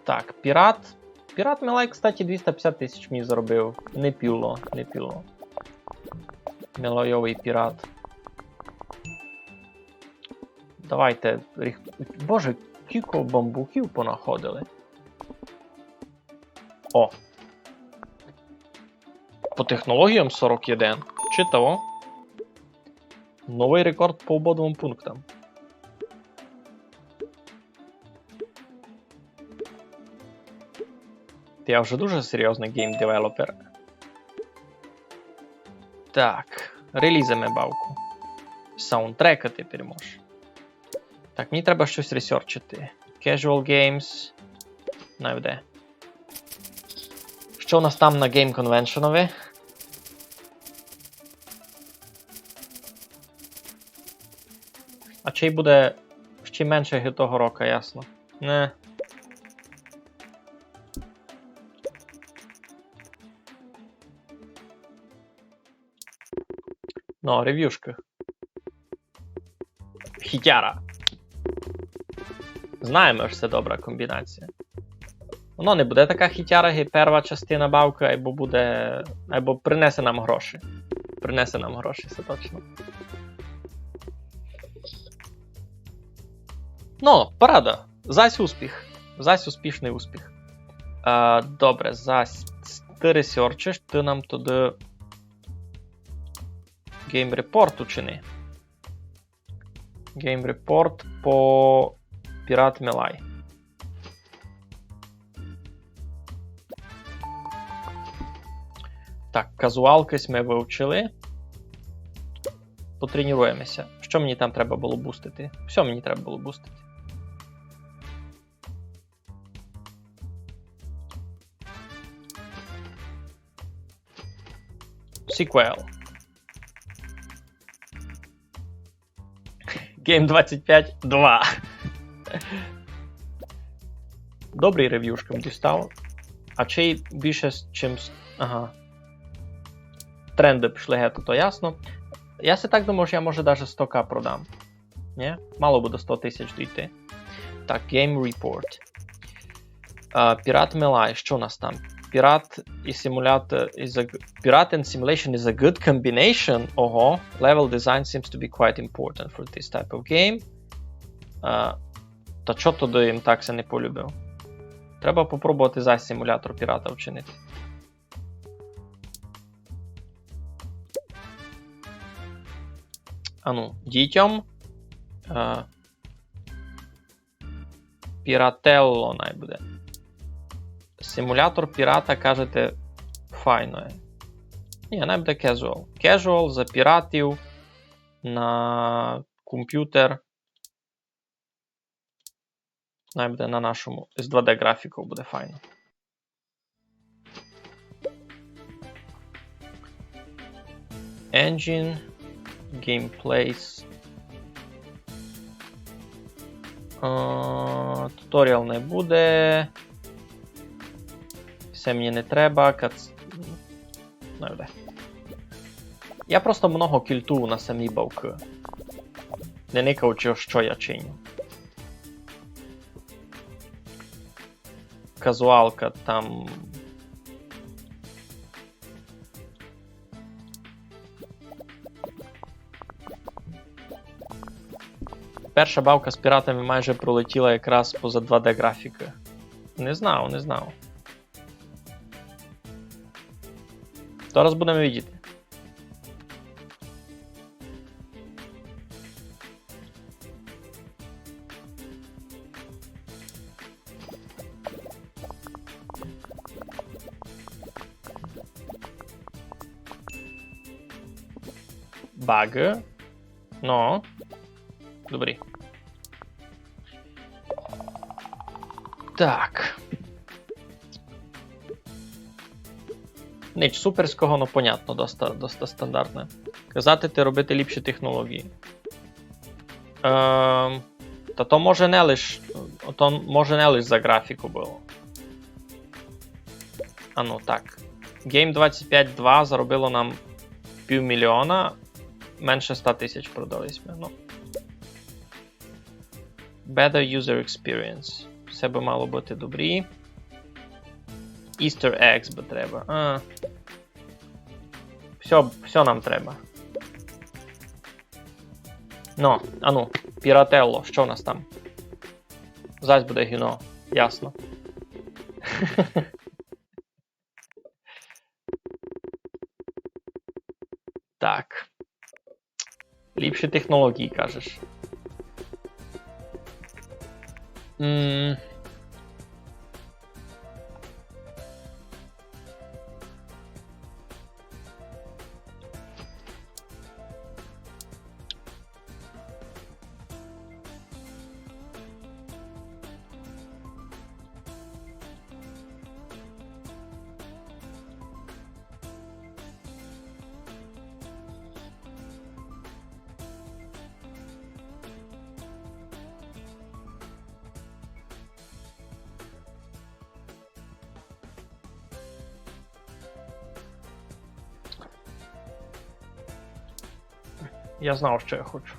Так, пірат. Пірат Мелай, кстати, двіста пятдесят тисяч мені заробив. Не піло, не піло. Мелайовый пірат. Давайте рих-, Боже, кілько бамбуків понаходили. О. По технологіям сорок один. Читаво. Новый рекорд по обидвом пунктам. Та я вже дуже серйозный гейм-девелопер. Так, релізиме бавку. Саундтрека тепер мож. Так, мені треба штось ресерчити. Casual Games. Най буде. Што у нас там на Game Convention-ови? А цей буде ще менше ги того рока, ясно. Не. Ну, ревюшка. Хітяра. Знаєме, што се добра комбінація. Воно не буде така хітяра, ги перва частина бавкы, айбо буде, айбо принесе нам гроші. Принесе нам гроші, се точно. Ну, парада. Зась успіх. Зась успішный успіх. А, добре, зась ты ресерчиш, ты нам туды Game Report учини. Game Report по Pirate Melee. Так, казуалкы сьме вывчили. Потреніруєме ся. Што мені там треба было бустити? Всьо мені треба было бустити. Sequel. Game двадцять пять два. Добрый ревюшка дістав. А цей більше з чимсь. Ага. Тренды пішли геть, то ясно. Я си так думав, што я, може, даже сто К продам. Ні? Мало бы до сто тисяч дійти. Так, Game Report. А, Pirate Melee, што у нас там? Pirate і simulator is a g-, Pirate and simulation is a good combination. Ого, level design seems to be quite important for this type of game. А, та чо тогды им так ся не полюбив? Треба попробовати зась симулятор пірата вчинити. Ану, дітям. Е, Piratello най буде. Симулятор пірата, кажете, файно є. Ні, най буде casual. Casual за піратів на компютер. Най буде на нашому. З два Д графіков буде файно. Engine, gameplays. А, туторіал не буде. Се мені не треба. Кац... Ну, йде. Я просто много кільтую на самі бавкы, не никаючи, што я чиню. Казуалка там. Перша бавка з піратами майже пролетіла якраз поза два Д графікы. Не знав, не знав. Зараз будеме видіти. Багы. Но. Добрі. Так. Нич суперського, но понятно, доста, доста стандартне. Казати ти робити ліпші технології. Ем, та то може не лиш, то може не лиш за графіку было. А ну так. Game двадцять пять два заробило нам пів мільйона, менше ста тисяч продали сьме. Ну. Better user experience. Всьо бы мало быти добрі. Easter eggs бы треба. А. Всьо, всьо нам треба. Но, ану, Piratello, што у нас там? Зась буде гівно, ясно. Так. Ліпші технології, кажеш. М. Я знав, што я хочу.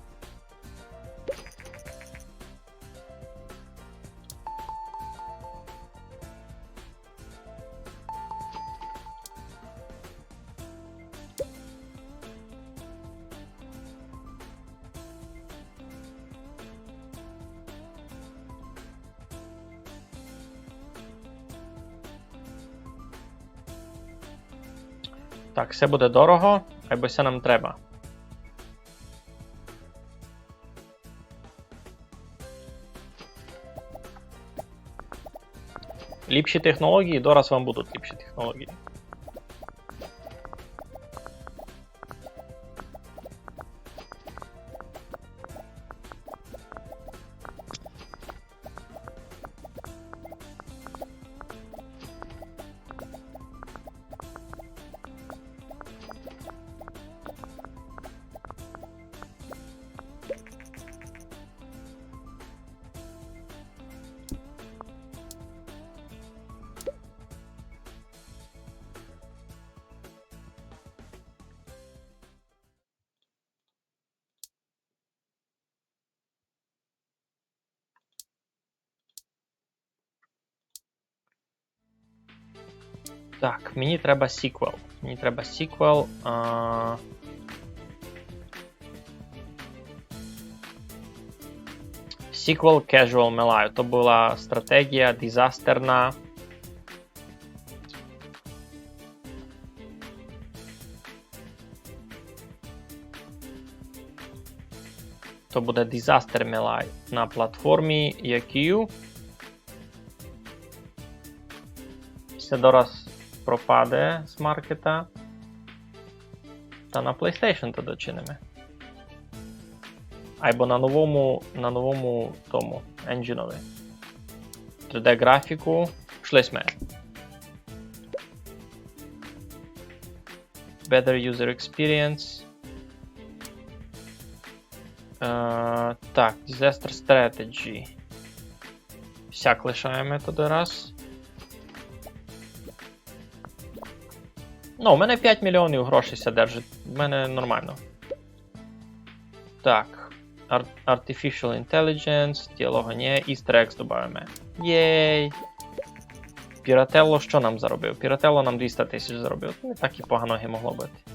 Так, се буде дорого, айбо се нам треба. Ліпші технології, дораз вам будуть ліпші технології. Так, мені треба сіквел. Мені треба сіквел. А... Сіквел Casual Melee. То была стратегія дизастерна. То буде Disaster Melee на платформі якій. Се дораз пропаде з маркета. Та на PlayStation то дочиниме. Айбо на новому, на новому тому енджінови. Три Д графіку. Пішли сьме. Better user experience. Е, так, Disaster Strategy. Сяк лишаєме туды раз. Ну, у мене пять мільйонів грошей ся держить. У мене нормално. Так. Ар-, Artificial Intelligence, діалога нє, Easter Eggs добавиме. Єй! Пірателло што нам заробив? Пірателло нам двіста тисяч заробив. Не так і погано ги могло быти.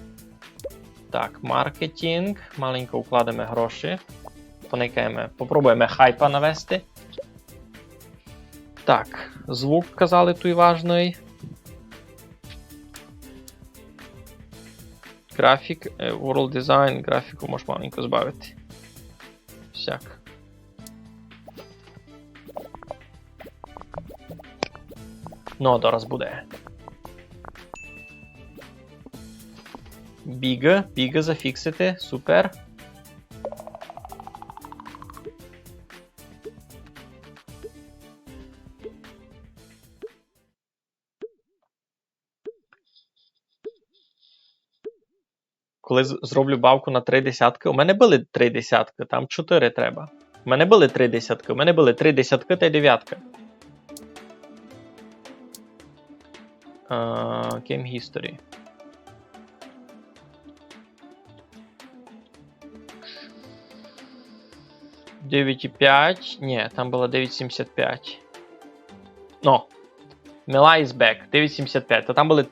Так, маркетінґ. Маленько укладеме гроші. Поникаєме, попробуєме хайпа навести. Так, звук, казали, туй важный. Графік, е, World Design, графіку мож маленько збавити. Сяк. Ну, дораз буде. Біґы, біґы зафіксити, супер. Коли з-, зроблю бавку на три десяткы, у мене были три десяткы, там чотыри треба. У мене были три десяткы, у мене были три десяткы тай девятка. А, Game History. Девять і пять. Ні, там было девять сімдесят пять. Но. Melee is back. Девять сімдесят пять. То там были,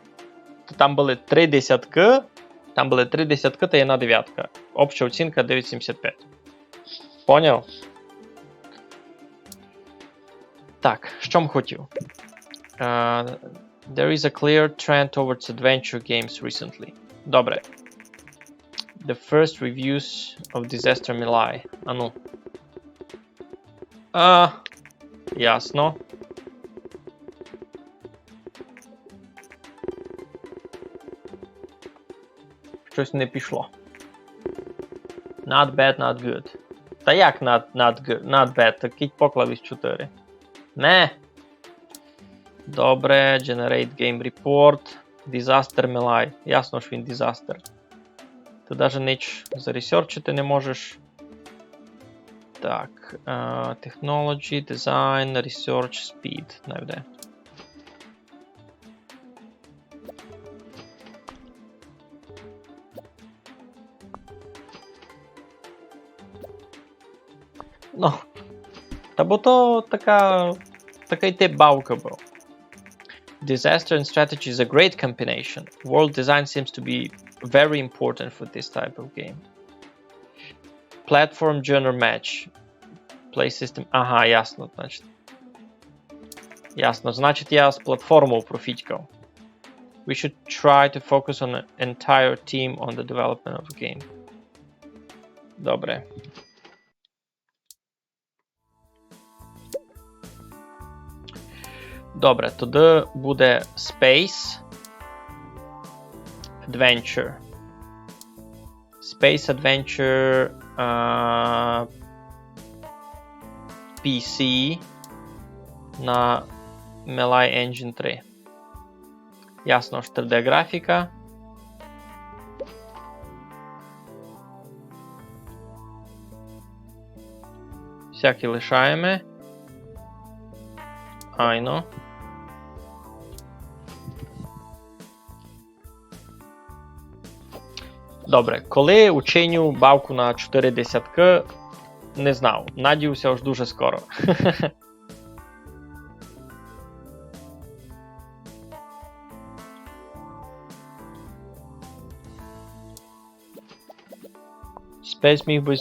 то там были три десяткы. Там были три десяткы та одна девятка. Обща оцінка девять сімдесят пять. Поняв? Так, што м хотів? Е, there is a clear trend towards adventure games recently. Добре. The first reviews of Disaster Melee. Ану. А, ясно. Штось не пішло. Not bad, not good. Та як not, not good, not bad? Та кидь поклав із чотыри. Не. Добре, generate game report. Disaster Melee. Ясно, што він disaster. Ты даже ніч заресерчити не можеш. Так, е, technology, design, research, speed. Най буде. Ну, та бо то така, такый тип бавкы быв. Disaster and strategy is a great combination. World design seems to be very important for this type of game. Platform genre match. Play system. Ага, ясно, значить. Ясно, значить, я з платформов профітькав. We should try to focus on an entire team on the development of the game. Добре. Добре, тогды буде Space Adventure. Space Adventure, а, P C на Melee Engine три. Ясно, ож три Д графіка. Всякі лишаєме. Айно. Добре, коли учиню бавку на чотыри десяткы, не знав. Надію ся, ож дуже скоро. Space міг бы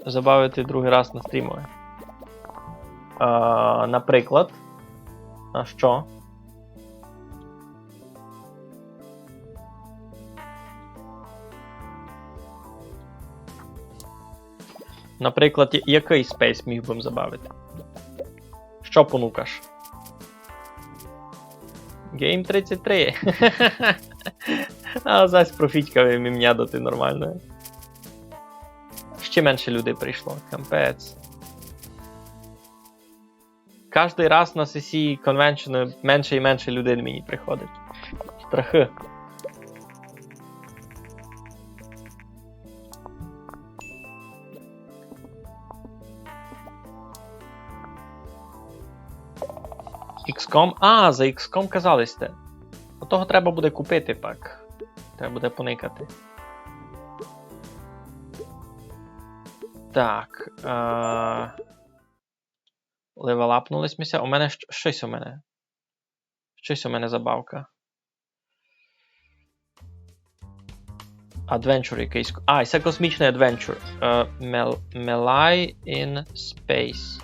забавити другый раз на стрімови. А, наприклад. А што? Наприклад, я-, якый Space міг бы забавити? Што понукаш? Game тридцять три. А зась профітькав им імня дати нормально. Ще менше людей прийшло. Капець. Каждый раз на сесі конвеншены менше і менше людей мені приходить. Страхы. Ікс ком? А, за ікс ком казали сьте. Отого треба буде купити пак. Треба буде поникати. Так. Е... Левелапнули сьме ся. У мене щ-, штось у мене. Штось у мене забавка. Adventure якыйсь. А, це космічный adventure. Е, Mel-, Melee in Space.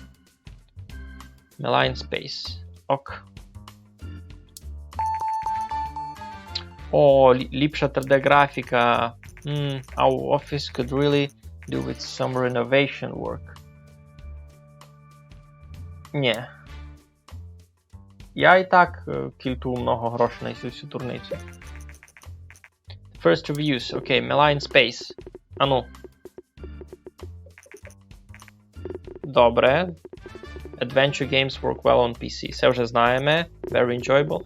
Melee in Space. Ок. О, лі-, ліпша три Д графіка. М, our office could really do with some renovation work. Нє. Я і так, е, кільтую много грошей на сю, сю дурницю. First reviews. Окей, Melee in Space. Ану. Добре. Adventure games work well on P C. Се вже знаєме. Very enjoyable.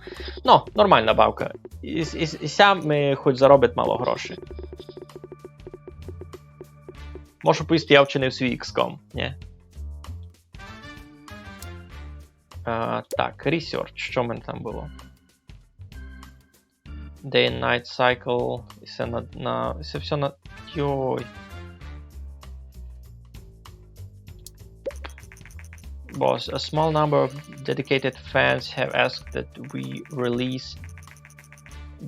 Но, нормална бавка. І, і, і ся ми хоч заробить мало грошей. Можу повісти, я вчинив свій ікс ком, нє? А, так, research, што в мене там было? Day and night cycle, і се на, на, і се всьо на, йой. Boss, a small number of dedicated fans have asked that we release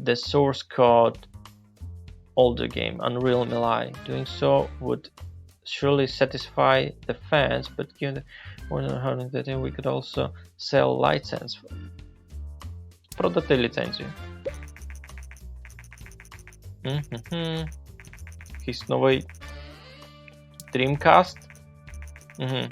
the source code older game, Unreal Melee. Doing so would surely satisfy the fans, but given the more than one hundred thirteen, we could also sell license. Продати ліцензію. Мгм. Якийсь новый Dreamcast. Мгм.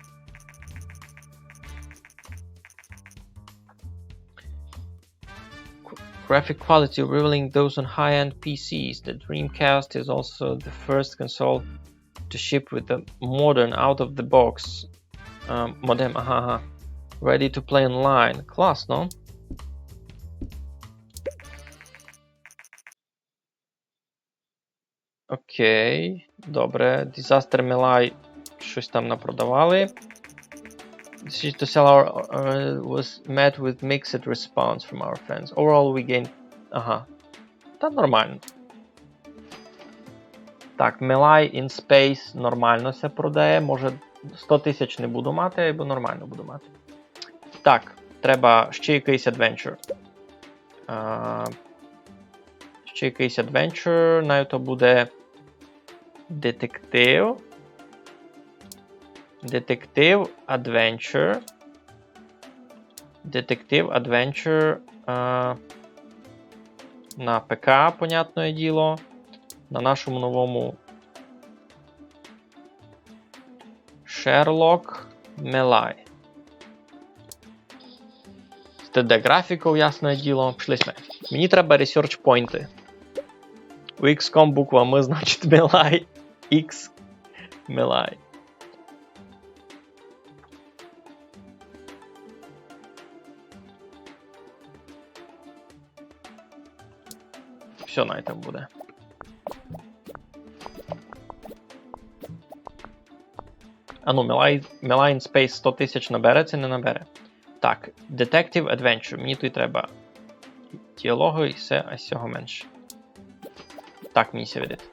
Qu-, graphic quality rivaling those on high-end P Cs. The Dreamcast is also the first console to ship with a modern out-of-the-box, um, модем. Ага, ага. Ready to play online. Класно. Окей, добре. Disaster Melee штось там напродавали. Decision to sell our, uh, was met with mixed response from our fans. Overall, we gained... Ага. Та нормално. Так, Melee in Space нормално ся продає. Може, сто тисяч не буду мати, айбо нормално буду мати. Так, треба ще якыйсь adventure. А, ще якыйсь adventure, най то буде детектив. Детектив, adventure. Детектив, adventure, а, на П К, понятне діло. На нашому новому Шерлок Мелай. Три Д графіка, ясне діло. Пішли сьме. Мені треба research поінты. У ікс ком буква М, значить, Мелай. Ікс Мелай. Всьо, най там буде. А ну, Мелай, Мелай in Space сто тисяч набере ци не набере? Так, Detective Adventure. Мені туй треба діалогы і всьо, а сього менше. Так мені ся видить.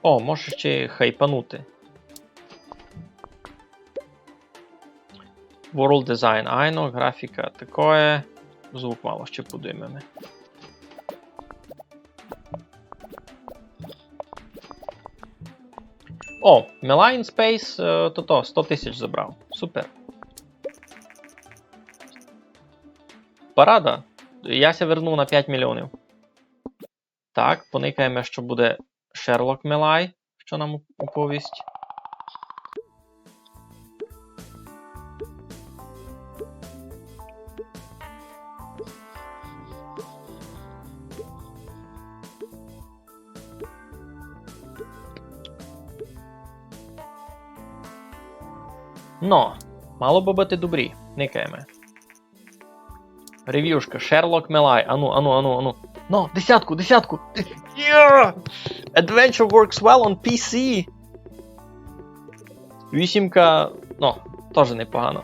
О, можу ще хайпанути. World design, айно, графіка такоє. Звук мало ще подуймеме. О, Mela in Space, е, то, то, сто тисяч забрав. Супер. Парада. Я ся вернув на пять мільйонів. Так, поникаєме, што буде Шерлок Мелай, што нам уп-, уповість. Но, мало бы быти добрі. Никаєме. Ревюшка, Шерлок Мелай. Ану, ану, ану, ану. Но, десятку, десятку. Yeah! Adventure works well on P C. Вісімка, ну, тоже непогано.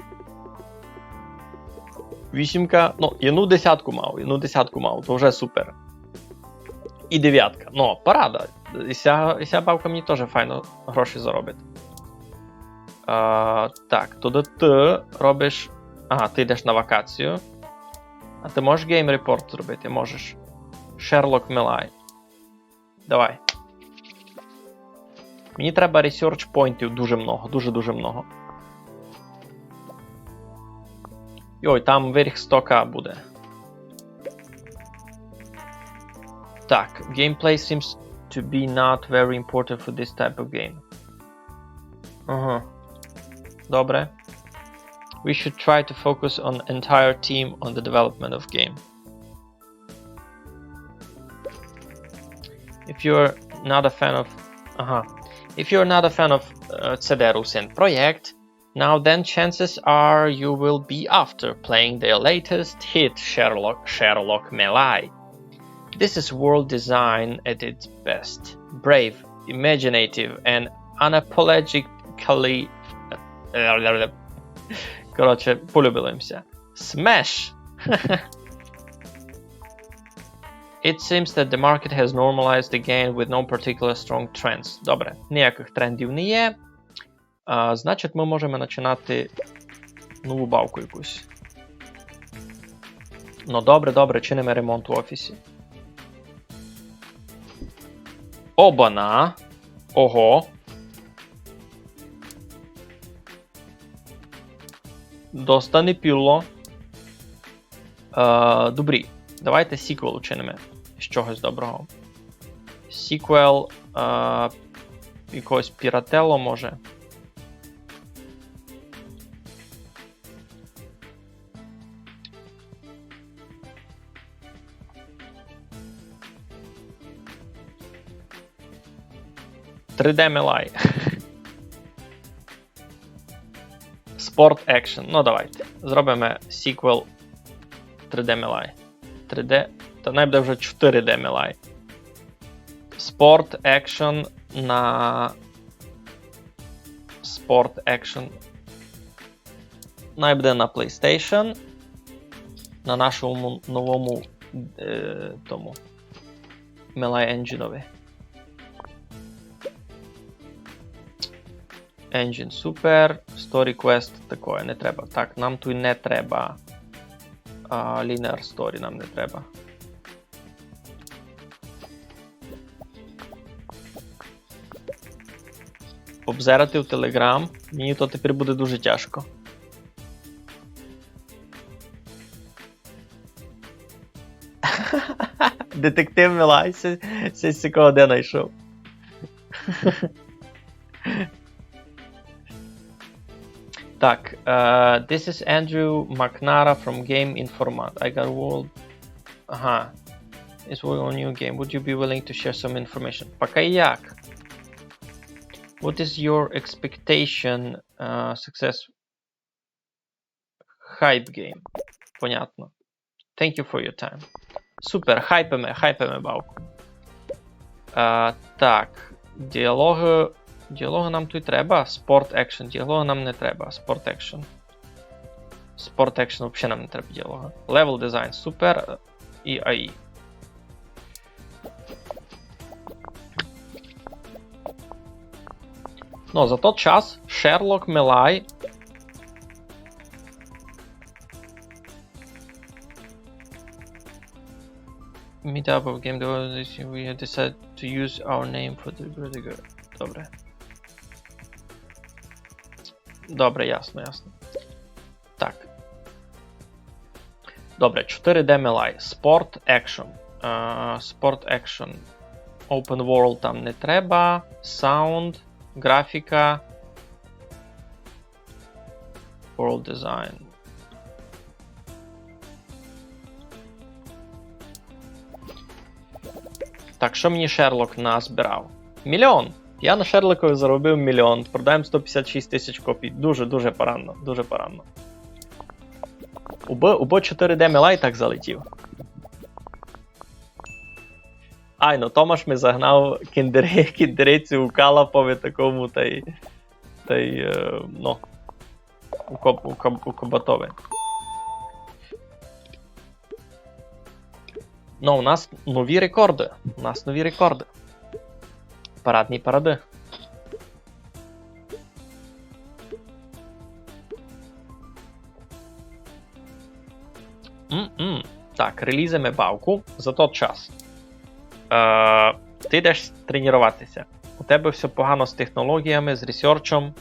Вісімка, ну, єдну десятку мав, єдну десятку мав, то вже супер. І девятка. Ну, парада. І ся, і ся бавка мені тоже файно гроші заробить. А, так, туды ты робиш. Ага, ты йдеш на вакацію. А ты можеш game report зробити? Можеш. Шерлок Мелай. Давай. Мені треба research поінтів дуже много, дуже-дуже много. Йой, там верх сто К буде. Так, gameplay seems to be not very important for this type of game. Ага. Добре. We should try to focus on entire team on the development of game. If you're not a fan of, ага. If you're not a fan of, uh, C D Rus and Projekt, now then chances are you will be after playing their latest hit Sherlock, Sherlock Melai. This is world design at its best. Brave, imaginative and unapologetically... Короче, полюбило їм ся. Smash! It seems that the market has normalized again with no particular strong trends. Добре, ниякых трендів не є. А, значить, мы можеме начинати нову бавку якусь. Ну, добре, добре, чиниме ремонт у офісі. Обана! Ого! Доста не піло. Е, добрі, давайте сіквел учиниме з чогось доброго. Сіквел, е, якогось Пірателло, може. Три Д Мелай. Sport Action. Ну, давайте. Зробиме сіквел три Д Мелай. Три Д, та най буде вже чотири Д Мелай. Sport Action на Sport Action. Най буде на PlayStation. На нашому новому, е, тому Мелай енджінови. Engine супер, Story Quest такоє не треба. Так, нам туй не треба. А, Linear Story нам не треба. Обзирати в Telegram. Мені то тепер буде дуже тяжко. Детектив Милай, се, се, се кого де знайшов. Так, е, this is Andrew McNara from Game Informant. I got a world. Ага. It's a new game. Would you be willing to share some information? Пока як. What is your expectation, uh, success? Hype game. Понятно. Thank you for your time. Супер, хайпиме, хайпиме бавку. А, так, діалоги, діалоги нам туй треба, Sport Action, діалоги нам не треба, Sport Action. Sport Action вообще нам не треба діалоги. Level design, супер, і А І. Но, за тот час Шерлок Милай. Meet up of game developers, we have decided to use our name for the... Добре. Добре, ясно, ясно. Так. Добре, чотири Д Милай. Sport Action. Е, Sport Action. Open World там не треба. Sound, графіка. World Design. Так, што мені Шерлок назбирав? Мільйон! Я на Шерлокові заробив мільйон, продаєм сто пятдесят шість тисяч копій. Дуже, дуже парадно, дуже парадно. Убы, убы чотири Д Милай так залетів. Ай, ну Томаш ми загнав кіндери-, кіндерицю у калапові такому, тай, тай, е, ну, у коб-, у коб-, у кобатові. Ну, у нас нові рекорды. У нас нові рекорды. Парадні парады. М-м. Так, релізиме бавку за тот час. Е, ти йдеш треніруватися. У тебе всьо погано з технологіями, з ресерчом.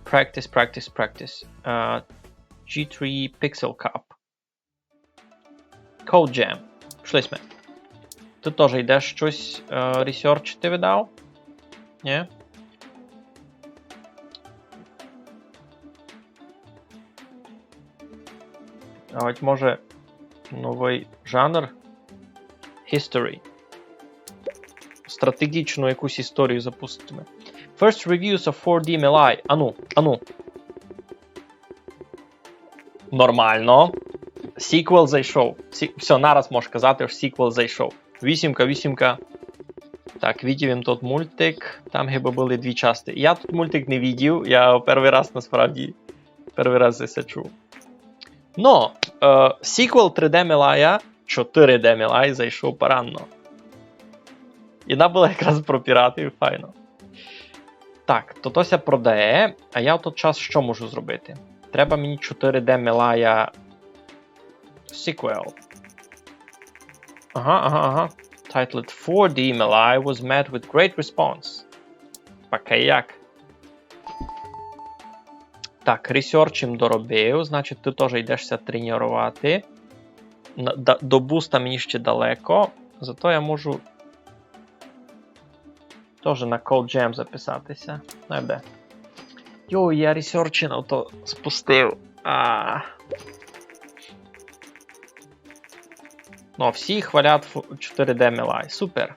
Practice, practice, practice. Е, G three Pixel Cup. Code Jam. Пішли сьме. Ти тоже йдеш штось, е, ресерчити, видав? Нї? А от може новый жанр? History. Стратегічну якусь історію запустиме. First reviews of four D Милай. Ану, ану. Нормално. Сіквел зайшов. Сі-, всьо, нараз можеш казати, што сіквел зайшов. Вісімка, вісімка. Так, видів им тот мультик. Там гибы были дві части. Я тот мультик не видів, я первый раз насправді, первый раз за се чув. Но, е, сіквел три Д Милая, чотири Д Милай зайшов парадно. І она была якраз про піратів, файно. Так, то то ся продає, а я в тот час што можу зробити? Треба мені чотири Д Милая сіквел. Ага, ага, ага. Titled four D Милай was met with great response. Пока як. Так, ресерч им доробив, значить, ти тоже йдеш ся тренірувати. На, да, до буста мені ще далеко, зато я можу тоже на Code Jam записати ся. Ну, йде. Йой, я ресерчі на то спустив. А. Ну, всі хвалять фу-, чотири Д Милай. Супер.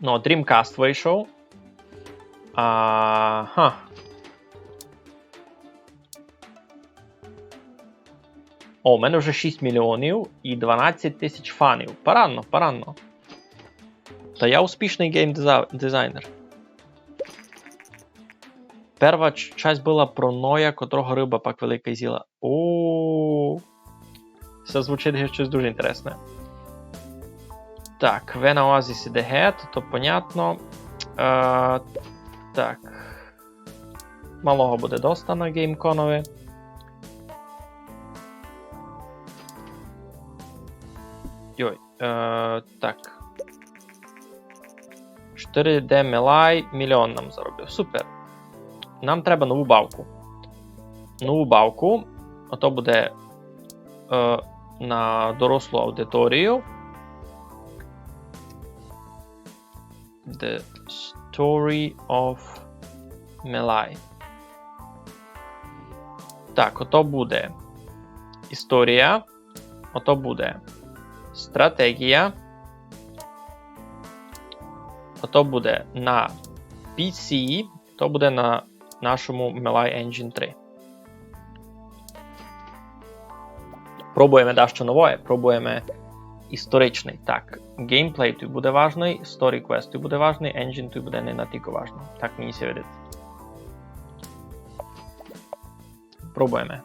Ну, Dreamcast вийшов. Ага. О, у мене вже шість мільйонів і дванадцять тисяч фанів. Парадно, парадно. Та я успішный гейм-диза-, дизайнер. Перва ч-, часть была про Ноя, котрого рыба пак велика з'їла. О, се звучить як штось дуже інтересне. Так, Вена Оазіс іде гет, то понятно. Е, так. Малого буде доста на геймконови. Йой, е, так. Чотири Д Мелай, мільйон нам заробив. Супер. Нам треба нову бавку. Нову бавку. Ото буде, е, на дорослу аудиторію. The Story of Melai. Так, ото буде історія. Ото буде стратегія. Ото буде на Пі Сі, то буде на нашому Melai Engine три. Пробуєме дещо нове, пробуєме історичный. Так, геймплей туй буде важный, story quest туй буде важный, engine туй буде не натілько важный. Так мені ся видить. Пробуєме.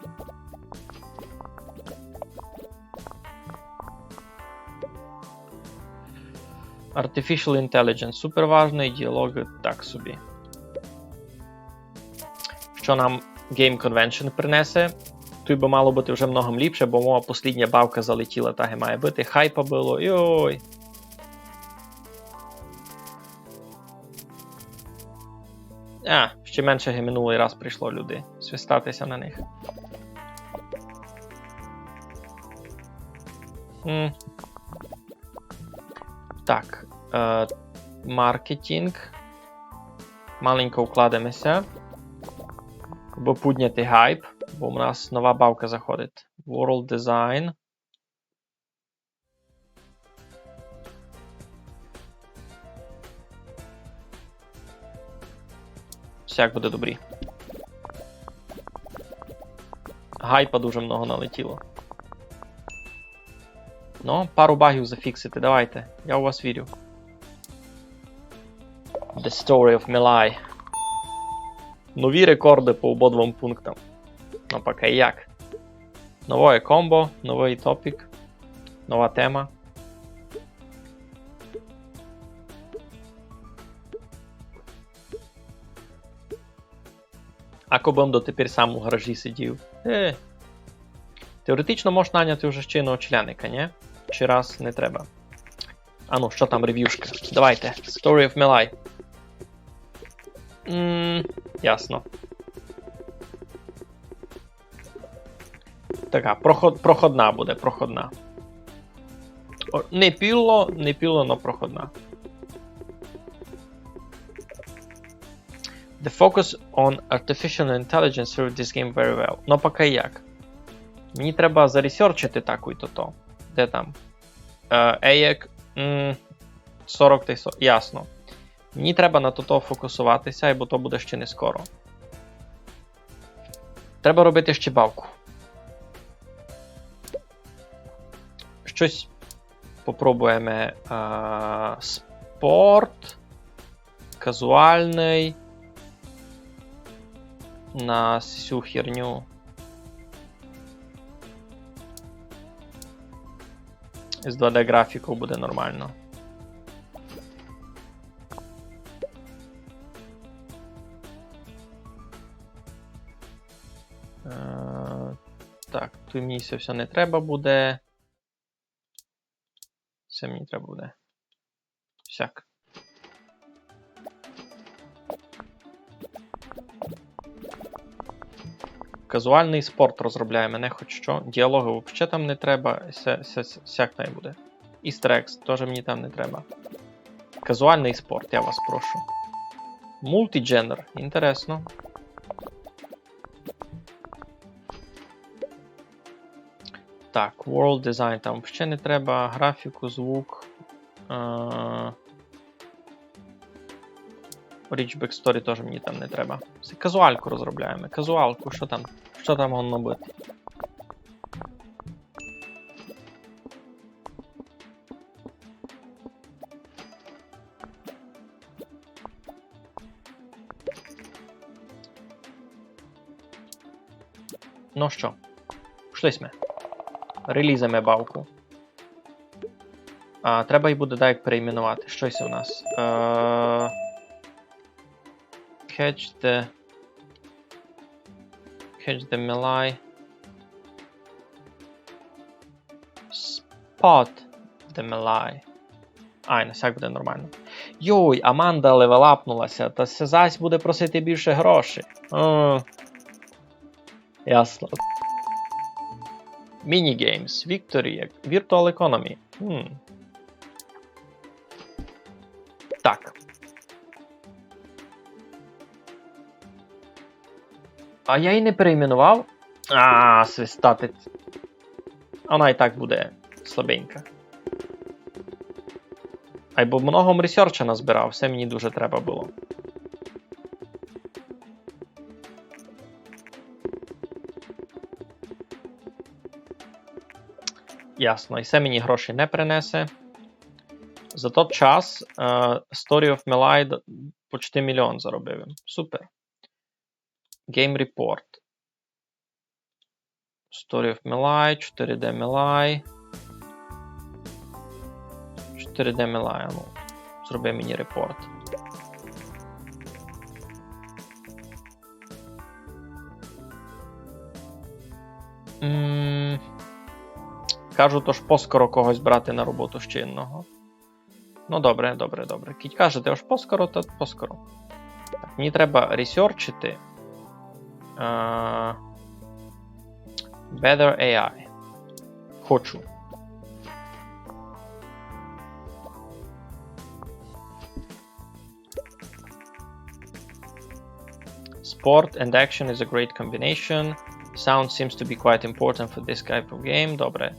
Artificial Intelligence супер важный, діалоги так собі. Што нам Game Convention принесе? Туй бы мало быти вже многом ліпше, бо моя послідня бавка залетіла, так і має быти. Хайпа было, йой. А, ще менше, як минулый раз прийшло люди свистати ся на них. М. Так, е, маркетинг. Маленько укладеме ся, абы пудняти гайп, бо у нас нова бавка заходить. World Design. Всяк буде добрі. Гайпа дуже много налетіло. Ну, пару багів зафіксити, давайте. Я у вас вірю. The Story of Melai. Нові рекорды по обидвом пунктам. Ну, пока як. Нове комбо, новый топік, нова тема. Ако бым дотепер сам у гаражі сидів. Е. Теоретично можеш наняти уже ще єдного челядника, нї? Чи раз не треба? А ну, што там ревюшка? Давайте. Story of Melai. М, ясно. Така, проход-, проходна буде, проходна. О, не піло, не піло, но проходна. The focus on artificial intelligence served this game very well. Но пока як. Мені треба заресерчити такой тото. Де там? Е, еєк, м, сорок та й сорок. Ясно. Мені треба на тото фокусовати ся, бо то буде ще не скоро. Треба робити ще бавку. Штось попробуєме. А, спорт. Казуалный. На сю херню. З два Д графіков буде нормално. Е, так, туй мені се всьо не треба буде. Се мені треба буде. Сяк. Казуалный спорт розробляєме, не хоч што. Діалоги вообще там не треба. Се, се, се, сяк най буде. Easter eggs тоже мені там не треба. Казуалный спорт, я вас прошу. Мултідженер, інтересно. Так, World Design там вообще не треба, графіку, звук. Е, Rich Backstory тоже мені там не треба. Се казуалку розробляєме. Казуалку, што там? Што там годно быти? Ну што, пішли сьме. Релізиме бавку. А, треба й буде даяк перейменовати. Што се у нас? Е, catch the... Catch the Melee. Spot the Melee. Айно, сяк буде нормално. Йой, Аманда левелапнулася. Та се зась буде просити більше грошей. О, ясно. Mini games. Victory. Virtual Economy. Хм. Так. А я й не перейменовав. А, свистати. Она і так буде слабенька. Айбо много ресерча назбирав, всьо мені дуже треба было. Ясно, і се мені гроші не принесе. За тот час, е, Story of Melee д-, почти мільйон заробив им. Супер. Game Report. Story of Melee, чотири Д Melee. Чотири Д Melee, ану. Зроби мені репорт. М, кажуть, ож поскоро когось брати на роботу ще єдного. Ну, добре, добре, добре. Кідь кажете, ож поскоро, то поскоро. Так, мені треба ресерчити. А, Better A I. Хочу. Sport and action is a great combination. Sound seems to be quite important for this type of game. Добре.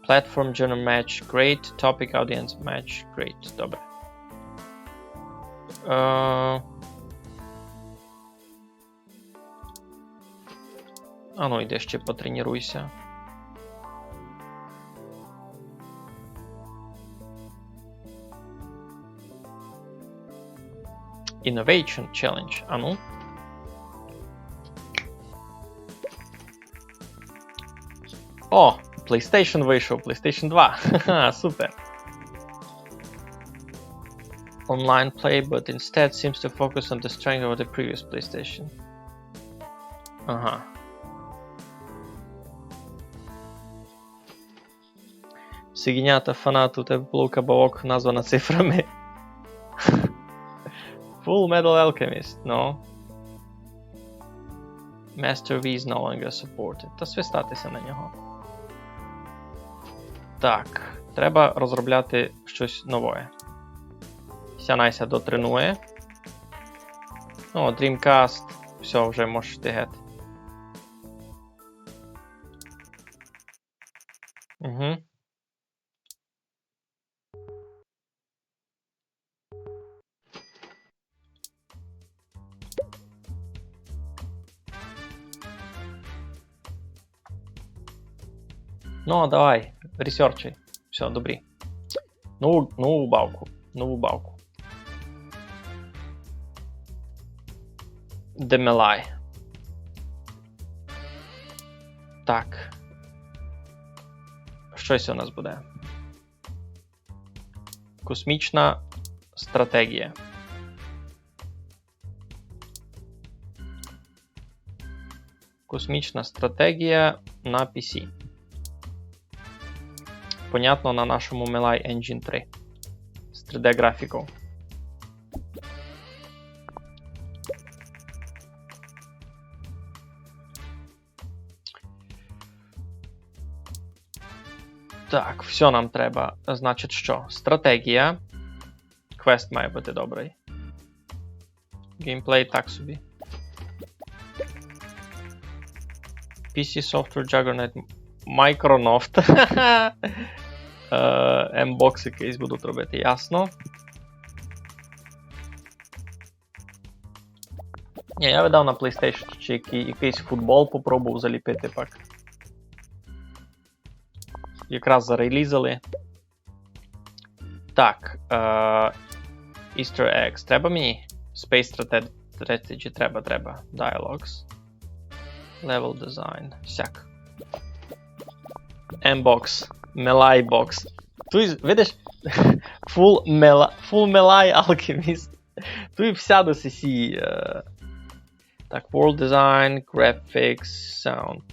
Platform genre match, great. Topic audience match, great. Добре. Е, Ану, йди ще потреніруйся. Innovation Challenge, ану. О, PlayStation вийшов, PlayStation два. Ха-ха, супер. Online play, but instead seems to focus on the strength of the previous PlayStation. Ага. Сигнята фанату, у тебе половка бавок названа цифрами. Full Metal Alchemist, ну. Master V is no longer supported. Та свистати ся на нього. Так, треба розробляти штось нове. Ся най ся дотренує. О, Dreamcast. Всьо, вже можеш йти геть. Угу. Ну, давай, ресерчуй. Всьо, добрі. Нову, нову бавку. Нову бавку. Де Мелай. Так. Што се у нас буде? Космічна стратегія. Космічна стратегія на P C. Понятно, на нашому Мелай Engine три. З три Д графіков. Так, всьо нам треба. Значить, што? Стратегія. Квест має быти добрый. Геймплей так собі. P C Software Juggernaut Micronaut. Е, М-бокс якыйсь будуть робити, ясно. Ні, я видав на PlayStation ще якый-, якыйсь футбол попробовав заліпити пак. Якраз зарелізили. Так, е, Easter eggs. Треба мені? Space Strate-, Strategy треба, треба. Dialogues. Level design. Всяк. М-бокс. Мелай бокс. Туй, видиш, full мела-, full melee alchemist. Туй всяды сесі, е, так, world design, graphics, sound,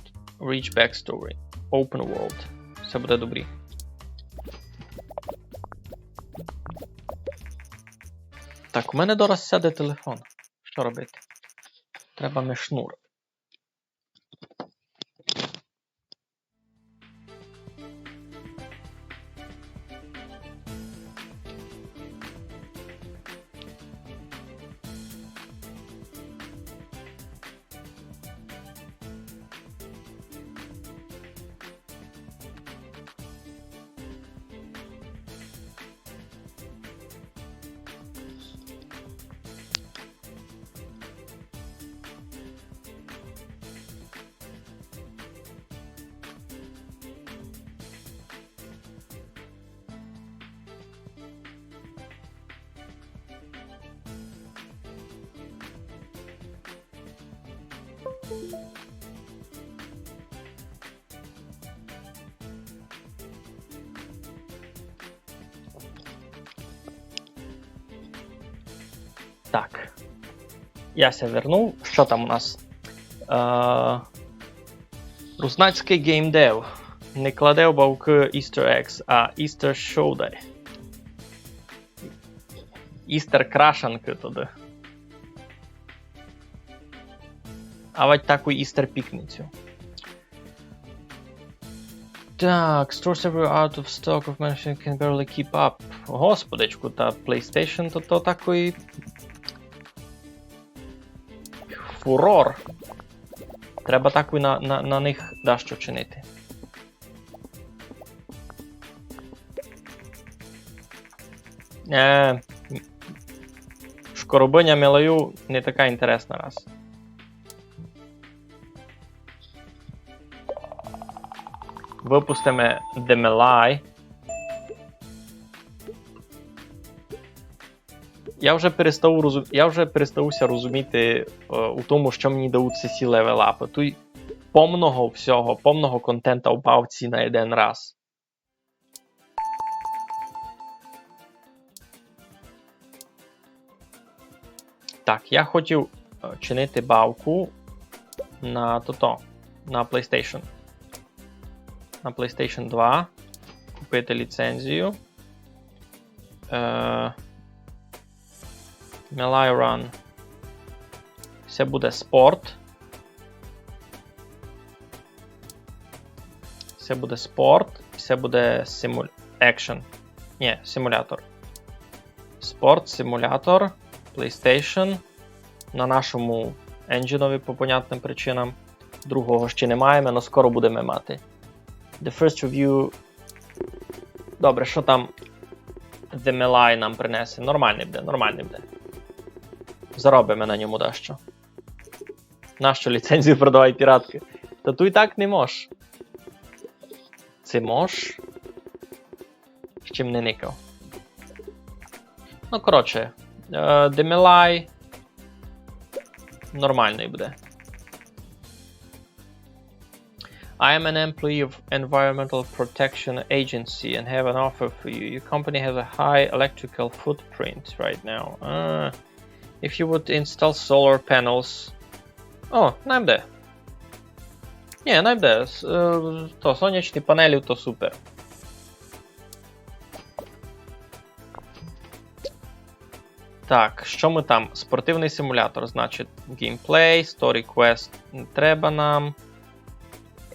rich backstory, open world. Всьо буде добрі. Так, у мене дораз сяде телефон. Што робити? Треба ми шнур. Так. Я ся вернув. Што там у нас? Е, руснацькый геймдев не кладе у бавкы Easter eggs, а Easter шоу дає. Easter крашанкы туды. Авадь таку Easter пікницю. Так, stores everywhere out of stock of machine can barely keep up. Господичку, та PlayStation то, то такый фурор. Треба такой на, на, на них дашто чинити. Е, шкоробыня Мелаю не така інтересна раз. Выпустиме Демелай. Я вже перестав розум-, я вже перестав ся розуміти, е, у тому, што мені дають сесі левелапы. Туй помного всього, помного контента у бавці на єден раз. Так, я хотів, е, чинити бавку на тото, на PlayStation. На PlayStation два. Купити ліцензію. Е, Melee Run. Се буде спорт. Се буде спорт. Се буде симуль-, екшен. Ні, симулятор. Спорт, симулятор, PlayStation. На нашому енджінови по понятным причинам. Другого ще не маєме, но скоро будеме мати. The first review. Добре, што там Демелай нам принесе? Нормалный буде, нормалный буде. Заробиме на ньому дашто. Нащо ліцензію продавай піраткы? Та туй так не мож. Ци мож? З чим не никав. Ну, коротше, е, Демелай нормалный буде. I am an employee of Environmental Protection Agency and have an offer for you. Your company has a high electrical footprint right now. Uh, if you would install solar panels. О, най буде. Ні, най буде. С-, е, то сонячні панелі, то супер. Так, што мы там? Спортивный симулятор, значить, геймплей, story quest не треба нам.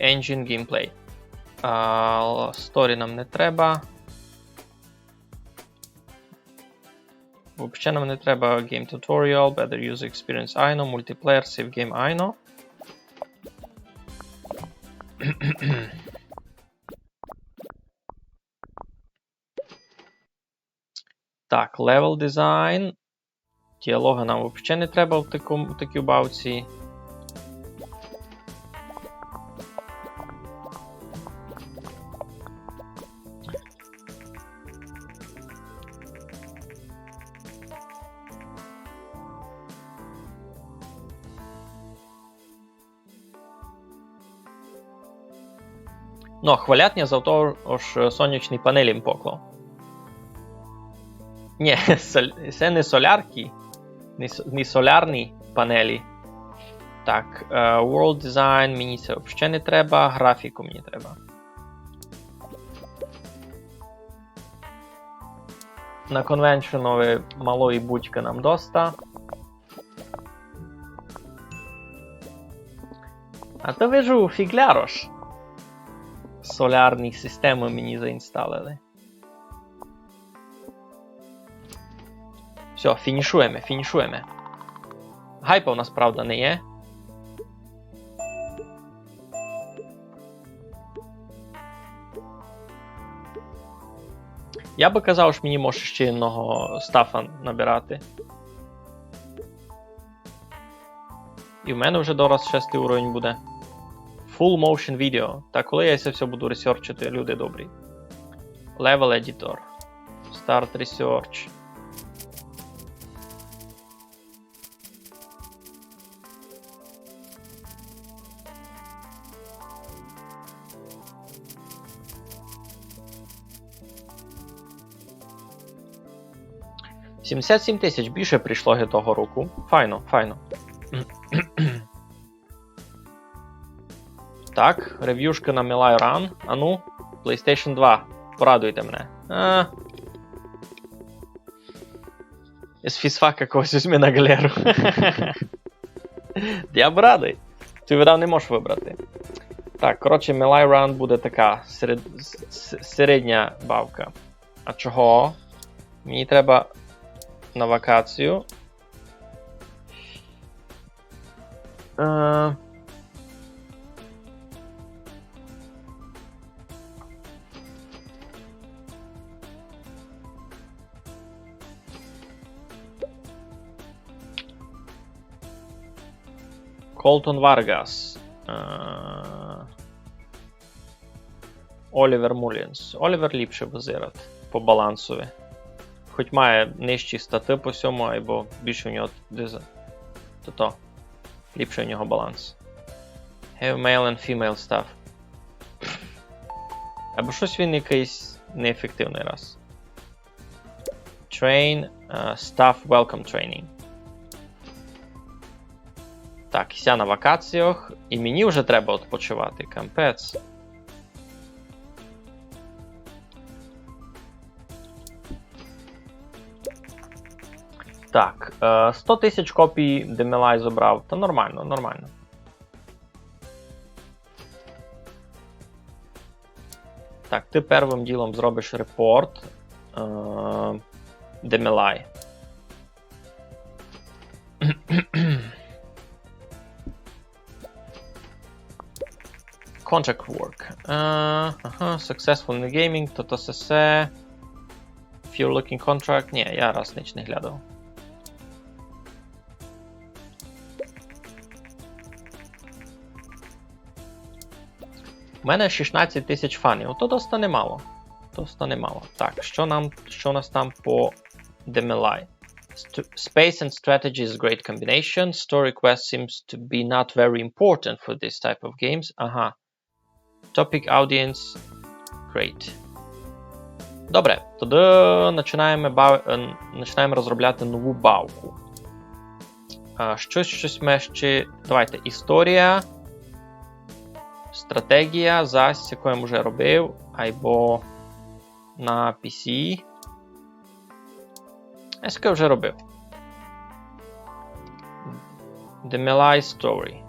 Engine геймплей. А, story нам не треба. Вообще нам не треба game tutorial, better user experience, айно, multiplayer, save game, айно. Так, level design. Діалогы нам вообще не треба в такому, в такій бавці. Но, хвалять ня за то, ож сонячні панелі им поклав. Нї, сол-, се не соляркы, не с-, не солярні панелі. Так, е, World Design мені се вообще не треба, графіку мені треба. На конвеншенови малої будькы нам доста. А то вижу фіґлярош. Солярні системы мені заінсталили. Всьо, фінішуєме, фінішуєме. Гайпа у нас, правда, не є. Я бы казав, што мені може ще одного стафа набирати. І в мене вже дораз шестый уровень буде. Full motion video. Та коли я се всьо буду ресерчити, люди добрі? Level editor. Start research. Сімдесят сім тисяч більше прийшло ги того року. Файно, файно. Так, ревюшка на Melee Run. Ану, PlayStation два, порадуйте мене. А. З фізфака когось возьми на ґалеру. Я б радый. Ты видав, не можеш выбрати. Так, коротше, Melee Run буде така серед-, с-, с-, середня бавка. А чого? Мені треба на вакацію. Е, Колтон Варгас. Е, Олівер Мулінс. Олівер ліпше визират по балансови. Хоть має нижчі статы по сьому, айбо більше у нього диза. То-то. Ліпше у нього баланс. Have male and female stuff. Айбо штось він якыйсь неефективный раз. Train, е, staff welcome training. Так, ся на вакаціях, і мені вже треба відпочивати, капець. Так, е, сто тисяч копій Демелай забрав. Та нормално, нормално. Так, ты первым ділом зробиш репорт, е, Демелай. Contract work. Е, ага, successful in the gaming, то, то се, се. If you're looking contract, нї, я раз нич не глядав. У мене шістнадцять тисяч фанів, то доста немало. Доста немало. Так, што нам, што у нас там по Демелай? Ст-, space and strategy is a great combination. Story quest seems to be not very important for this type of games. Ага. Topic audience. Great. Добре, тогды начинаєме бав-, е, начинаєме розробляти нову бавку. А, штось, штось ми ще, давайте, історія, стратегія, зась, яку я вже робив, айбо на пі сі. Я сяке вже робив. Demelive Story.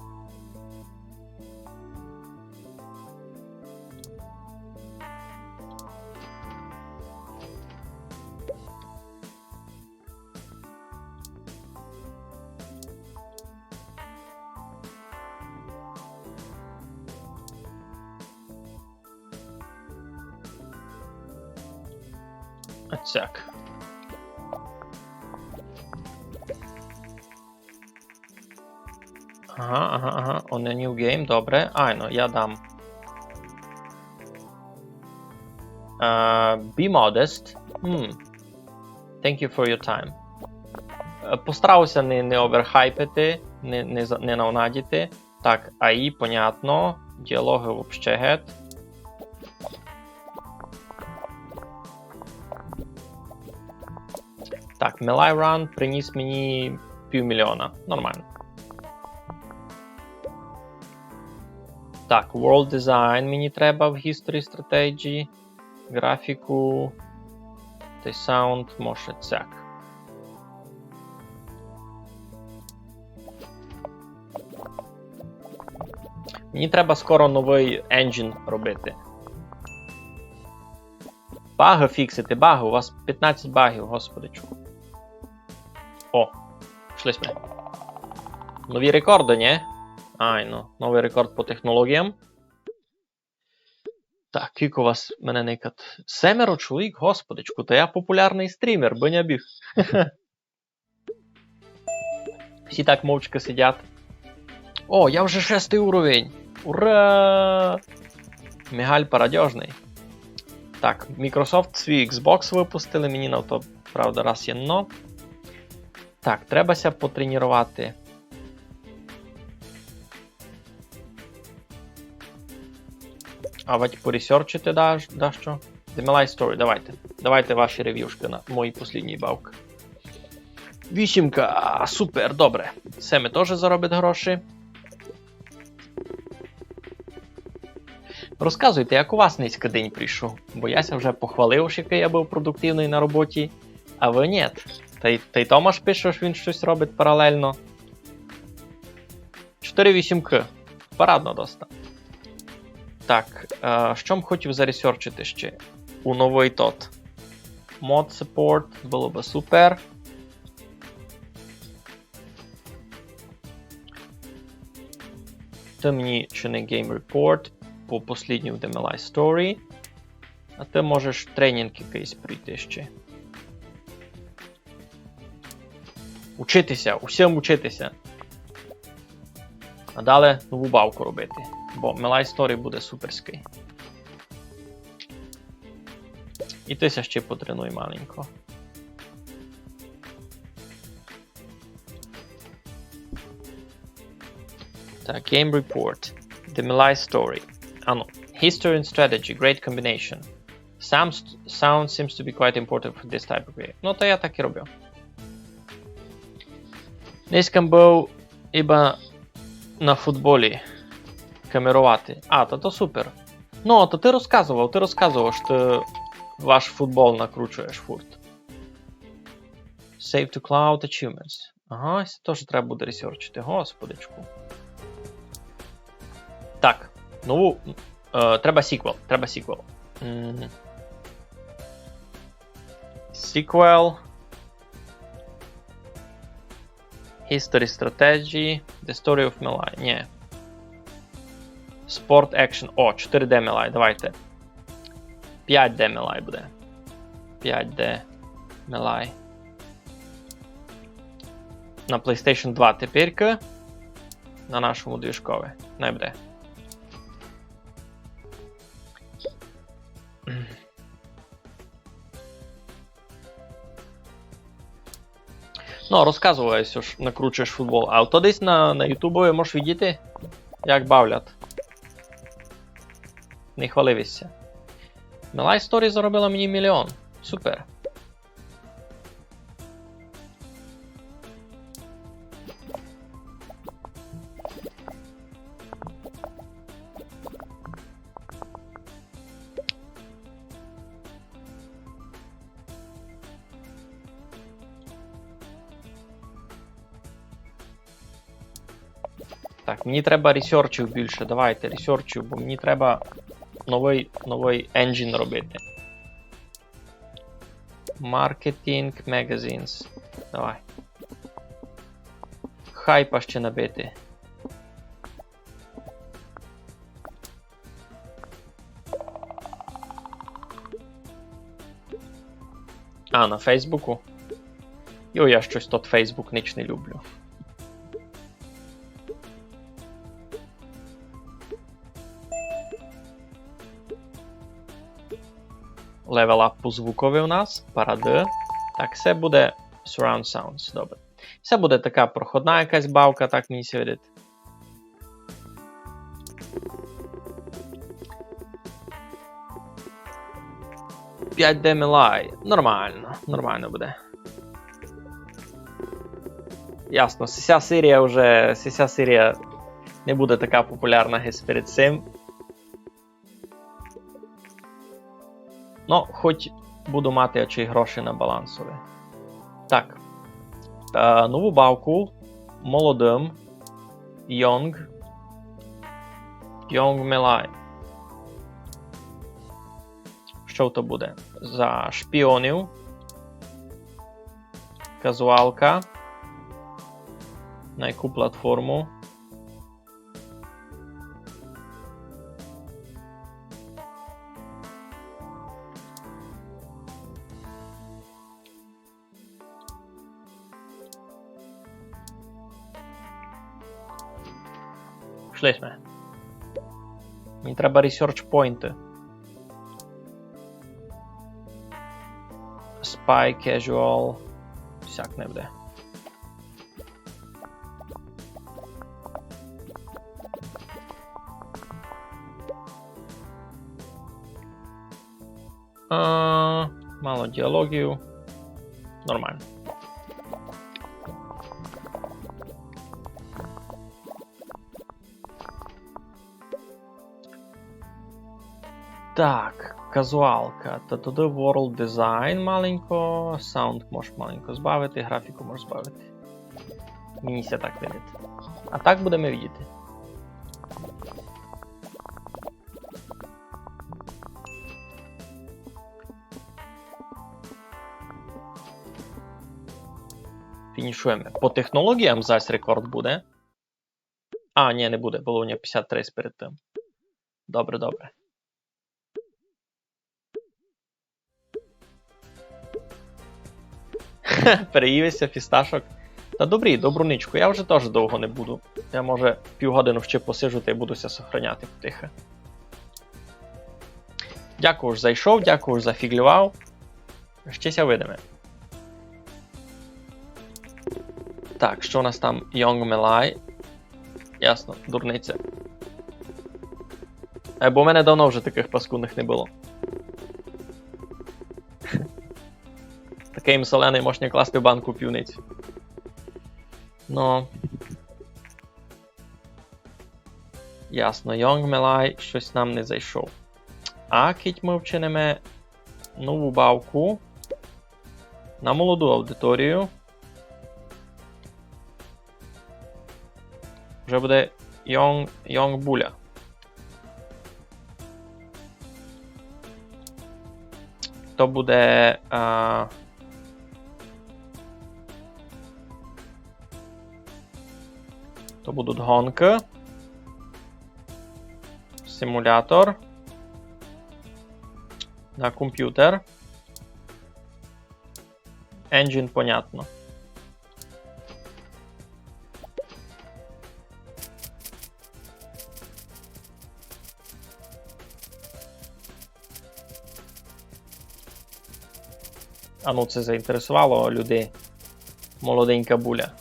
Отсяк. Ага, ага, ага. On a new game, добре. Айно, я дам. Е, be modest. М. Thank you for your time. Е, постарав ся не, не оверхайпити, не, не за-, не навнадіти. Так, ей ай, понятно. Діалоги вообще гет. Так, Melee Run приніс мені півмільйона. Нормално. Так, World Design мені треба в History Strategy. Графіку. Тай sound, може, сяк. Мені треба скоро новый engine робити. Багы фіксити, багы. У вас пятнадцять багів, господичку. О, пішли сьме. Нові рекорды, нї? Айно, новый рекорд по технологіям. Так, кілько вас мене никать? Семеро чоловік, господичку, та я популярный стрімер, быня біг. Всі так мовчки сидять. О, я вже шестый уровень! Ура! Мігаль парадьожный. Так, Microsoft свій Xbox выпустили, мені на то, правда, раз єдно. Так, треба ся потреніровати. Авадь поресерчити даш-, дашто. The Melee Story, давайте. Давайте ваші ревюшкы на мої послідні бавкы. Вісімка, супер, добре. Се ми тоже заробить гроші. Розказуйте, як у вас нынька день пройшов, бо я ся вже похвалив, ож якый я быв продуктивный на роботі, а вы нєт. Тай, тай Томаш пише, ож він штось робить паралельно. Чотыри вісімка. Парадно доста. Так, е, што м хотів заресерчити ще? У новый тот. Mod support, было бы супер. Ты мені чини Game Report по послідній The Melee Story. А ты можеш тренінґ якыйсь пройти ще. Учити ся, усім учити ся. А далі нову бавку робити. Бо Melee Story буде суперськый. І ты ся ще потренуй маленько. Так, Game Report. The Melee Story. Ану. History and strategy. Great combination. Some st-, sound seems to be quite important for this type of game. Ну, то я так і роблю. Нынька м быв іба на футболі камеровати. А, то, то супер. Ну, то ты розказовав, ты розказовав, што ты ваш футбол накручуєш фурт. Save to cloud achievements. Ага, се тоже треба буде ресерчити, господичку. Так, нову, е, треба сіквел, треба сіквел. М. Сіквел. History Strategy, The Story of Melee. Нї. Sport Action. О, чотыри Д Melee, давайте. Пять Д Melee буде. Пять Д Melee. На PlayStation два теперька. На нашому движкови. Най буде. Ну, розказовав я, ож накручуєш футбол. А то десь на, на Ютубови можеш видіти, як бавлять. Не хвалив ся. Melee Story заробила мені мільйон. Супер. Так, мені треба ресерчів більше. Давайте ресерчів, бо мені треба новый, новый engine робити. Marketing, magazines. Давай. Хайпа ще набити. А, на Фейсбуку? Йо, я штось тот Фейсбук нич не люблю. Левел ап по звукови у нас, парады. Так, се буде Surround Sounds, добре. Се буде така проходна якась бавка, так мені ся видить. Пять Д Melee. Нормално, нормално буде. Ясно, сися серія вже, сися серія не буде така популярна, як перед сим. Но, хоть буду мати очі гроші на балансови. Так. Е, нову бавку молодым. Йонг. Йонг Мелай. Што то буде? За шпіонів. Казуалка. На яку платформу? Пішли сьме. Мені треба research point. Spy, casual. Всяк не буде. А, мало діалогів. Нормално. Так, казуалка. Та туды World Design маленько, Sound можеш маленько збавити, графіку можеш збавити. Мені ся так видить. А так будеме видіти. Фінішуєме. По технологіям зась рекорд буде. А, ні, не буде, было у нього пятдесят три перед тым. Добре, добре. Переїв ся фісташок. Та добрі, добру ничку. Я вже тоже довго не буду. Я, може, півгодины ще посиджу та й буду ся сохраняти потихы. Дякую, ож зайшов, дякую, ож зафіґлював. Ще ся видиме. Так, што у нас там? Йонг Мелай. Ясно, дурниця. Е, бо в мене давно вже такых паскудных не было. Такый им зеленый, можеш не класти в банку пивницю. Но. Ясно, Йонг Мелай штось нам не зайшов. А кідь мы вчиниме нову бавку на молоду аудиторію. Вже буде Йонг, Йонг Буля. То буде, а, то будуть гонкы. Симулятор. На компютер. Engine, понятно. А ну, це заінтересовало людей. Молоденька буля.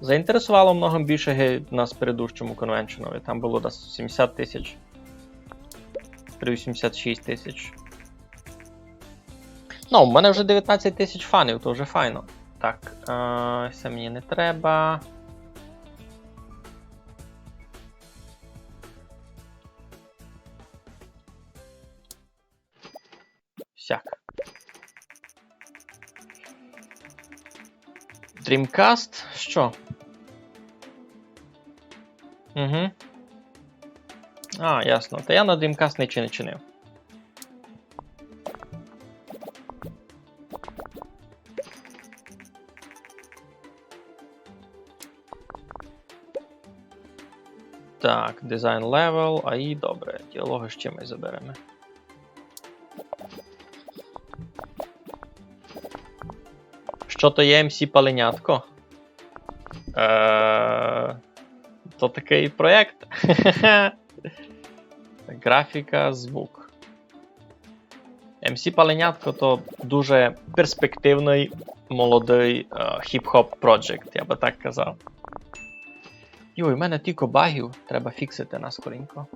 Заінтересовало много більше ги на предыдущому конвеншенови. Там было десь сімдесят тисяч. Тепер вісімдесят шість тисяч. Ну, у мене вже девятнадцять тисяч фанів, то вже файно. Так, е, се мені не треба. Сяк. Dreamcast? Што? Угу. А, ясно. Та я на Dreamcast ничого не чинив. Так, design level, а і добре, діалогы ще мы забереме. Што то є М С Паленятко? Е, то такый проєкт. Графіка, звук. М С Паленятко то дуже перспективный, молодый, е, хіп-хоп проєкт, я бы так казав. Йой, у мене тілько багів, треба фіксити наскоренько.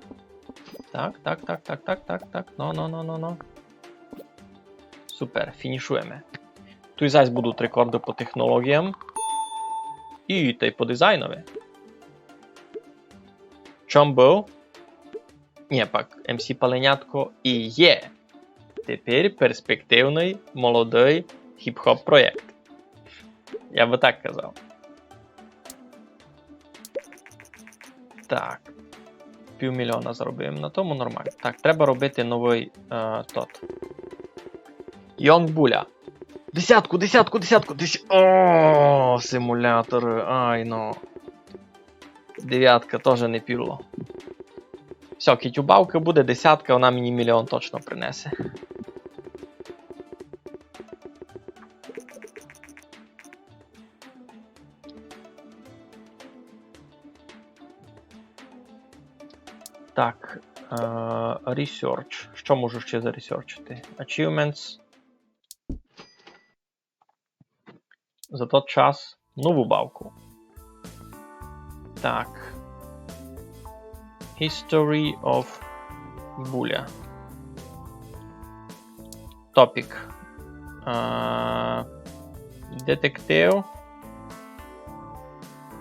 Так, так, так, так, так, так, так. Но, но, но, но, но. Супер, фінішуєме. Туй зась будуть рекорды по технологіям. І та й по дизайнови. Чом быв? Нє, пак, М С Паленятко і є тепер перспективный, молодый хіп-хоп проєкт. Я бы так казав. Так. Півмільйона заробив на тому, нормално. Так, треба робити новый, е, тот. Йонґ Буля. Десятку, десятку, десятку, десятку. О, симулятор, ай, ну. Девятка тоже не пішло. Всьо, кідь у бавкы буде десятка, она мені мільйон точно принесе. Так, е, research. Што можу іщи заресерчити? Achievements. За тот час нову бавку. Так. History of Буля. Topic. А, детектив.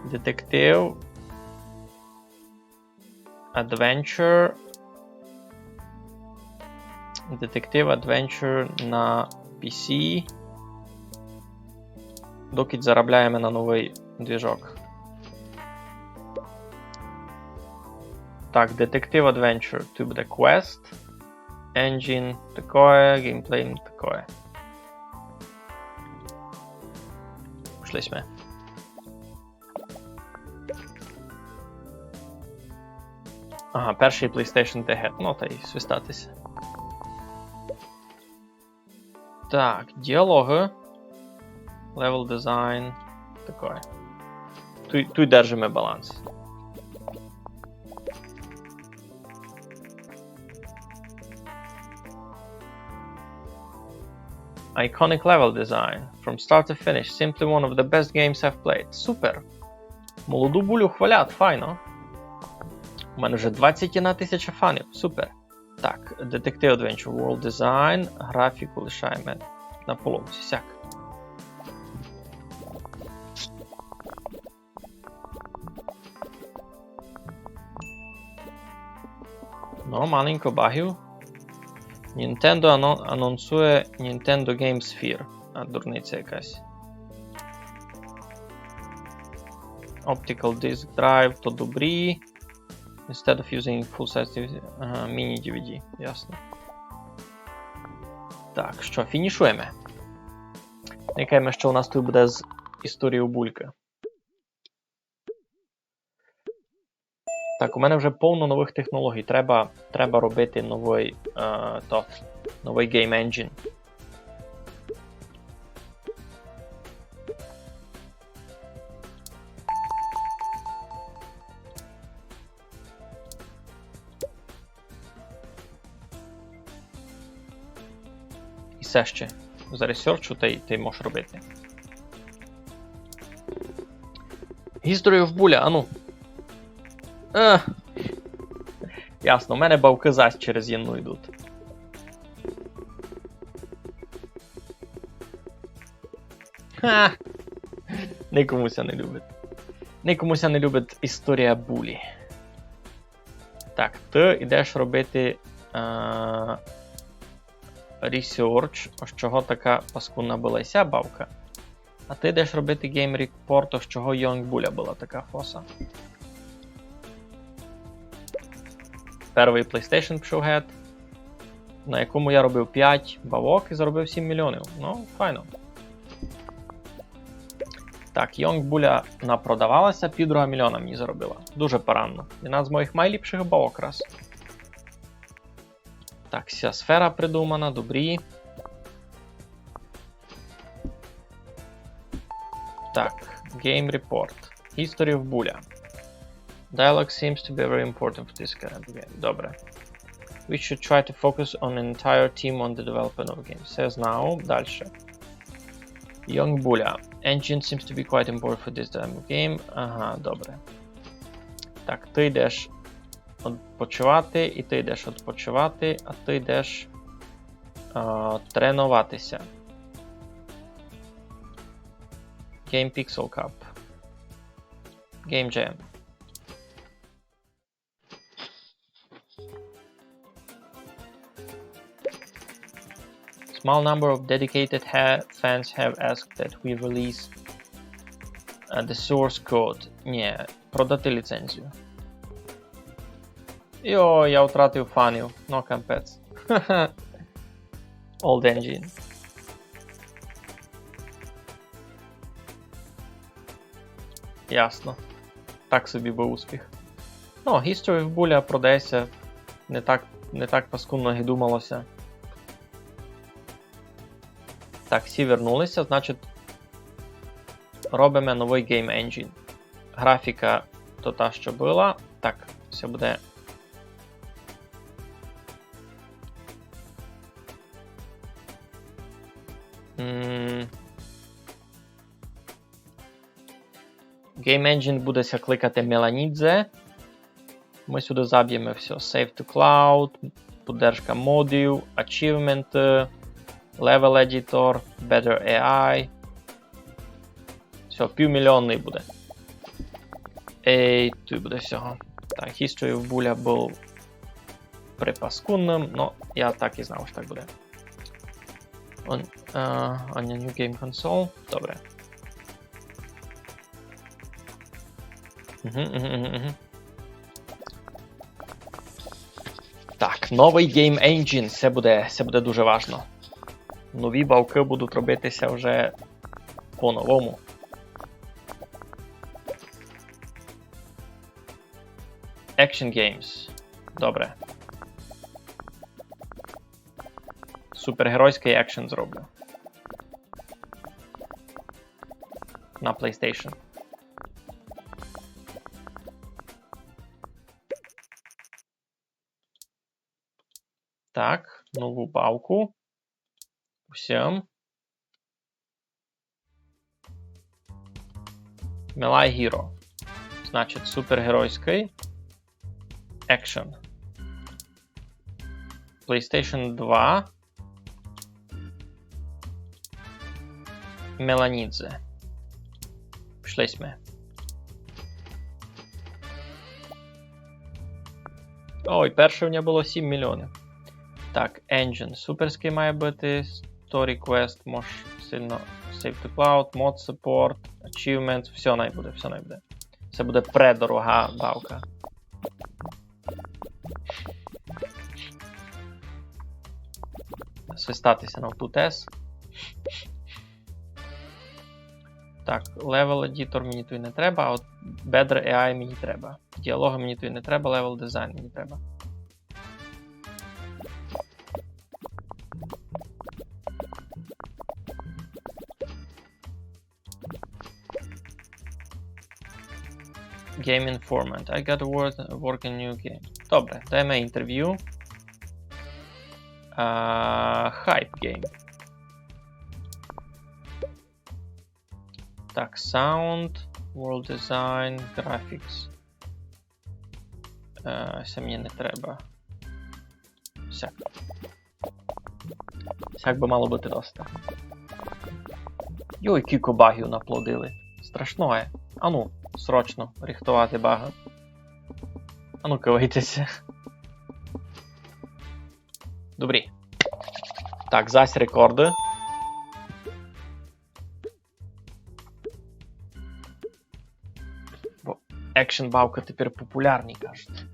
Детектив. Adventure. Детектив Adventure на P C. Докідь заробляєме на новый движок. Так, Detective Adventure, туй буде квест. Engine такоє, геймплей такоє. Пішли сьме. Ага, першый PlayStation T гет, ну та й свистати ся. Так, діалоґы. Level design. Такоє. Туй, туй держиме баланс. Iconic level design. From start to finish. Simply one of the best games I've played. Супер! Молоду Булю хвалят, файно. У мене вже двадцять одна тисяча фанів. Супер. Так, Detective Adventure, World Design, графіку лишаєме на половці, сяк. Ну, маленько багів. Nintendo ано-, анонсує Nintendo Game Sphere. А, дурниця якась. Optical disk drive, то добрі. Instead of using full size D V D, ага, mini D V D, ясно. Так, што, фінішуєме. Никаєме, што у нас туй буде з історією Булькы. Так, у мене вже повно новых технологій. Треба, треба робити новый, е, то, новый Game Engine. І се ще заресерчу, та й, та й можеш робити. History of Буля, ану. Е. Ясно, у мене бавкы зась через єдну йдуть. Ха! Никому ся не любить. Никому ся не любить історія Булі. Так, ты йдеш робити, е, research, ож чого така паскудна была ся бавка. А ты йдеш робити game report, ож чого Йонґ Буля была така фоса. Первый PlayStation пішов гет, на якому я робив пять бавок і заробив сім мільйонів. Ну, файно. Так, Йонґ Буля напродавала ся, півдруга мільйона мені заробила. Дуже парадно. Єдна з моїх найліпших бавок раз. Так, ся сфера придумана, добрі. Так, game report. History of Буля. Dialogue seems to be very important for this kind of game. Добре. We should try to focus on an entire team on the development of game. Се знав. Дальше. Йонґ Буля. Engine seems to be quite important for this type of game. Ага, добре. Так, ты йдеш одпочивати, і ты йдеш одпочивати, а ты йдеш, а, тренувати ся. Game Pixel Cup. Game Jam. Small number of dedicated ha- fans have asked that we release, uh, the source code. Ні, продати ліцензію. Йо, я втратив фанів. Ну, капець. Old Engine. Ясно. Так собі быв успіх. Ну, History of Boolia продається не так, не так паскудно, як думалося. Так, всі вернулися, значить, робиме новый Game Engine. Графіка то та, што была. Так, всьо буде. М. Game Engine буде ся кликати Меланідзе. Мы сюды заб'єме всьо. Save to Cloud, поддержка модів, achievement, level editor, better A I. Всьо, півмільйонный буде. Ей, туй буде всього. Так, History of Boolia быв припаскудным, но я так і знав, што так буде. On, е, on a new game console. Добре. Угу, угу, угу, угу. Так, новый Game Engine, се буде, се буде дуже важно. Нові бавкы будуть робити ся вже по-новому. Action Games. Добре. Супергеройськый екшен зроблю. На PlayStation. Так, нову бавку. Усім. Melee Hero. Значить, супергеройськый екшен. PlayStation два. Меланідзе. Пішли сьме. Ой, перше в нього было сім мільйонів. Так, Engine суперськый має быти. Story Quest, мож сильно Save to Cloud, Mod Support, Achievement, всьо най буде, всьо най буде. Се буде предорога бавка. Свистати ся на путес. Так, level editor мені туй не треба, а от better A I мені треба. Діалоги мені туй не треба, level design мені треба. Game informant. I got a work, work in new game. Добре, даєме інтервю. А, Hype Game. Так, sound, world design, graphics. Е, се мені не треба. Сяк. Сяк бы мало быти доста. Йой, кілько багів наплодили. Страшноє. Ану, срочно рихтовати багы. Ану, кывайте ся. Добрі. Так, зась рекорды. Бо екшен бавкы тепер популярні, кажуть.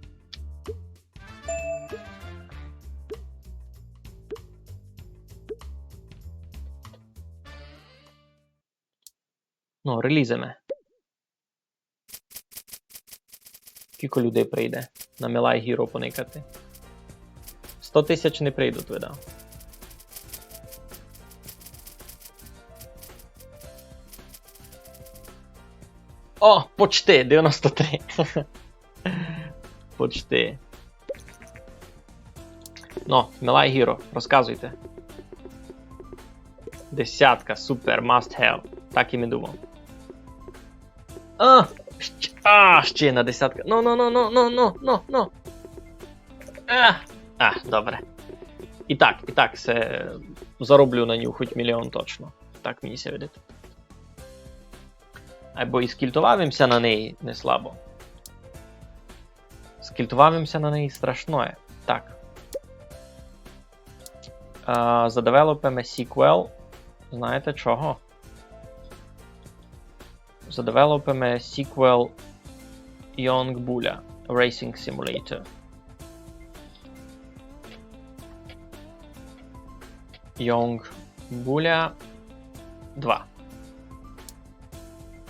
Ну, релізиме. Кілько людей прийде на Melee Hero поникати? Сто тисяч не прийдуть, видав. О, почти, девяносто три. Почти. Ну, Melee Hero, розказуйте. Десятка, супер, must have. Так і ми думав. А, щ-, а, ще одна десятка. Ну, ну, ну. А, а, добре. І так, і так, се зароблю на ню хоть мільйон точно. Так мені ся видить. Айбо і скілтовав им ся на неї не слабо. Скілтовав им ся на неї страшноє. Так. А, задевелопиме сіквел. Знаєте чого? Задевелопиме сіквел Young Bulla Racing Simulator. Young Bulla два.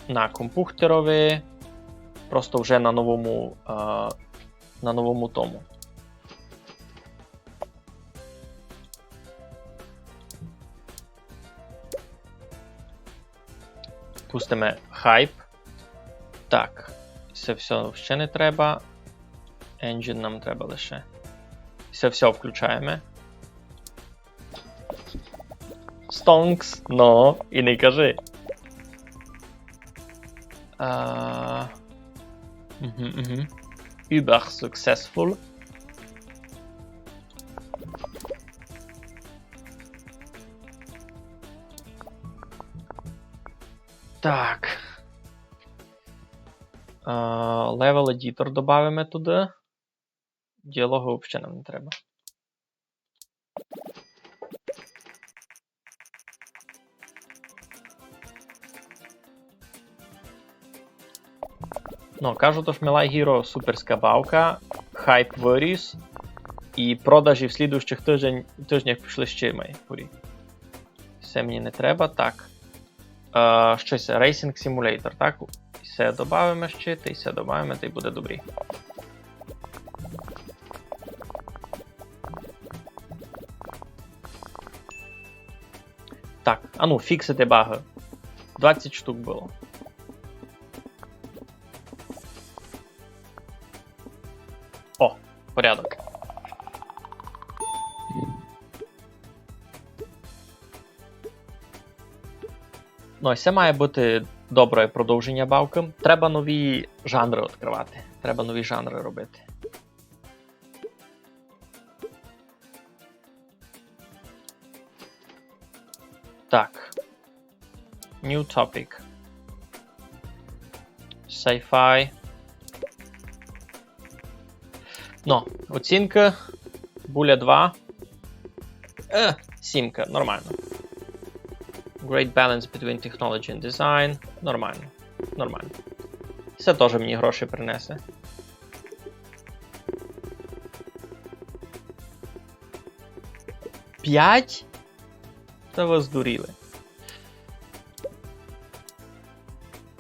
На компухтерови. Просто вже на новому, е, на новому тому. Пустиме хайп. Так, се всьо ще не треба. Engine нам треба лише. Се всьо включаєме. Стонкс, но, і не кажи. А, мгм, мгм. Über successful. Так. А, level editor добавиме туды. Діалогу вообще нам не треба. Но, кажу, тож Мелай Гіро суперска бавка, хайп выріс, і продажі в слідуючых тыждень, тыжнях пішли ще май горі. Се мені не треба, так. Е, штось, Racing Simulator, так? І се добавиме ще, та й се добавиме, та й буде добрі. Так, а ну, фіксити багы. Двадцять штук было. О, порядок. Ну, ось се має быти добре продовженя бавкы. Треба нові жанры відкрывати. Треба нові жанры робити. Так. New topic. Sci-fi. Но, оцінка. Буля два. Е, сімка, нормално. Great balance between technology and design. Нормално. Нормално. Се тоже мені гроші принесе. Пять? Та вы здуріли.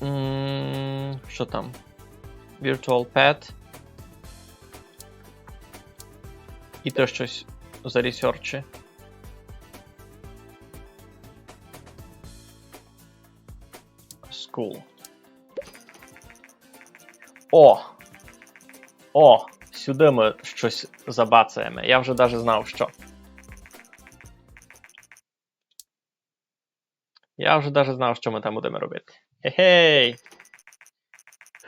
М, што там? Virtual Pet. І то штось за ресерчі. School. О! О! Сюды мы штось забацаєме. Я вже даже знав, што. Я вже даже знав, што мы там будеме робити. Гей-гей!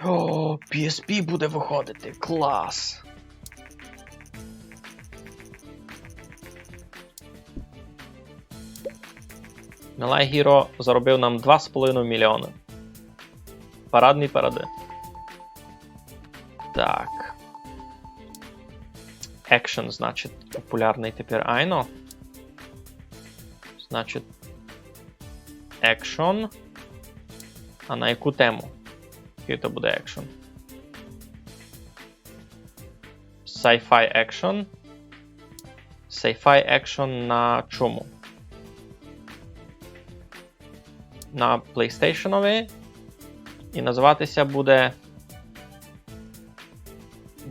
О, P S P буде выходити. Клас! Мелай Гіро заробив нам два з половиною мільйоны. Парадні парады. Так. Action, значить, популярный тепер айно. Значить, action. А на яку тему? Якый то буде action? Sci-fi action. Sci-fi action на чому? На PlayStation-ови. І называти ся буде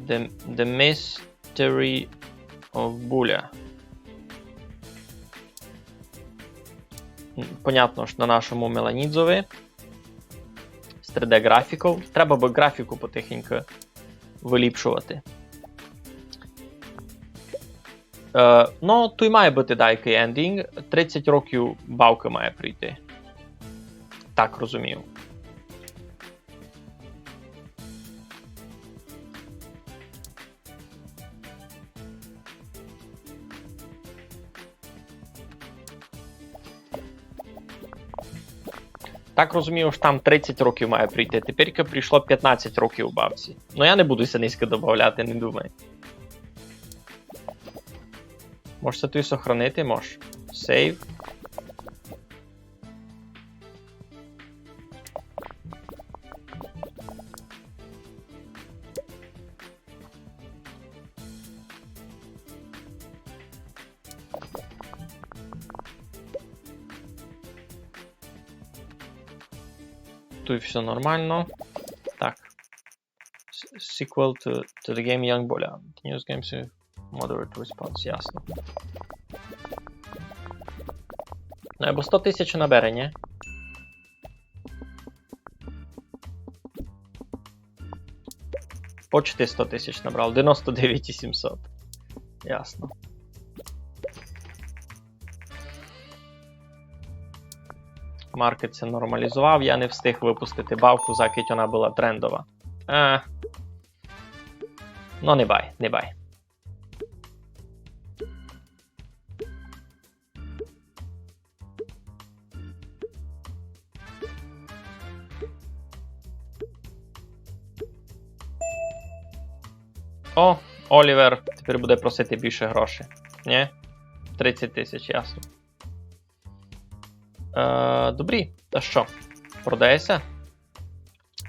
The, The Mystery of Bulla. М, понятно, што на нашому Меланідзови. З три Д графіков. Треба бы графіку потихеньку выліпшовати. Е, но, туй має быти дайкый ендінґ. Тридцять років бавкы має пройти. Так розумію. Так розумію, ож там тридцять років має пройти. Теперька пройшло пятнадцять років у бавці. Ну я не буду ся низько добавляти, не думай. Можеш ся туй сохранити, можеш. Save. Туй всьо нормално. Так. S-, sequel to, to the game Young Bulla. The news game to moderate response, ясно. Ну, або сто тисяч набере, нї? Почти сто тисяч набрав, девяносто девять сімсот. Ясно. Маркет ся нормалізовав, я не встиг выпустити бавку, закіть она была трендова. Е. Ну, не бай, не бай. О, Олівер тепер буде просити більше грошей. Нї? Тридцять тисяч, ясно. Е, добрі, та што? Продає ся?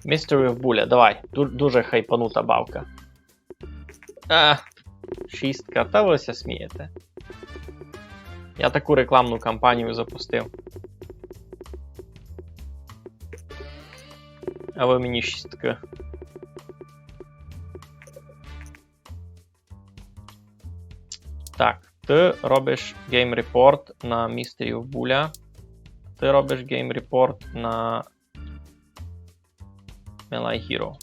Mystery of Bulla, давай. Ду-, дуже хайпанута бавка. А, шістка, та вы ся смієте. Я таку рекламну кампанію запустив. А вы мені шістки. Так, ты робиш game report на Mystery of Bulla. Ты робиш game report на Melee Hero.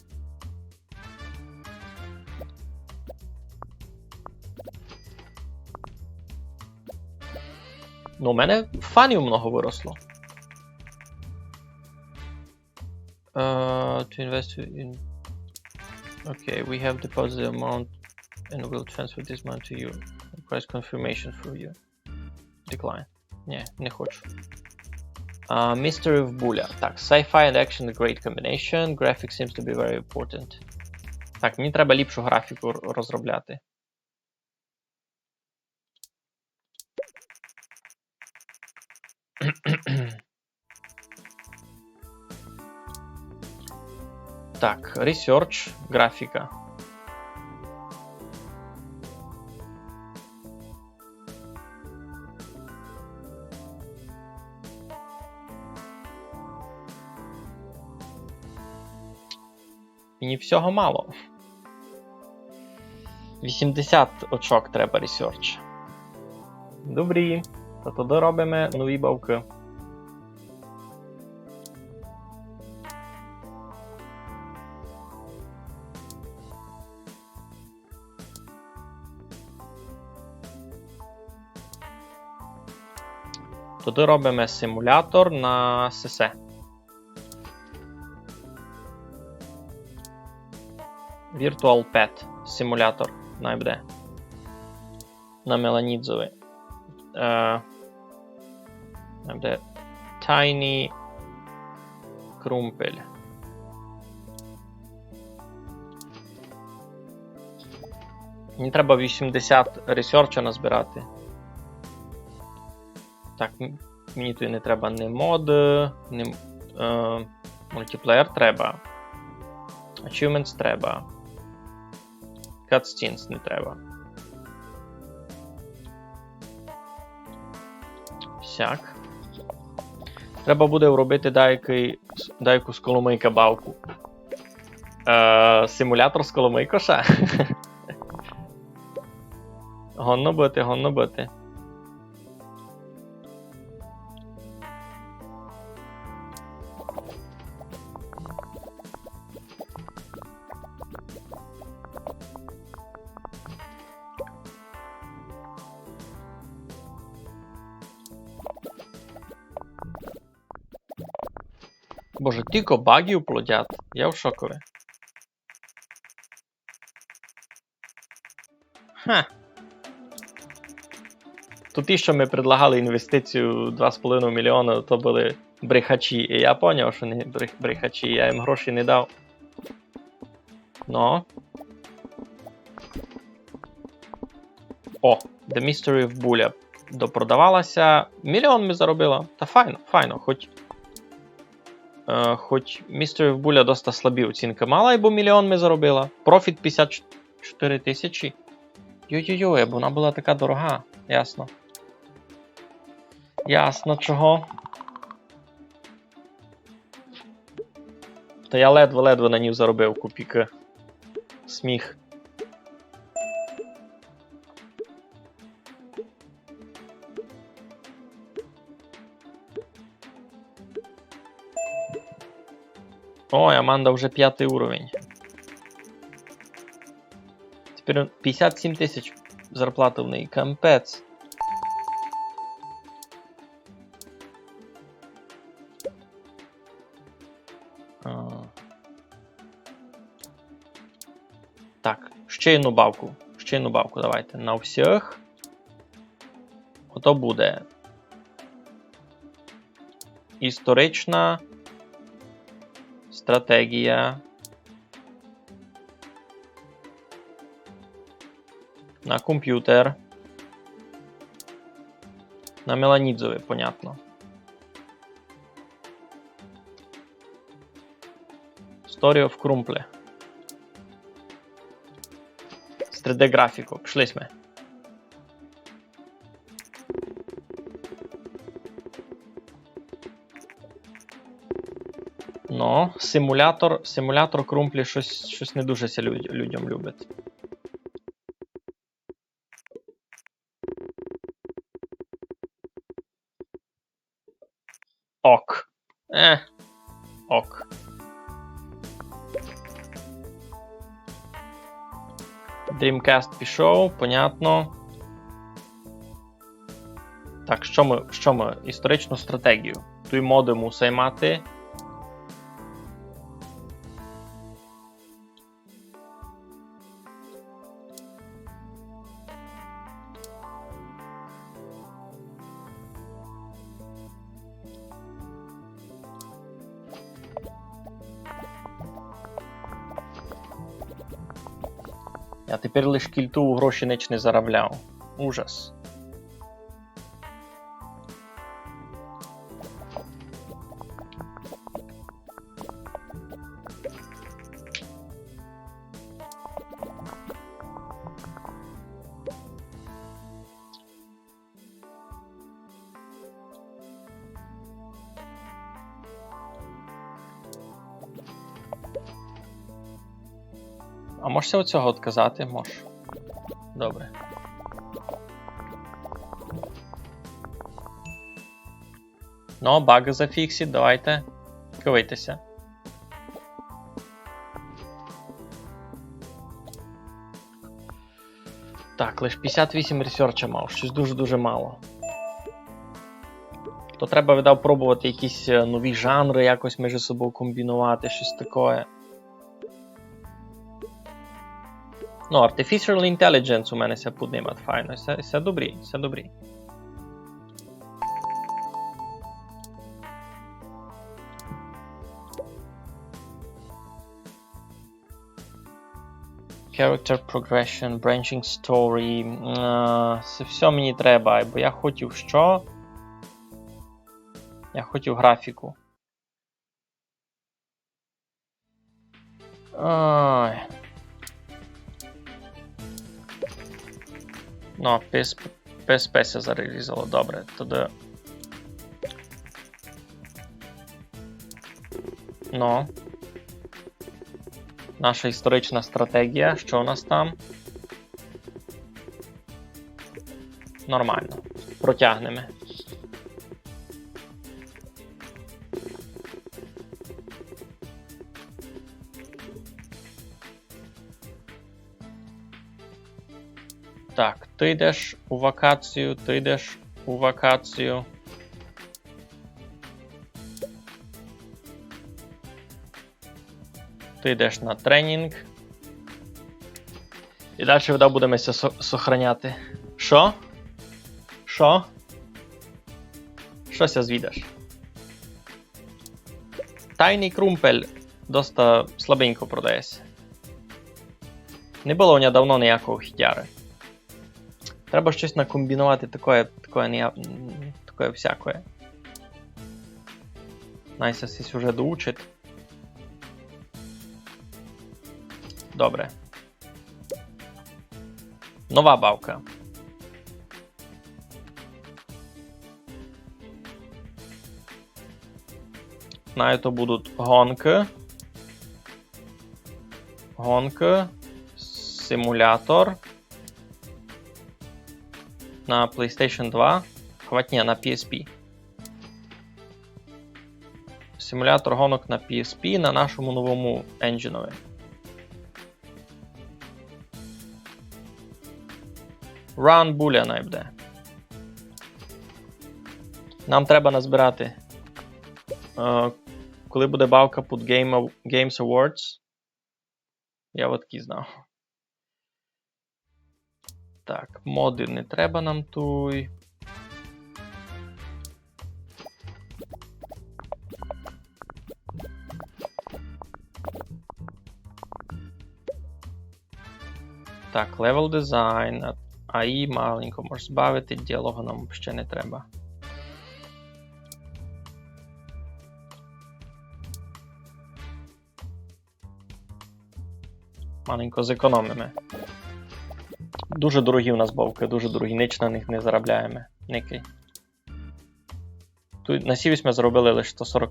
Ну, у мене фанів много выросло. Uh, to invest in... Okay, we have deposited amount and will transfer this money to you. Request confirmation for you. Decline. Нї, не хочу. А, Mystery of Bulla. Так, sci-fi and action, a great combination. Graphics seems to be very important. Так, мені треба ліпшу графіку р-, розробляти. Так, research, графіка. Мені всього мало. Вісімдесят очок треба research. Добрі, та тогды робиме нові бавкы. Тогды робиме симулятор на сесе. Virtual Pet симулятор най буде. На Меланідзови. Е, най буде Tiny Крумпель. Мені треба вісімдесят ресерча назбирати. Так, м-, мені туй не треба ні моды, ні м-, е, мультиплеєр треба. Achievements треба. Cutscenes не треба. Сяк. Треба буде вробити деякый, с-, деяку з коломыйка бавку. Е, симулятор з коломыйкоша? Годно быти, годно быти. Боже, тілько багів плодять. Я в шокови. Ха. То ті, што ми предлагали інвестицію два з половиною мільйона, то были Брехачі. І я поняв, што не брех-, брехачі, я їм гроші не дав. Но. О, The Mystery of Bulla допродавала ся. Мільйон ми заробила. Та файно, файно, хоть, е, хоть Mystery of Bulla доста слабі оцінкы мала, бо мільйон ми заробила. Профіт пятдесят чотыри тисячі. Йой-йой-йой, бо вона была така дорога. Ясно. Ясно чого. Та я ледве-ледве на ній заробив копійкы. Сміх. Ой, Аманда вже пятый уровень. Тепер пятдесят сім тисяч зарплаты в неї. Капець. А. Так, ще одну бавку. Ще одну бавку давайте. На всіх. Ото буде історична стратегія. На компютер. На Меланідзови, понятно. Story of Крумплі. З три Д графіку. Пішли сьме. Ну, симулятор, симулятор Крумплі щось, щось не дуже ся люд-, людям любить. Ок. Е, ок. Dreamcast пішов, понятно. Так, што мы, што мы? Історичну стратегію. Туй моды мусай мати. Я тепер лиш кільту, у гроші нич не заробляв. Ужас. А можеш ся од сього одказати? Мож. Добре. Ну, баг зафіксіть, давайте. Кивайте ся. Так, лиш пятдесят вісім ресерча мав, щось дуже-дуже мало. То треба, видав, пробовати якісь, е, нові жанры якось межи собов комбіновати, щось такоє. Ну, Artificial Intelligence у мене ся поднимать файно, ся, ся добрі, ся добрі. Character progression, branching story. М, е, се всьо мені треба, бо я хотів што? Я хотів графіку. Ай. Ну, пис П С П ся зарізало, добре, тогды. Ну. Наша історична стратегія, што у нас там? Нормално. Протягнеме. Так, ты йдеш у вакацію, ты йдеш у вакацію. Ты йдеш на тренінґ. І дальше, видав, будеме ся со-, сохраняти. Што? Што? Што ся звідаш? Тайный крумпель доста слабенько продає ся. Не было у ня давно ниякого хітяры. Треба штось накомбіновати такоє, такоє, не, такоє всякоє. Най ся сись уже доучить. Добре. Нова бавка. Най то будуть гонкы. Гонкы. Симулятор. На PlayStation два. Хватня на P S P. Симулятор гонок на P S P на нашому новому енджінови. Run Boolean най буде. Нам треба назбирати. Е, коли буде бавка під Game Aw-, Games Awards, я от таки знав. Так, моды не треба нам туй. Так, level design, а, A I маленько може збавити, діалогу нам ще не треба. Маленько зекономиме. Дуже дорогі у нас бавкы, дуже дорогі, нич на них не заробляєме. Никай. Туй на сіві сьме заробили лише сто сорок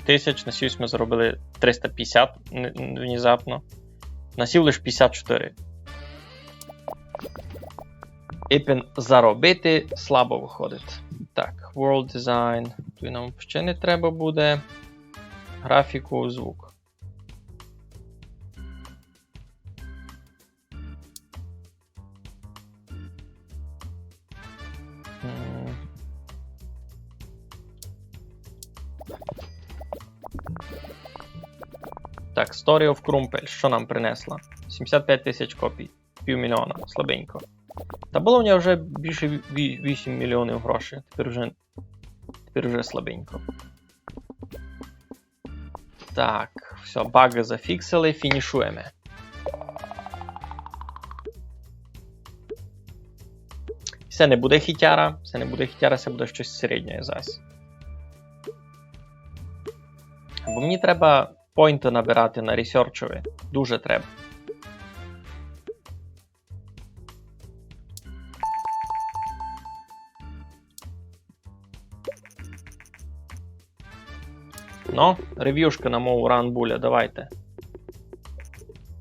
тисяч, на сіві сьме заробили триста пятдесят н-, н-, внезапно. На сів лише пятдесят чотири. Ипен заробити слабо выходить. Так, World Design. Туй нам ще не треба буде. Графіку, звук. М. Так, Story of Крумпель, што нам принесла? Сімдесят пять тисяч копій, пів мільйона, слабенько. Та было в нього вже більше ві-, ві-, вісім мільйонів грошей, тепер вже, тепер вже слабенько. Так, всьо, багы зафіксили, фінішуєме. Се не буде хітяра, се не буде хітяра, се буде штось середнє зась. Бо мені треба поінты набирати на ресерчови. Дуже треба. Но, ревюшка на мову Run Boolean, давайте.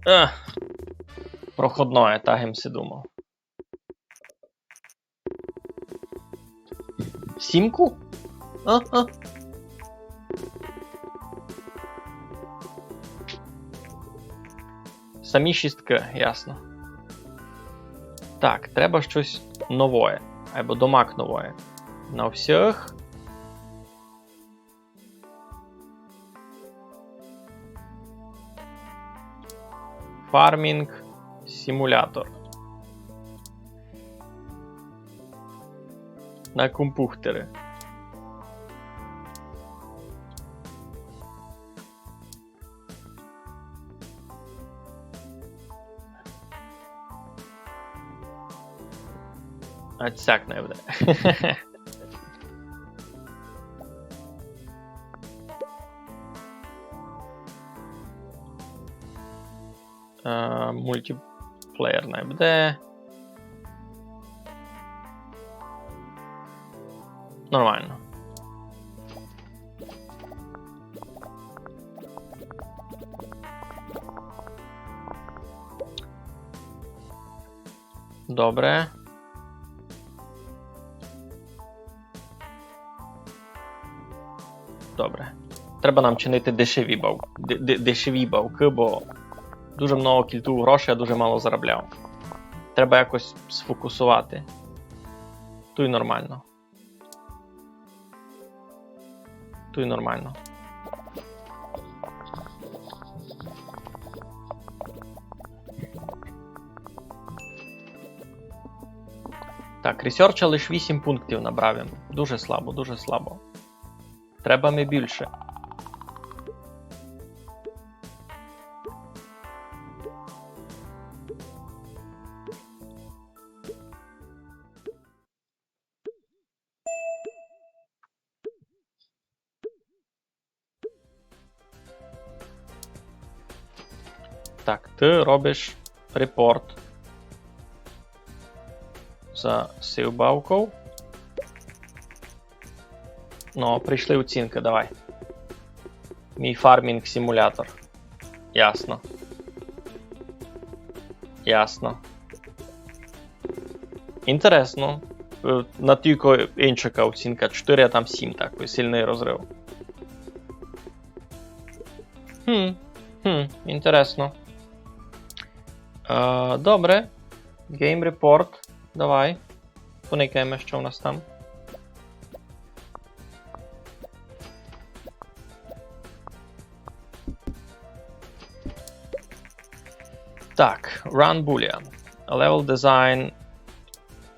Ех, проходноє, так им си думав. Сімку? А, а. Самі шісткы, ясно. Так, треба штось новоє. Айбо домак новоє. На всіх. Farming Simulator. На компухтери. А сяк не буде. Е, мультиплеєр не буде. Нормално. Добре. Добре. Треба нам чинити дешеві бав-, де-, де-, дешеві бавкы, бо дуже много кільтув грошей, а дуже мало заробляв. Треба якось сфокусовати. Туй нормално. Туй нормално. Так, ресерча лиш вісім пунктів набрав им. Дуже слабо, дуже слабо. Треба ми більше. Так, ты робиш репорт за сию бавку. Ну, прийшли оцінкы, давай. Мій фармінг симулятор. Ясно. Ясно. Інтересно. Е, на тілько иншака оцінка чотири, а там сім, такый сильный розрыв. Хм, хм, інтересно. Е, добре. Game Report. Давай. Поникаєме, што в нас там. Так, Run Boolean. Level design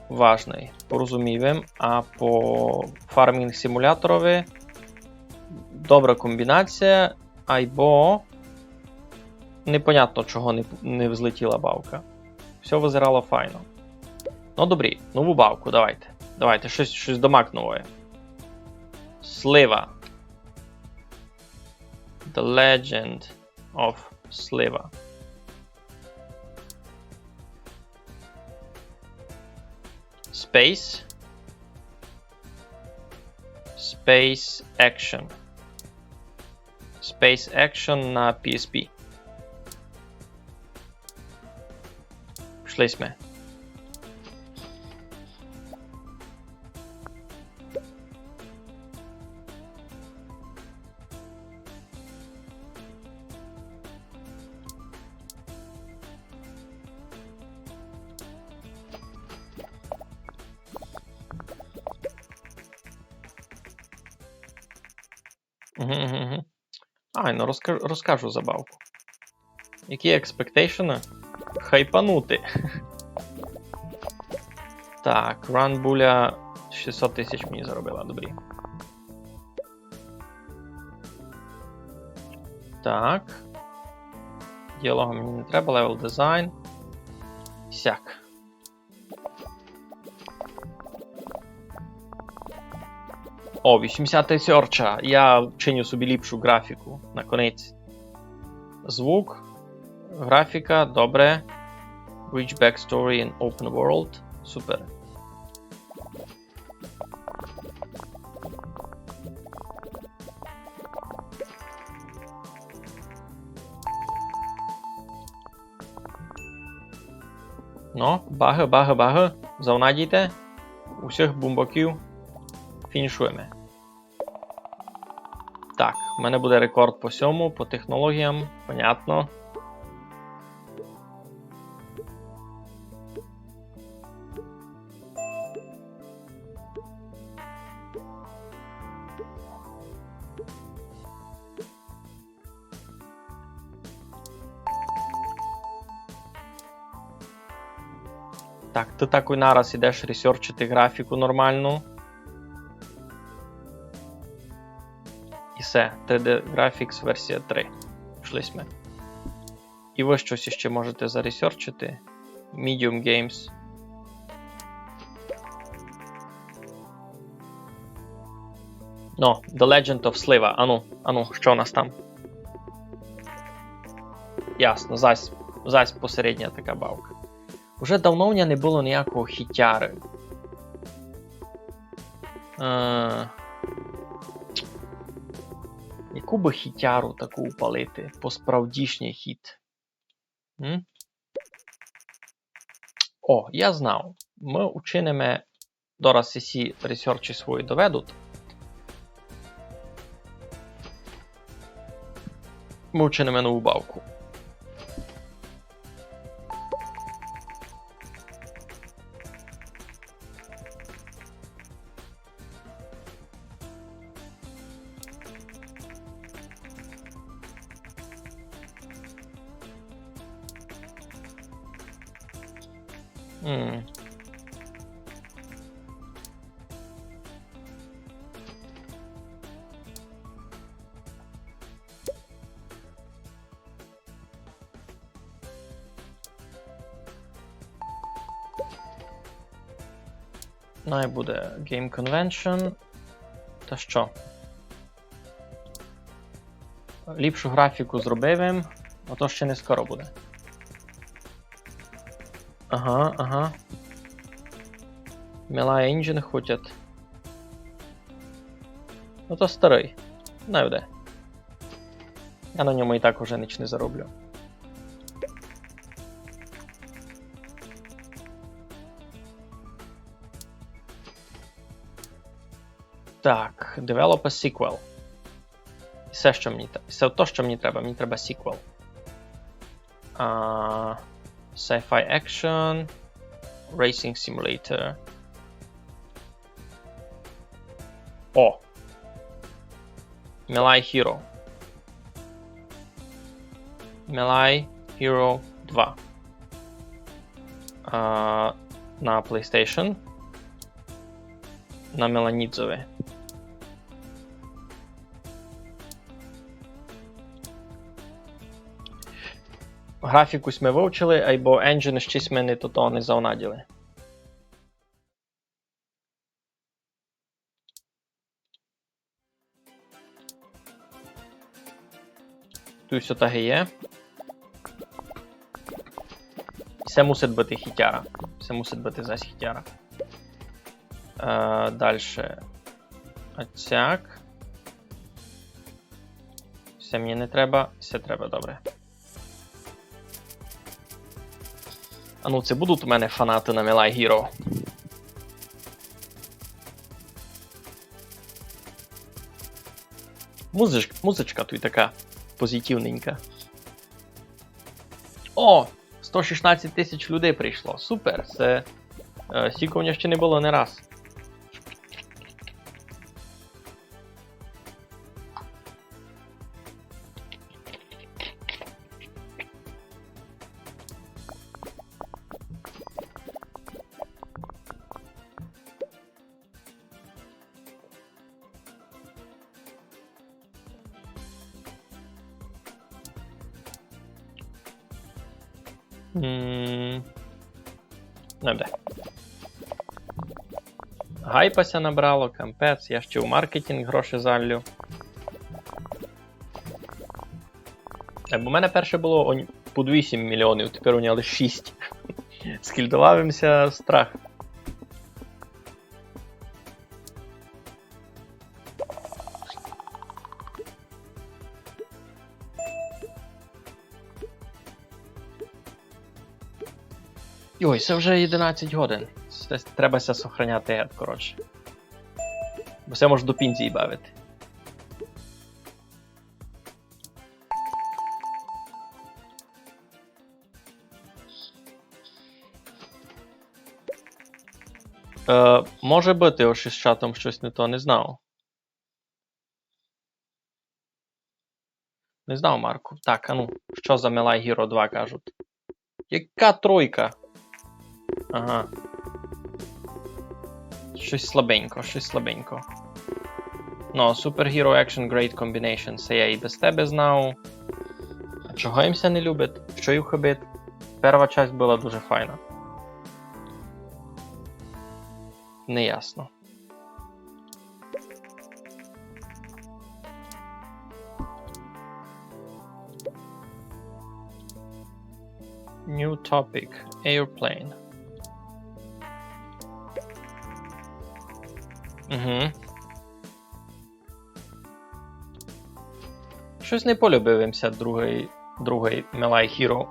важный. Порозумів им, а по фармінг симуляторови добра комбінація, айбо непонятно, чого не, не взлетіла бавка. Всьо вызирало файно. Ну, добрі, нову бавку, давайте. Давайте, штось, штось домак новоє. Слива. The Legend of Слива. Space. Space Action. Space Action на P S P. Пішли сьме. Мгм, мгм, мгм. Ай, ну розка-, розкажу забавку. Які експектейшены? Хайпанути. Так, Run Boolean шістсот тисяч мені заробила, добрі. Так. Діалога мені не треба, level design. Сяк. О, вісімдесят ресерча. Я чиню собі ліпшу графіку, наконець. Звук, графіка, добре. Rich backstory in open world. Супер. Ну, багы, багы, багы. Завнадійте. Усіх бумбаків. Фінішуєме. Так, в мене буде рекорд по сьому, по технологіям, понятно. Так, ты такой нараз ідеш ресерчити графіку нормалну. І всьо, три Д Graphics версія три. Пішли сьме. І вы штось іщи можете заресерчити. Medium Games. Ну, The Legend of Слива. Ану, ану, што у нас там? Ясно, зась, зась посередня така бавка. Уже давно у мене не было ниякого хітяры. Е, яку бы хітяру таку упалити? По справдішній хіт. М? О, я знав. Мы учиниме, дораз сі ресерчі свої доведуть. Мы учиниме нову бавку. М. Най буде Game Convention. Та што? Ліпшу графіку зробив им, а то ще не скоро буде. Ага, ага. Melee engine хотять. Ну то старый. Най буде. Я на ньому і так уже ніч не зароблю. Так, develop a sequel. Все, що мені тре-, все то, що мені треба. Мені треба sequel. А, sci-fi action, racing simulator. О! Melee Hero. Melee Hero два. А, на PlayStation. На Меланідзови. Графіку сьме вивчили, айбо engine ще сьме не то, то не завнаділи. Туй всьо так і є. Се мусить быти хітяра. Се мусить быти зась хітяра. Е, дальше. Оцяк. Се мені не треба, се треба, добре. А ну, ци будуть у мене фанаты на Melee Hero? Музич-, музичка туй така позитивненька. О! Сто шістнадцять тисяч людей прийшло. Супер! Се, е, сіко в мене ще не было ні раз. М. Ну, де. Гайпа ся набрало, капець, я ще у маркетинг гроші заллю. Е, бо в мене перше было он-, під вісім мільйонів, тепер у мене лише шість. Скільдовав им ся страх. Йой, се вже одинадцять годин. Се треба ся сохраняти геть, коротше. Бо се мож до пензії бавити. Е, може быти, ож із чатом штось не то, не знав. Не знав, Марку. Так, а ну, што за Melee Hero два кажуть? Яка тройка? Ага. Штось слабенько, штось слабенько. Ну, Super Hero Action Great Combination, се я і без тебе знав. А чого їм ся не любить? Што їх хибить? Перша часть была дуже файна. Неясно. New topic. Airplane. Угу. Штось не полюбив им ся другый, другый Melee Hero.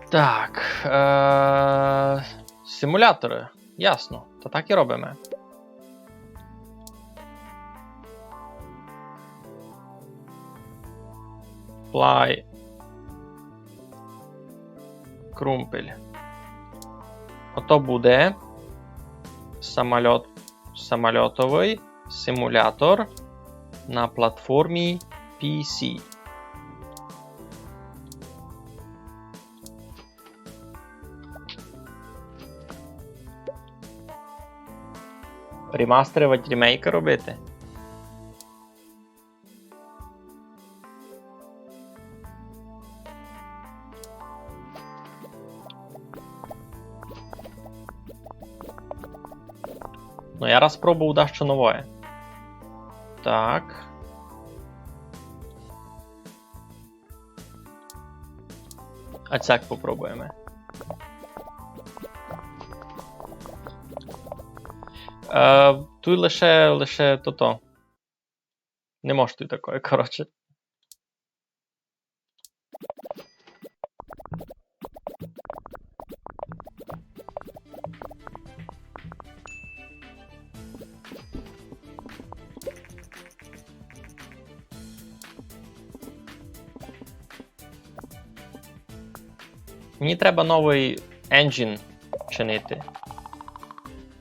Так, е, симуляторы. Ясно. Та так і робиме. Fly. Крумпель. Ото буде самольот, самольотовый симулятор на платформі P C. Ремастеровать, ремейкы робити? Ну, я раз пробовав дещо новоє. Так. А цяк попробуєме. Е, туй лише, лише тото. Не мож туй такоє, коротше. Мені треба новый енджін чинити.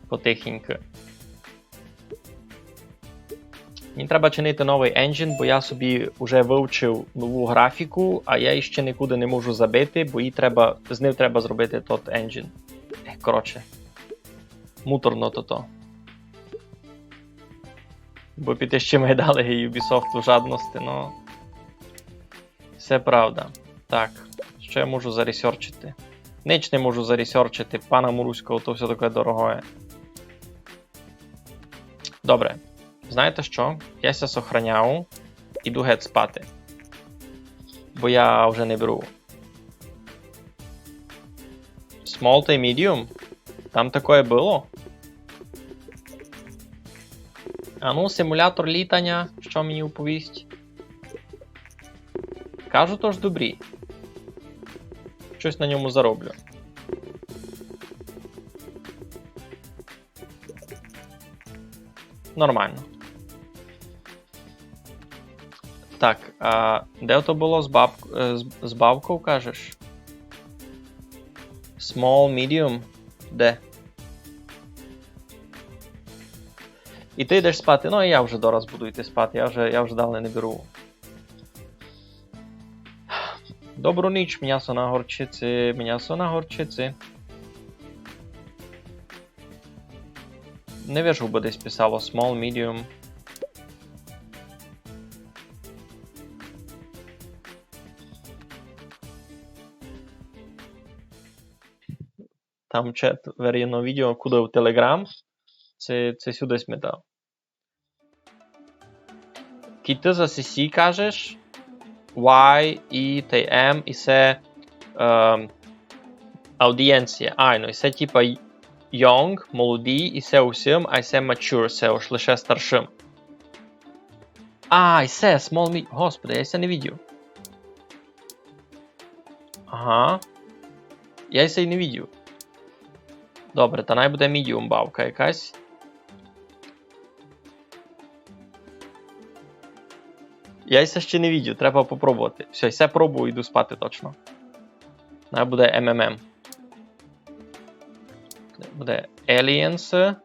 Потихеньку. Мені треба чинити новый енджін, бо я собі уже вывчив нову графіку, а я її ще нікуды не можу забити, бо її треба, з ним треба зробити тот енджін. Е, коротше, муторно тото. Бо піти ще ми дали Ubisoft у жадности, но. Всьо правда. Так, што я можу заресерчити? Нич не можу заресерчити, пана Муруського, то всьо таке дорогоє. Добре. Знаєте што? Я ся сохраняю, іду геть спати. Бо я вже не беру. Small та й medium? Там такоє было? А ну, симулятор літаня, што мені уповість? Кажу, тож добрі. Штось на ньому зароблю. Нормално. Так, а де то было з бабк-, е, з, з бавков, кажеш? Small, medium? Де? І ти йдеш спати. Ну, і я вже дораз буду йти спати, я вже, я вже далі не беру. Добру ніч, мнясо на горчиці, мнясо на горчиці. Не вижу, бо десь писало small, medium. Там чат, вероятно, відео, куды в Telegram. Се, се сюды сметав. Кідь ты за сесі кажеш, Y, E тай M, і се, ем, аудієнція. Айно, і се типа young, молоді, і се усім, а і се mature, се уж лише старшим. А, і се, small, me-, господи, я се не видів. Ага. Я й се й не видів. Добре, та най буде medium бавка якась. Я й се ще не видів, треба попробовати. Всьо, й се пробую, йду спати точно. Най буде M M M. Буде Aliens,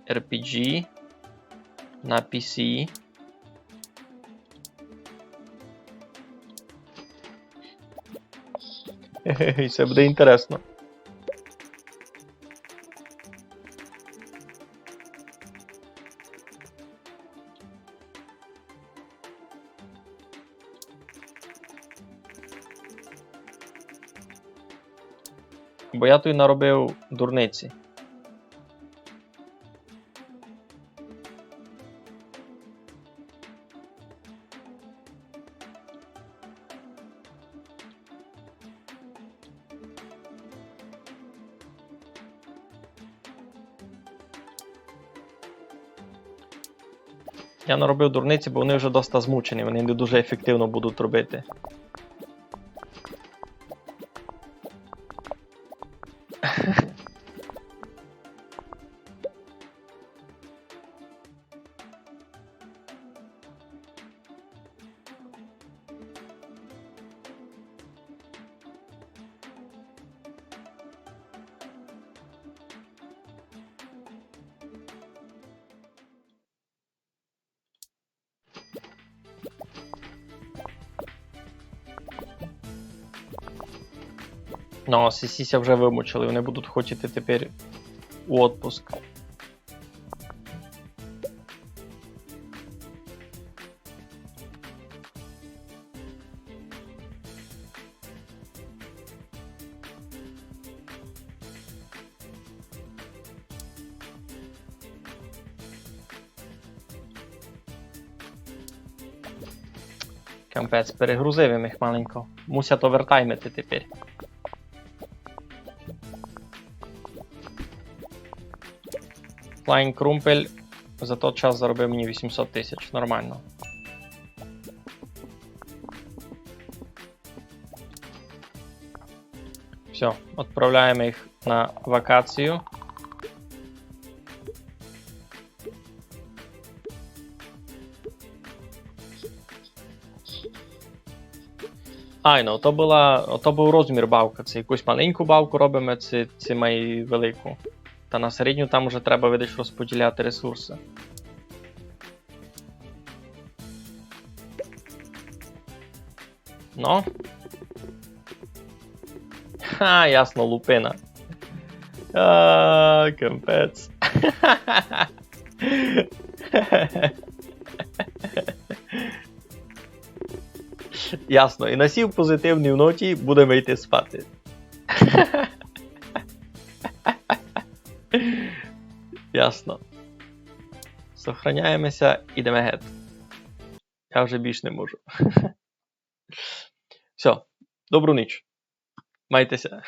R P G на P C. Хе-хе-хе, се буде інтересно. Бо я туй наробив дурниці. Я наробив дурниці, бо вони вже доста змучені, вони не дуже ефективно будуть робити. Ну, сесі ся вже вымучили, вони будуть хотіти тепер у отпуск. Капець, перегрузив им їх маленько. Мусять овертаймити тепер. Flying Крумпель за тот час заробив мені вісімсот тисяч. Нормално. Всьо, відправляєме їх на вакацію. Айно, то была, то быв розмір бавка. Ци якусь маленьку бавку робиме, ци, ци май велику. Та на середню там уже треба, видиш, розподіляти ресурсы. Но. Ха, ясно, лупина. А, капець. Ясно. І на сій позитивній ноті будеме йти спати. Ясно. Сохраняєме ся, ідеме гет. Я вже більш не можу. Всьо. Добру ніч. Майте ся.